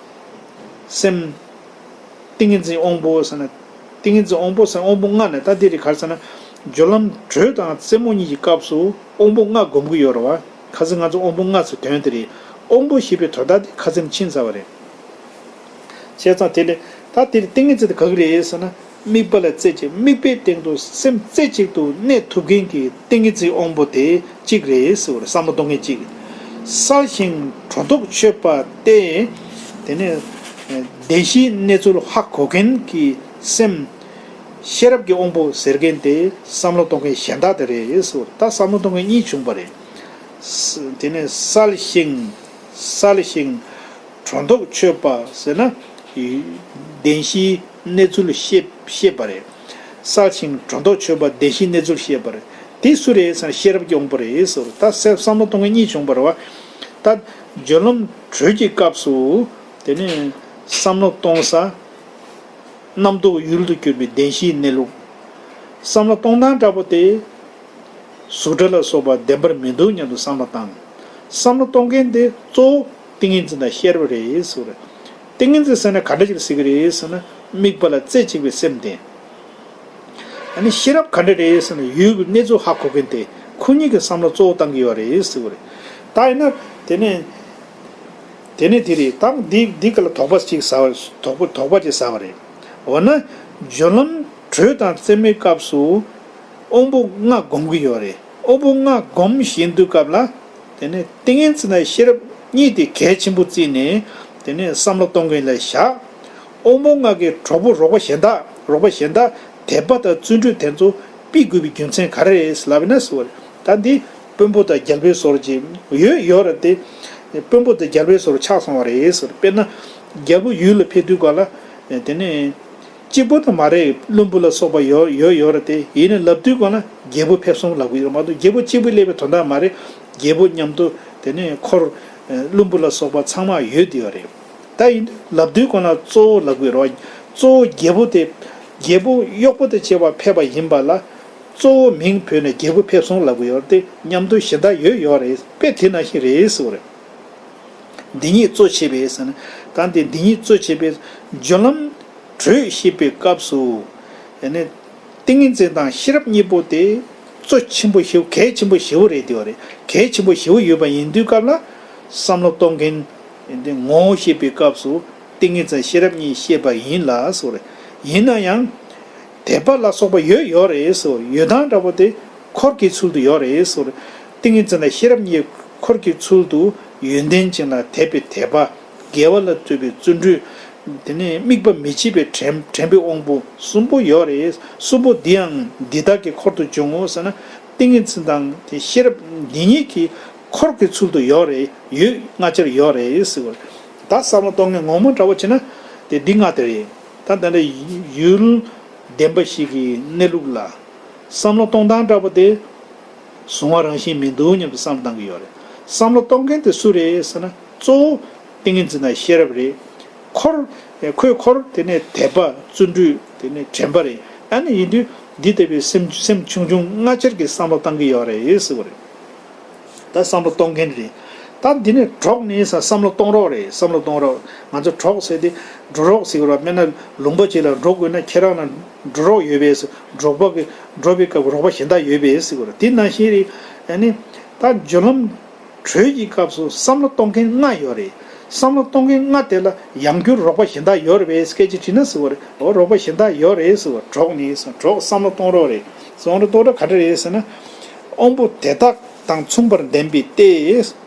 སེམས། ཏིང་ངེ་འཛིན་དབང་པོ་ཟེར་ན། ཏིང་ངེ་འཛིན་དབང་པོ་ཟེར་ན་དབང་པོ་ལྔ་ནས། ད་འདི་རེད། ག་རེ་ཟེར་ན། སྦྱོར་ལམ་དྲོད་དང་རྩེ་མོ་གཉིས་ཀྱི་སྐབས་སུ་དབང་པོ་ལྔ་སྒོམ་གྱི་ཡོད་རེད་བ། ཁ་སང་ང་ཚོ་དབང་པོ་ལྔ་ཟེར་དོན་དེ་རེད། དབང་པོ་ཞེས་པའི་དོན་དག་དེ་ཁ་སང་ཕྱིན་ཚར་བ་རེད། བྱས་ཙང་དེ་ལས་ད་དེར་ཏིང་ངེ་འཛིན་དེ་ག་གི་རེད་ཟེར་ན། དམིགས་པ་ལ་རྩེ་གཅིག་དམིགས་པའི་སྟེང་དུ་སེམས་རྩེ་གཅིག་ཏུ་གནས་ཐུབ་མཁན་གྱི་ཏིང་ངེ་འཛིན་དབང་པོ་དེ་གཅིག་རེད་ཟེར་བ་རེད། བསམ་བློ་གཏོང་མཁན་གཅིག་གསལ་ཞིང་སྒྲོ་འདོགས་ཆོད་པ་སྟེ། དེ་ནས་བདེན་བཞིའི་གནས་ཚུལ་ཧ་གོ་མཁན་གྱི་སེམས། ཤེས་རབ་ཀྱི་དབང་པོ་ཟེར་མཁན་དེ་བསམ་བློ་གཏོང་མཁན་གཞན་དག་དེ་རེད་ཟེར་བ་རེད། ད་བསམ་བློ་གཏོང་མཁན་གཉིས་བྱུང་བ་རེད། ས། དེ་ནས་གསལ་ཞིང་། གསལ་ཞིང་། སྒྲོ་འདོགས་ཆོད་པ་ཟེར་ན། བདེན་བཞིའི་གནས་ཚུལ་ཤེས། ཤེས་པ་རེད། གསལ་ཞིང་སྒྲོ་འདོགས་ཆོད་པ་བདེན་བཞིའི་གནས་ཚུལ་ཤེས་པ་རེད། དེ་སུ་རེད་ཟེར་ན་ཤེས་རབ་ཀྱི་དབང་པོ་རེད་ཟེར་བ་རེད། ད་སེམས་བསམ་བློ་གཏོང་མཁན་གཉིས་བྱུང་བ་རེད་བ། ད་སྦྱོར་ལམ་དྲོད་ཀྱི་སྐབས་སུ། དེ་ནས་བསམ་བློ་གཏོང་ས། རྣམ་རྟོག་ཡུལ་དུ་གྱུར་པའི་བདེན་བཞིའི་གནས་ལུགས། བསམ་བློ་གཏོང་སྟངས་འདྲ་པོ་དེ། གཟུགས་སྒྲ་ལ་སོགས་པ་བདེན་པར་མི་འདུག་སྙམ་དུ་བསམ་བློ་བཏང་། བསམ་བློ་གཏོང་མཁན་དེ་གཙོ་བོ་ཏིང་ངེ་འཛིན་དང་ཤེས་རབ་རེད་ཟེར་བ་རེད། ཏིང་ངེ་འཛིན་ཟེར་ན་ག་འདྲ་ཞིག་ཟེར་གི་རེད་ཟེར་ན། དམིགས་པ་ལ་རྩེ་གཅིག་པའི་སེམས་དེ། ཨ་ནི་ཤེས་རབ་ག་འདྲ་རེད་ཟེར་ན། ཡུལ་གྱི་གནས་ཚུལ་ཧ་གོ་མཁན་དེ། ཁོ་གཉིས་ཀྱི་བསམ་བློ་གཙོ་བོ་བཏང་གི་ཡོད་རེད་ཟེར་བ་རེད། ད་ཡིན་ན་དེ་ནས། དེ་ནས་དེ་རེད། ད་འདི་འདི་ག་ལ་དོགས་པ་ཅིག་ཟ་བ། དོགས་པ་དོགས་པ་ཅིག་ཟ་བ་རེད། འོ་ན། སྦྱོར་ལམ་དྲོད་དང་རྩེ་མོའི་སྐབས་སུ། དབང་པོ་ལྔ་སྒོམ་གྱི་ཡོད་རེད། དབང་པོ་ལྔ་སྒོམ་བཞིན་དུས་སྐབས་ལ། དེ་ནས་ཏིང་ངེ་འཛིན་དང་ཤེས་རབ་གཉིས་དེ་གལ་ཆེན་པོ་བརྩིས་ནས། དེ་ནས་བསམ་བློ་གཏོང་མཁན་ལ་བཞག། དབང་པོ་ལྔ་གི་གྲོགས་པོ་རོགས་པ་གཞན་དག་རོགས་པ་གཞན་དག་དད་པ་དང་བརྩོན་འགྲུས་དེ་ཚོ་སྤེལ་དགོས་པའི་རྒྱུ་མཚན་ག་རེ་རེད་ལབ་ན་ཟེར་བ་རེད། ད་འདི་དཔོན་པོ་དང་རྒྱལ་པོའི་བཟོ་འདྲ་ཅིག་ཡོད་ཡོད་རེད་དེ། དཔོན་པོ་དང་རྒྱལ་པོའི་བཟོ་འདྲ་ཆགས་སོང་བ་རེད་ཟེར། དཔེར་ན། རྒྱལ་པོ་ཡུལ་ལ་ཕེབས་དུས་སྐབས་ལ། དེ་ནས། གཅིག་པོ་དང་མ་རེད། བློན་པོ་ལ་སོགས་པ་ཡོད་ཡོད་ཡོད་རེད་དེ། ཡིན་ནའི་ལབ་དུས་སྒང་ལ་རྒྱལ་པོ་ཕེབས་སོང་ལབ་གི་ཡོད་མ་གཏོགས། རྒྱལ་པོ་གཅིག་པུ་སླེབས་པའི་དོན་དག་མ་རེད། རྒྱལ་པོ་མཉམ་དུ་དེ་ནས་འཁོར། བློན་པོ་ལ་སོགས་པ་ཚང་མ་ཡོད་དེ་ཡོད་རེད། ད་ཡིན་དུས་ལབ་དུས་སྒང་ལ་གཙོ་བོ་ལབ་གི་ཡོད་རེད། གཙོ་བོ་རྒྱལ་པོ་དེ། རྒྱལ་པོ་གཡོག་པོ་དང་བཅས་པ་ཕེབས་པ་ཡིན་པ་ལ། གཙོ་བོ་མིང་བོས་ནས་རྒྱལ་པོ་ཕེབས་སོང་ལབ་གི་ཡོད་རེད་དེ། མཉམ་དུ་གཞན་དག་ཡོད་ཡོད་རེད། དཔེ་དེ་ནང་བཞིན་རེད་ཟེར་བ་རེད། འདི་ཉིད་གཙོ་བྱས་པའི་ཟེར་ན། ད་འདི་འདི་ཉིད་གཙོ་བྱས་པའི་སྦྱོར་ལམ་དྲོད་བཤད་པའི་སྐབས་སུ། ཡང་ན་ཏིང་ངེ་འཛིན་དང་ཤེས་རབ་གཉིས་པོ་དེ་གཙོ་ཆེན་པོ་ཞེ་པོ་གལ་ཆེན་པོ་ཞེ་པོ་རེད་དེ་བ་རེད། གལ་ཆེན་པོ་ཞེ་པོ་ཡོད་པ་ཡིན་དུས་སྐབས་ལ། བསམ་བློ་གཏོང་མཁན་དེ་ངོ་བོ་བཤད་པའི་སྐབས་སུ་ཏིང་ངེ་འཛིན་ཤེས་རབ་གཉིས་བཤད་པ་ཡིན་ལ་ཟེར་བ་རེད། ཡིན་ན་ཡང་། དད་པ་ལ་སོགས་པ་ཡོད་ཡོད་རེད་ཟེར། ཡོད་སྟངས་འདྲ་པོ་དེ་འཁོར་གྱི་ཚུལ་དུ་ཡོད་རེད་ཟེར། ཏིང་ངེ་འཛིན་དང་ཤེས་རབ་གཉིས་འཁོར་གྱི་ཚུལ་དུ། ཡོན་ཏན་ཅན་ལ་དད་པའི་དད་པ། དགེ་བ་ལ་བརྩོན་པའི་བརྩོན་འགྲུས། དེ་ནས་དམིགས་པ་མི་བྱེད་པའི་དྲན་དྲན་པའི་དབང་པོ་གསུམ་པོ་ཡོད་རེད། གསུམ་པོ་འདི་ཡང་འདི་དག་གི་འཁོར་དུ་འབྱུང་ངོ་ཟེར་ན། ཏིང་ངེ་འཛིན་དང་དེ་ཤེས་རབ་འདི་གཉིས་ཀྱི་འཁོར་གྱི་ཚུལ་དུ་ཡོད་རེད། ཡོད་སྔ་ཕྱིར་ཡོད་རེད་ཟེར་བ་རེད། ད་བསམ་བློ་གཏོང་མཁན་ངོ་མ་འདྲ་པོ་བྱས་ན་དེ་འདི་ལྔ་དེ་རེད། ད་ད་ལྟ་ཡུལ་བདེན་པ་ཞིག་གི་གནས་ལུགས་ལ། བསམ་བློ་གཏོང་སྟངས་འདྲ་པོ་དེ། གཟུང་བ་རང་བཞིན་མི་འདུག་སྙམ་དུ་བསམ་བཏང་གི་ཡོད་རེད། བསམ་བློ་གཏོང་མཁན་དེ་སུ་རེད་ཟེར་ན། གཙོ་བོ་ཏིང་ངེ་འཛིན་དང་ཤེས་རབ་རེད། འཁོར། ཁོའི་འཁོར་དེ་ནས་དད་པ། བརྩོན་འགྲུས། དེ་ནས་དྲན་པ་རེད། ཨ་ནི་ཡིན་དུས་འདི་ལྟ་བུའི་སེམས་སེམས་ཆུང་ཆུང་སྔ་ཕྱིར་གྱི་བསམ་བློ་བཏང་གི་ཡོད་རེད་ཟེར་བ་རེད། ད་བསམ་བློ་གཏོང་མཁན་རེད། ད་འདི་ནས་གྲོགས་ནི་ཟེར། བསམ་བློ་གཏོང་རོགས་རེད། བསམ་བློ་གཏོང་རོགས། ང་ཚོ་གྲོགས་ཟེར་དེ་འགྲོ་རོགས་ཟེར་གི་རེད་བ། དཔེར་ན་ལུང་པ་ཅིག་ལ་འགྲོ་དགོས་ན་ཁྱེད་རང་ལ་འགྲོ་རོགས་ཡོད་པས་ཟེར། འགྲོགས་པ་གི་འགྲོ་བའི་སྐབས་རོགས་པ་གཞན་དག་ཡོད་པས་ཟེར་གི་རེད། དེ་ནང་བཞིན་རེད། ཨ་ནི་ད་སྦྱོར་ལམ་དྲོད་ཀྱི་སྐབས་སུ་བསམ་བློ་གཏོང་མཁན་ལྔ་ཡོད་རེད། བསམ་བློ་གཏོང་མཁན་ལྔ་དེ་ལ་ཡང་བསྐྱར་རོགས་པ་གཞན་དག་ཡོད་རེད་པས་སྐད་ཆ་དྲིས་ན་ཟེར་བ་རེད། འོ་རོགས་པ་གཞན་དག་ཡོད་རེད་ཟེར་བ། གྲོགས་ནི་ཟེར། གྲོགས་བསམ་བློ་གཏོང་རོགས་རེད། བསམ་བློ་གཏོང་རོགས་ག་འདྲ་རེད་ཟེར་ན། དབང་པོ་དེ་དག་དང་མཚུངས་པར་ལྡན་པའི་སྟེ།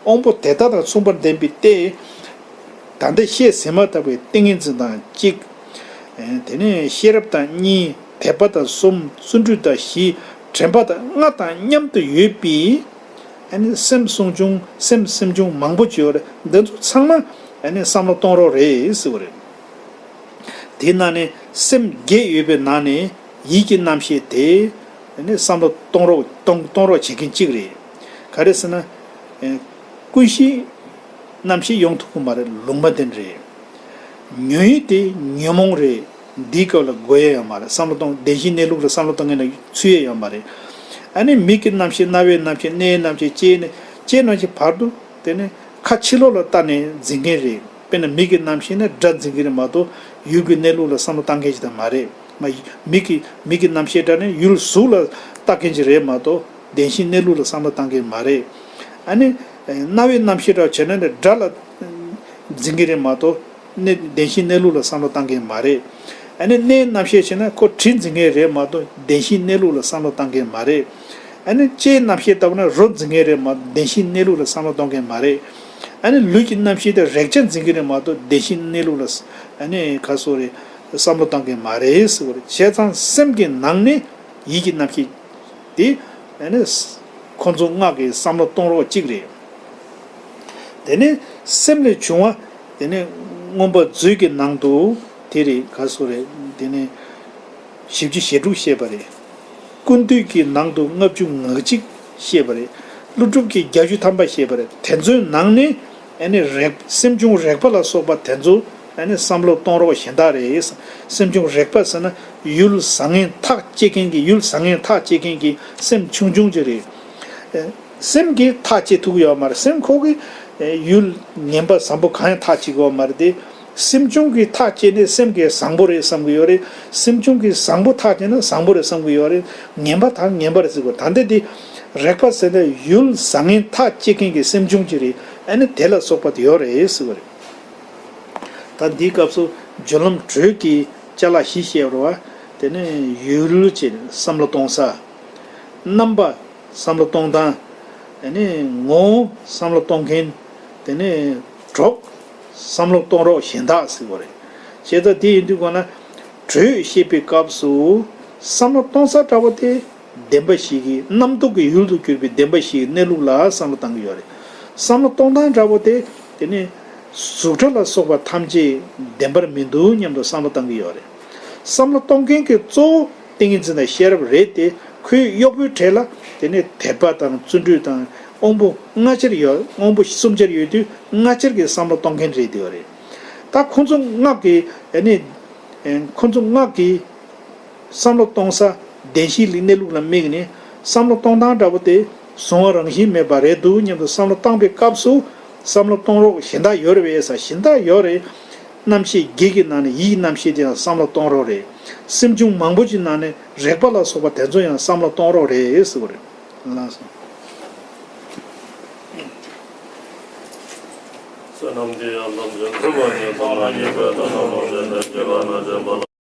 དབང་པོ་དེ་དག་དང་མཚུངས་པར་ལྡན་པའི་སྟེ། ད་ལྟ་བཤད་ཟིན་མ་ཐག་པའི་ཏིང་ངེ་འཛིན་དང་གཅིག། དེ་ནས་ཤེས་རབ་དང་གཉིས། དད་པ་དང་གསུམ། བརྩོན་འགྲུས་དང་བཞི། དྲན་པ་དང་ལྔ་དང་མཉམ་དུ་ཡོད་པའི། ཨ་ནི་སེམས་སུན་ཆུང་། སེམས་སེམས་ཆུང་མང་པོ་ཅིག་ཡོད་རེད། འདི་ཚོ་ཚང་མ་ཨ་ནི་བསམ་བློ་གཏོང་རོགས་རེད་ཟེར་བ་རེད། དེའི་ནང་ནས་སེམས་བརྒྱད་ཡོད་པའི་ནང་ནས་ཡིད་ཀྱི་རྣམ་ཤེས་དེ་ནི་བསམ་བློ་གཏོང་རོགས་གཏོང་གཏོང་རོགས་བྱེད་མཁན་གཅིག་རེད། ག་རེ་ཟེར་ན། ཨེ། ཀུན་གཞིའི་རྣམ་ཤེས་ཡོང་ཐུབ་ཀྱི་མ་རེད། ལུང་པ་དེ་འདྲ་རེད། ཉོན་ཡིད་དེ་ཉོན་མོངས་རེད། འདིའི་སྐབས་ལ་དགོས་ཡ་ཡོད་མ་རེད། བསམ་བློ་གཏོང་བདེན་བཞིའི་གནས་ལུགས་ལ་བསམ་བློ་གཏོང་མཁན་ལ་ཚུད་ཡ་ཡོད་མ་རེད། ཨ་ནི་མིག་གི་རྣམ་ཤེས། རྣ་བའི་རྣམ་ཤེས། སྣའི་རྣམ་ཤེས། ལྕེའི་ནི་ལྕེའི་རྣམ་ཤེས་བར་དུ་དེ་ནི་ཁ་ཕྱི་ལོགས་ལ་ལྟ་ནས་འཛིན་མཁན་རེད། དཔེར་ན་མིག་གི་རྣམ་ཤེས་ནི་སྒྲ་འཛིན་གྱི་རེད་མ་གཏོགས་ཡུལ་གྱི་གནས་ལུགས་ལ་བསམ་བློ་བཏང་མཁན་ཞིག་ད་མ་རེད། མ་མིག་གི་མིག་གི་རྣམ་ཤེས་འདྲ་ནི་ཡུལ་གཟུགས་ལ་ལྟ་མཁན་ཞིག་རེད་མ་གཏོགས་བདེན་བཞིའི་གནས་ལུགས་ལ་བསམ་བློ་བཏང་མཁན་མ་རེད། ཨ་ནི། རྣ་བའི་རྣམ་ཤེས་འདྲ་བྱས་ན་ནི་སྒྲ་ལ་འཛིན་གྱི་རེད་མ་གཏོགས་ནི་བདེན་བཞིའི་གནས་ལུགས་ལ་བསམ་བློ་བཏང་མཁན་མ་རེད། ཨ་ནི་སྣའི་རྣམ་ཤེས་བྱས་ན་ཁོ་དྲི་འཛིན་མཁན་རེད་མ་གཏོགས་བདེན་བཞིའི་གནས་ལུགས་ལ་བསམ་བློ་བཏང་མཁན་མ་རེད། ཨ་ནི་ལྕེའི་རྣམ་ཤེས་ལྟ་བུ་ན་རོ་འཛིན་མཁན་རེད་མ་གཏོགས་བདེན་བཞིའི་གནས་ལུགས་ལ་བསམ་བློ་གཏོང་མཁན་མ་རེད། ཨ་ནི་ལུས་ཀྱི་རྣམ་ཤེས་དེ་རེག་བྱ་འཛིན་གྱི་རེད་མ་གཏོགས་བདེན་བཞིའི་གནས་ལུགས་ལ་ཨ་ནི་ག་སོ་རེད་བསམ་བློ་བཏང་མཁན་མ་རེད་ཟེར་བ་རེད། བྱས་ཙང་སེམས་ཀྱི་ནང་ནས་ཡིད་ཀྱི་རྣམ་ཤེས་དེ་ཨ་ནི་ཁོ་ཚོ་ལྔ་གི་བསམ་བློ་གཏོང་རོགས་གཅིག་རེད། དེ་ནས་སེམས་ལས་བྱུང་བ། དེ་ནས་མངོན་པ་མཛོད་ཀྱི་ནང་དུ་དེ་རེད་ག་སོ་རེད། དེ་ནས་བཞི་བཅུ་ཞེ་དྲུག་བཤད་པ་རེད། ཀུན་བཏུས་ཀྱི་ནང་དུ་ལྔ་བཅུ་ང་གཅིག་བཤད་པ་རེད། ཀླུ་སྒྲུབ་ཀྱི་བརྒྱད་ཅུ་ཐམ་པ་བཤད་པ་རེད། དེ་ཚོའི་ནང་ནས་ཨ་ནི་རེག་སེམས་བྱུང་རེག་པ་ལ་སོགས་པ་དེ་ཚོ་ཨ་ནི་བསམ་བློ་གཏོང་རོགས་གཞན་དག་རེད། སེམས་བྱུང་རེག་པ་ཟེར་ན་ཡུལ་བཟང་ངན་ཐག་བཅད་མཁན་གྱི་ཡུལ་བཟང་ངན་ཐག་བཅད་མཁན་གྱི་སེམས་ཆུང་ཆུང་ཅིག་རེད། སེམས་ཀྱིས་ཐག་བཅད་ཐུབ་ཀྱི་ཡོད་མ་རེད། སེམས་ཁོ་གིས་ཡུལ་ངན་པ་བཟང་པོ་གང་ཡང་ཐག་བཅད་ཀྱི་ཡོད་མ་རེད་དེ། སེམས་བྱུང་གི་ཐག་བཅད་ནས་སེམས་ཀྱི་བཟང་པོ་རེད་བསམ་གྱི་ཡོད་རེད། སེམས་བྱུང་གི་བཟང་པོ་ཐག་བཅད་ན་བཟང་པོ་རེད་བསམ་གྱི་ཡོད་རེད། ངན་པ་དག་ངན་པ་རེད་ཟེར་གྱི་ཡོད་རེད། ད་ལྟ་འདི་རེག་པ་ཟེར་ན་ཡུལ་བཟང་ངན་ཐག་བཅད་མཁན་གྱི་སེམས་བྱུང་ཅིག་རེད། ཨ་ནི་དེ་ལ་སོགས་པ་དེ་ཡོད་རེད་ཟེར་གྱི་ཡོད་རེད། ད་འདིའི་སྐབས་སུ་སྦྱོར་ལམ་དྲོད་ཀྱི་ཅ་ལག་བཞི་བཤད་པ་རེད་བ། དེ་ནས་ཡུལ་ཅེས་བསམ་བློ་གཏོང་ས། རྣམ་པ་བསམ་བློ་གཏོང་སྟངས། དེ་ནས་ངོ་བོ་བསམ་བློ་གཏོང་མཁན། དེ་ནས་གྲོགས་བསམ་བློ་གཏོང་རོགས་གཞན་དག་ཟེར་བ་རེད། བྱས་ཙང་དེ་ཡིན་དུས་གོ་ན། དྲོད་བཤད་པའི་སྐབས་སུ་བསམ་བློ་གཏོང་ས་འདྲ་བོ་དེ་བདེན་པ་ཞིག་གི་རྣམ་རྟོག་གི་ཡུལ་དུ་གྱུར་པའི་བདེན་པ་ཞིག་གི་གནས་ལུགས་ལ་བསམ་བློ་བཏང་གི་ཡོད་རེད། བསམ་བློ་གཏོང་སྟངས་འདྲ་བོ་དེ་དེ་ནི་གཟུགས་སྒྲ་ལ་སོགས་པ་ཐམས་ཅད་བདེན་པར་མི་འདུག་སྙམ་དུ་བསམ་བློ་བཏང་གི་ཡོད་རེད། བསམ་བློ་གཏོང་མཁན་གྱི་གཙོ་བོ་ཏིང་ངེ་འཛིན་དང་ཤེས་རབ་རེད་དེ། ཁོའི་གཡོག་པོའི་གྲས་ལ་དེ་ནས་དད་པ་དང་བརྩོན་འགྲུས་དང་དབང་པོ་ལྔ་ཆར་ཡོད། དབང་པོ་གསུམ་ཆར་ཡོད་དུས་ལྔ་ཆར་གྱི་བསམ་བློ་གཏོང་མཁན་རེད་དེ་ཡོད་རེད། ད་ཁོ་ཚོ་སྔགས་ཀྱི་ཨ་ནི་ཁོ་ཚོ་སྔགས་ཀྱི་བསམ་བློ་གཏོང་ས་བདེན་བཞིའི་གནས་ལུགས་ལ་དམིགས་ནས་བསམ་བློ་གཏོང་སྟངས་འདྲ་པོ་དེ་གཟུང་བ་རང་བཞིན་མེད་པ་རེད་འདུག་སྙམ་དུ་བསམ་བློ་བཏང་པའི་སྐབས་སུ་བསམ་བློ་གཏོང་རོགས་གཞན་དག་ཡོད་རེད་པས་ཟེར། གཞན་དག་ཡོད་རེད། རྣམ་ཤེས་བརྒྱད་ཀྱི་ནང་ནས་ཡིད་ཀྱི་རྣམ་ཤེས་དེ་ཡང་བསམ་བློ་གཏོང་རོགས་རེད། སེམས་བྱུང་མང་པོ་ཅིག་ནང་ནས་རེག་པ་ལ་སོགས་པ་དེ་ཚོ་ཡང་བསམ་བློ་གཏོང་རོགས་རེད་ཟེར་བ་རེད། ལགས་སོ། བསོད་ནམས་འདི་ཡང་དམ་ཅན་ཐོས་པ་ཉིད་དུ་མ་ངེས་པའི་དོན་དམ་པར་བྱས་ནས་སྐྱེ་རྒ་ན་འཆིའི་རྦ་རླབས།